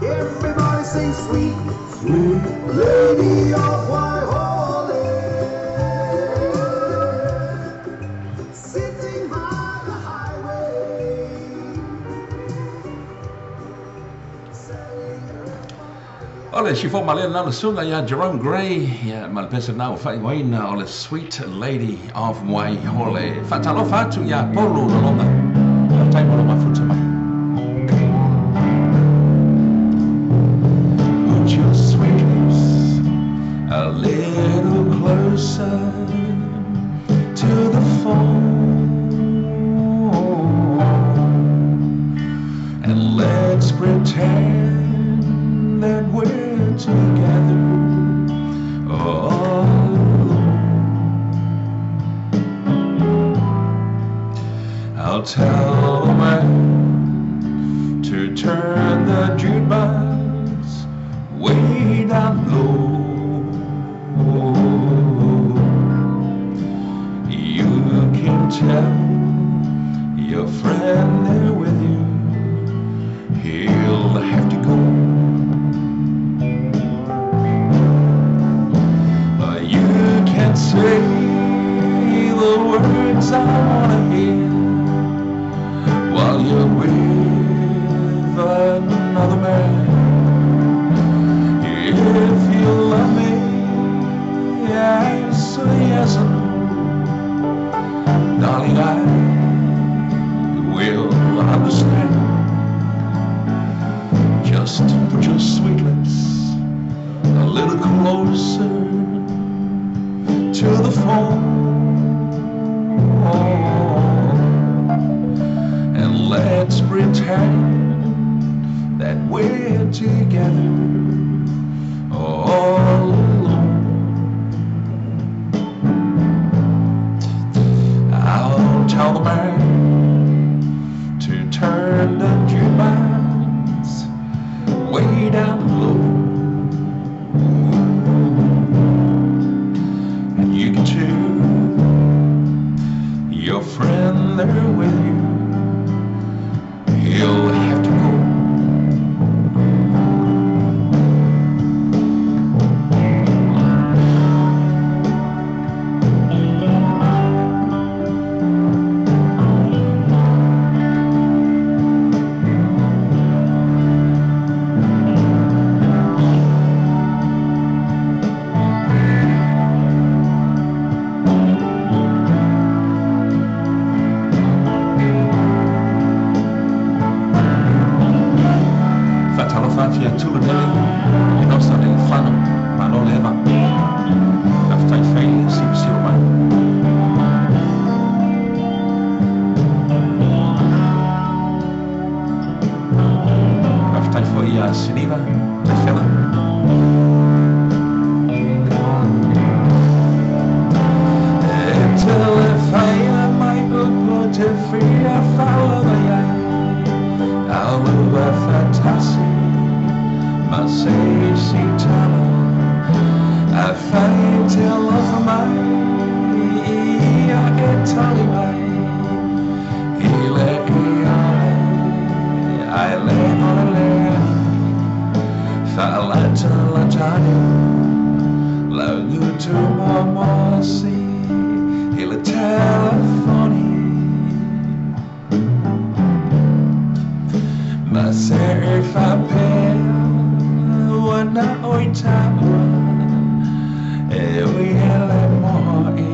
Everybody sings sweet, sweet lady of Waiahole, sitting by the highway, selling her. O le sifo ma lea na sunga ia Jerome Gray ia ma le pesa na o whaiwaina o le Sweet Lady of Waihole. Whatalofa atu ia Polo Lolonga. Ia taimo lo mafuta mai. Put your sweet lips a little closer to the phone, and let's pretend that we're together all alone. I'll tell the man to turn the jukebox way down low. You can tell your friend there with you, he'll have to go. You can say the words I wanna hear while you're with another man. If you love me, answer yes or no. Darling, I will understand. Just put your sweet lips a little closer to the phone, and let's pretend that we're together all alone. I'll tell the man to turn the jukebox way down low, and you can too your friend there with you, he'll have to go. Fatalofatia tula nele, e nosa le fano, malo leva. Aftai fei, siu siu mai. Aftai fo ia Siniva, te fela. E te le whaia mai upo te whia whalawa iai. Alua fatasi, ma se si tala. A whai te alofa mai, ia e tali mai. I le i ai, ai le ora le ai. Whaalata latani, lau ngutu momosi, i le telefoni. mana o i tāua e ui hele moi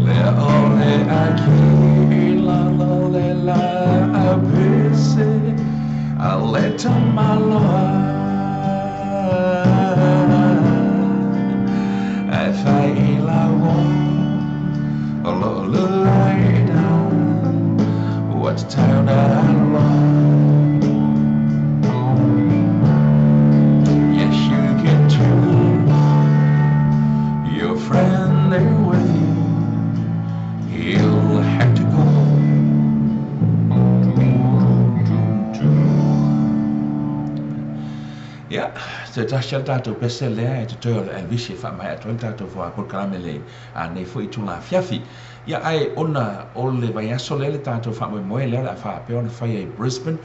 le ole a ki i lalo le la a pese a le tamaloa e fai i la o o lo luaina what town I. Yes, you can choose your friend there with you. He'll have to go. Ia, se tasi a le tatou pese lea e totoe o le Elvisi e faamaea atu ai le tatou polokalame le nei foi itula afiafi. Ia, ae ona o le vaiaso lea le tatou faamoemoe lea o le a faapea ona faia i Brisbane,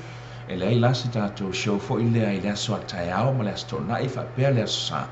e leai la se tatou show foi lea i le aso a taeao ma le aso Toonai faapea le aso Sa.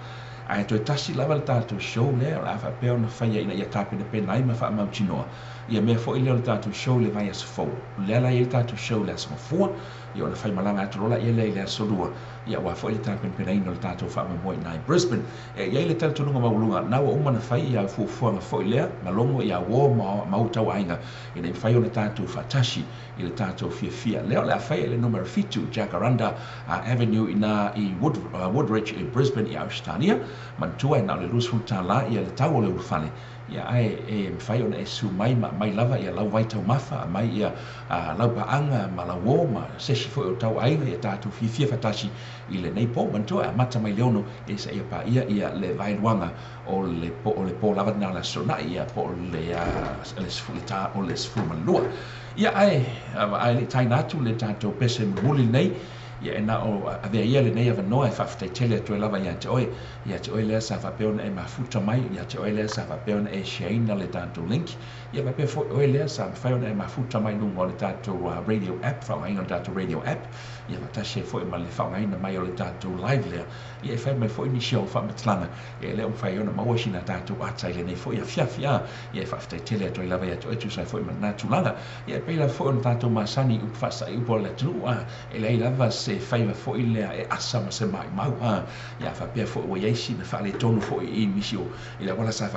Ae toe tasi lava le tatou show lea o le a faapea ona faia ina ia tapenapena ai ma faamautinoa ia mea foi lea o le tatou show i le vaiaso fou. O lea la e i ai le tatou show i le aso Gafua, ia ona faimalaga atu loa laia lea i le aso Lua, ia aua foi le tapenapenaina o le tatou faamoemoe i ina i Brisbane. E i ai le talitonuga maualuga, na ua uma ona fai ia au fuafuaga foi lea, ma logo ia uo ma ou tauaiga, ina ia mafai ona tatou faatasi i le tatou fiafia lea o le a faia i le numera 7 Jacaranda Avenue i ina i Woodridge i Brisbane i Ausetalia. Manatua e na o le $20 ia le tau o le ulufale, ia ae e mafai ona e susu mai ma aumai lava ia lau vaitaumafa, aumai ia lau paaga ma lau uo ma se isi foi o tauaiga ia tatou fiafia faatasi i lenei po. Manatua e amata mai le 6 e seia paia ia le vaeluaga o le po o le po lava lena o le Aso Toonai ia po o le o le 12. Ia ae ae le i taina atu le tatou pese mulimuli lenei, ia e na o avea ia lenei avanoa e faafetai tele atu ai lava ia te oe, ia te oe lea sa faapea ona e mafuta mai, ia te oe lea sa faapea ona e share-ina le tatou link, ia faapea foi oe lea sa mafai ona e mafuta mai i luga o le tatou radio app, faaaogaina o le tatou radio app, ia faatasi ai foi ma le faaaogaina mai o le tatou live lea, ia e fai mai foi nisi o faamatalaga e le o mafai ona maua sina tatou ata i lenei foi afiafi a, ia e faafetai tele atu ai lava ia te oe tusa ai foi ma lena tulaga. Ia e pei lava foi ona tatou masani i upu faasaai upu a le atunuu a, e leai lava se faiva foi lea e asa ma se maumau a, ia faapea foi ua i ai sina faaletonu foi i nisi o i le auala sa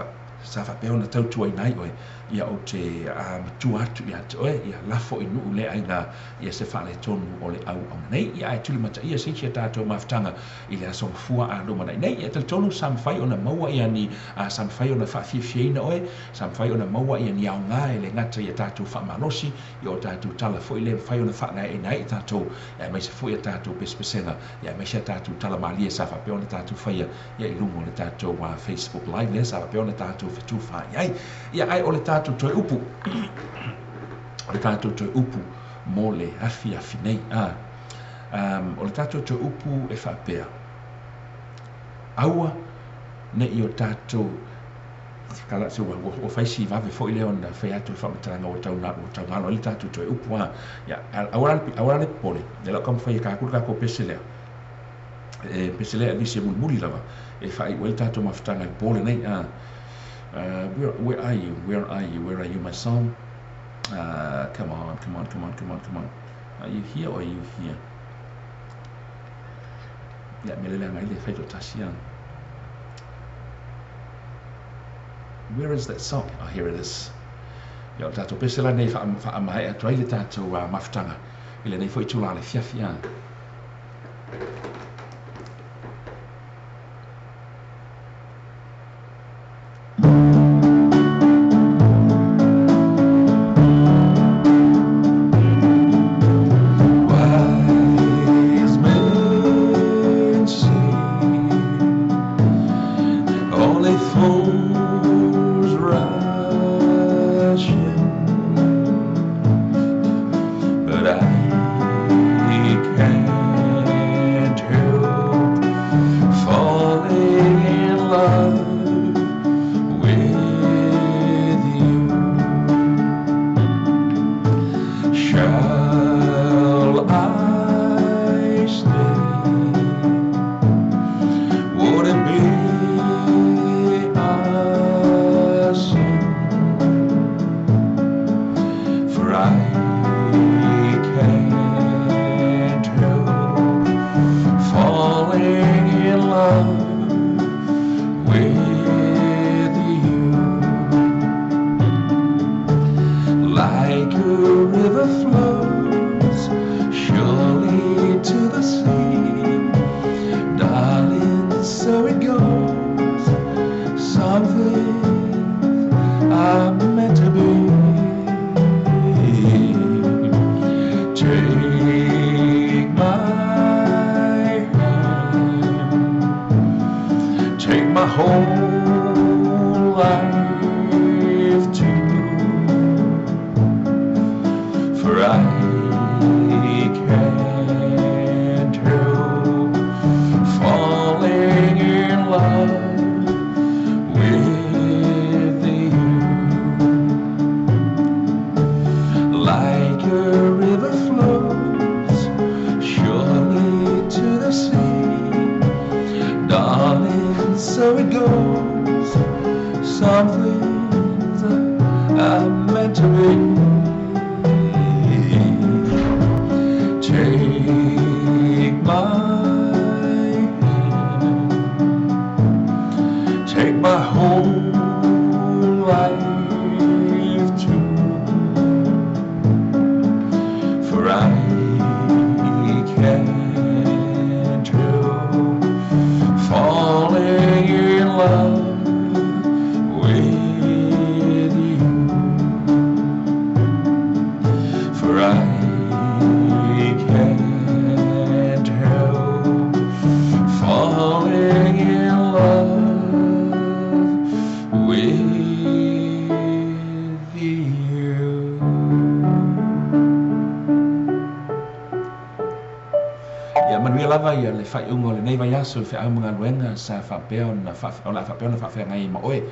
sa faapea ona tautuaina ai oe, ia ou te matua atu ia te oe, ia lafo i nuu le aiga ia se faaletonu o le auauna nei. Ia ae tulimataia se isi a tatou mafutaga i le aso Gafua a lumanai nei. Ia talitonu sa mafai ona maua ia ni, sa mafai ona faafiafiaina oe, sa mafai ona maua ia ni aoga e le gata i a tatou faamalosi, i o tatou tala foi le mafai ona faagaeaina ai i tatou, aemaise foi a tatou pesepesega, ia aemaise a tatou tala malie sa faapea ona tatou faia ia i luga o le tatou Facebook Live lea sa faapea ona tatou fetufaai ai. Ia ae o le tatou toe upu, o le tatou toe upu mo le afiafi nei. O le tatou toe upu e faapea, aua ne i o tatou kala se ua fai si vave foi lea ona fai atu le faamatalaga ua tau ua tau galo ai le tatou toe upu a. Ia aua aua le popole, ia lau taumafai e tatou le tatou pese lea. E pese lea e visi e mulimuli lava e faaiu ai le tatou mafutaga i le po lenei. Where are you? Where are you? Where are you, my song? Come on, come on, come on, come on, come on. Are you here or are you here? Ia, mea lele agai le fai toatasi a. Where is that song? Oh, here it is. Ia, o le tatou pese la nei faamaea atu ai le tatou mafutaga i lenei foi itula le afiafi a. Wise men say only fools rush in, but I can't. whole life too, for I can't help falling in love with you. Like a river flows surely to the sea, darling, so it goes. Some things are meant to be. Take my hand, take my whole life too, for I can't help falling in love with you, for I can't help falling in love with you. Ia manuia lava ia le faaiuga o lenei vaiaso i feau ma galuega sa faapea ona o le a faapea ona faafeagai ai ma oe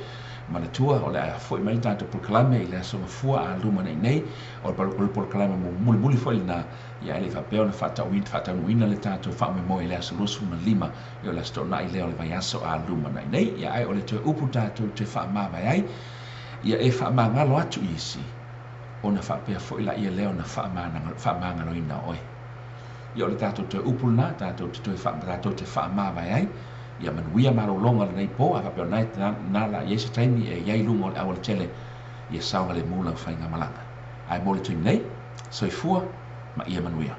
ma le tua o le a fo'i mai le tatou polokalame i le aso gafua a luma nei nei o le polokalame mulimuli foi lena ia e le i faapea ona faataunuuina le tatou faamoemoe i le aso 25 ia o le aso toonai lea o le vaiaso a luma nei nei ia ae o le toe upu tatou te faamavae ai ia e faamagalo atu i isi ona faapea foi laia lea ona faamagaloina oe. Ia o le tatou toe upu lena tatou te toe tatou te faamavae ai ia manuia malologa lenei po a faapea ona na la i ai se taimi e i ai luga o le aualatele ia saogalemu lau faigamalaga. Ae mo le taimi nei, soifua ma ia manuia.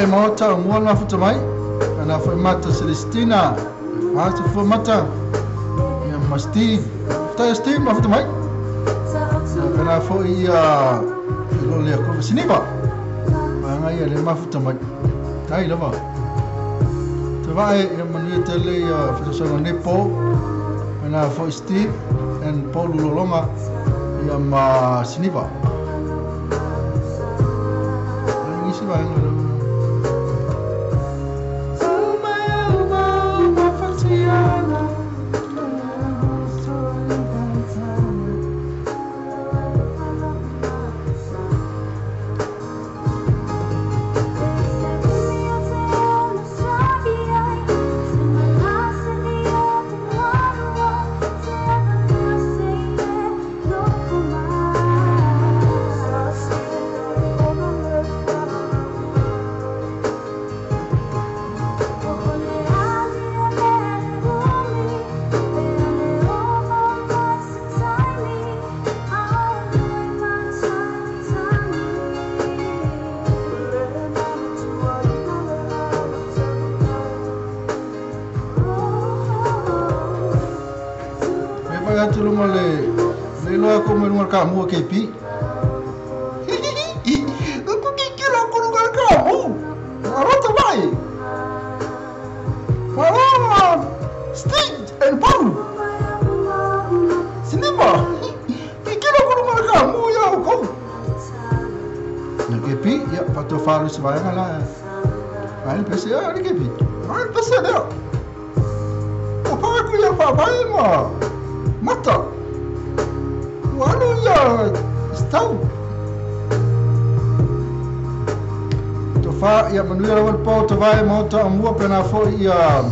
E maota o mua mafuta mai ana foi mata Celestina a se foi mata ia ma Steve tai Steve mafuta mai ana foi ia lo le ko siniva anga ia le mafuta mai tai lava te vai ia manuia tele ia fasosaga nei po ana foi Steve and Paul Lolonga ia ma siniva isi vai no. Fai atu luga le le iloa ko mai luga le kamua KP. Ku kikilo ku luga le kamu. Arota mai. Malo Steve and Paul. Sinima. Kikilo ku luga le kamu ia o kou. Na KP, ia pato falu se vaega la. Ai le pese ia le KP. Ai le pese lea. O pa ku ia pa mai ma. Mata. Ua alu ia stau. Tofa ia manuia lava le po tovae maota amua pena foi ia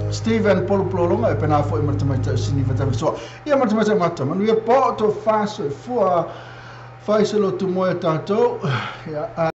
Steven Polo Pololonga e pena foi ma le tamaitai o Siniva Tavisoa. Ia ma le tamaitai mata manuia po tofa soifua fai se lotu moe tatou. Ia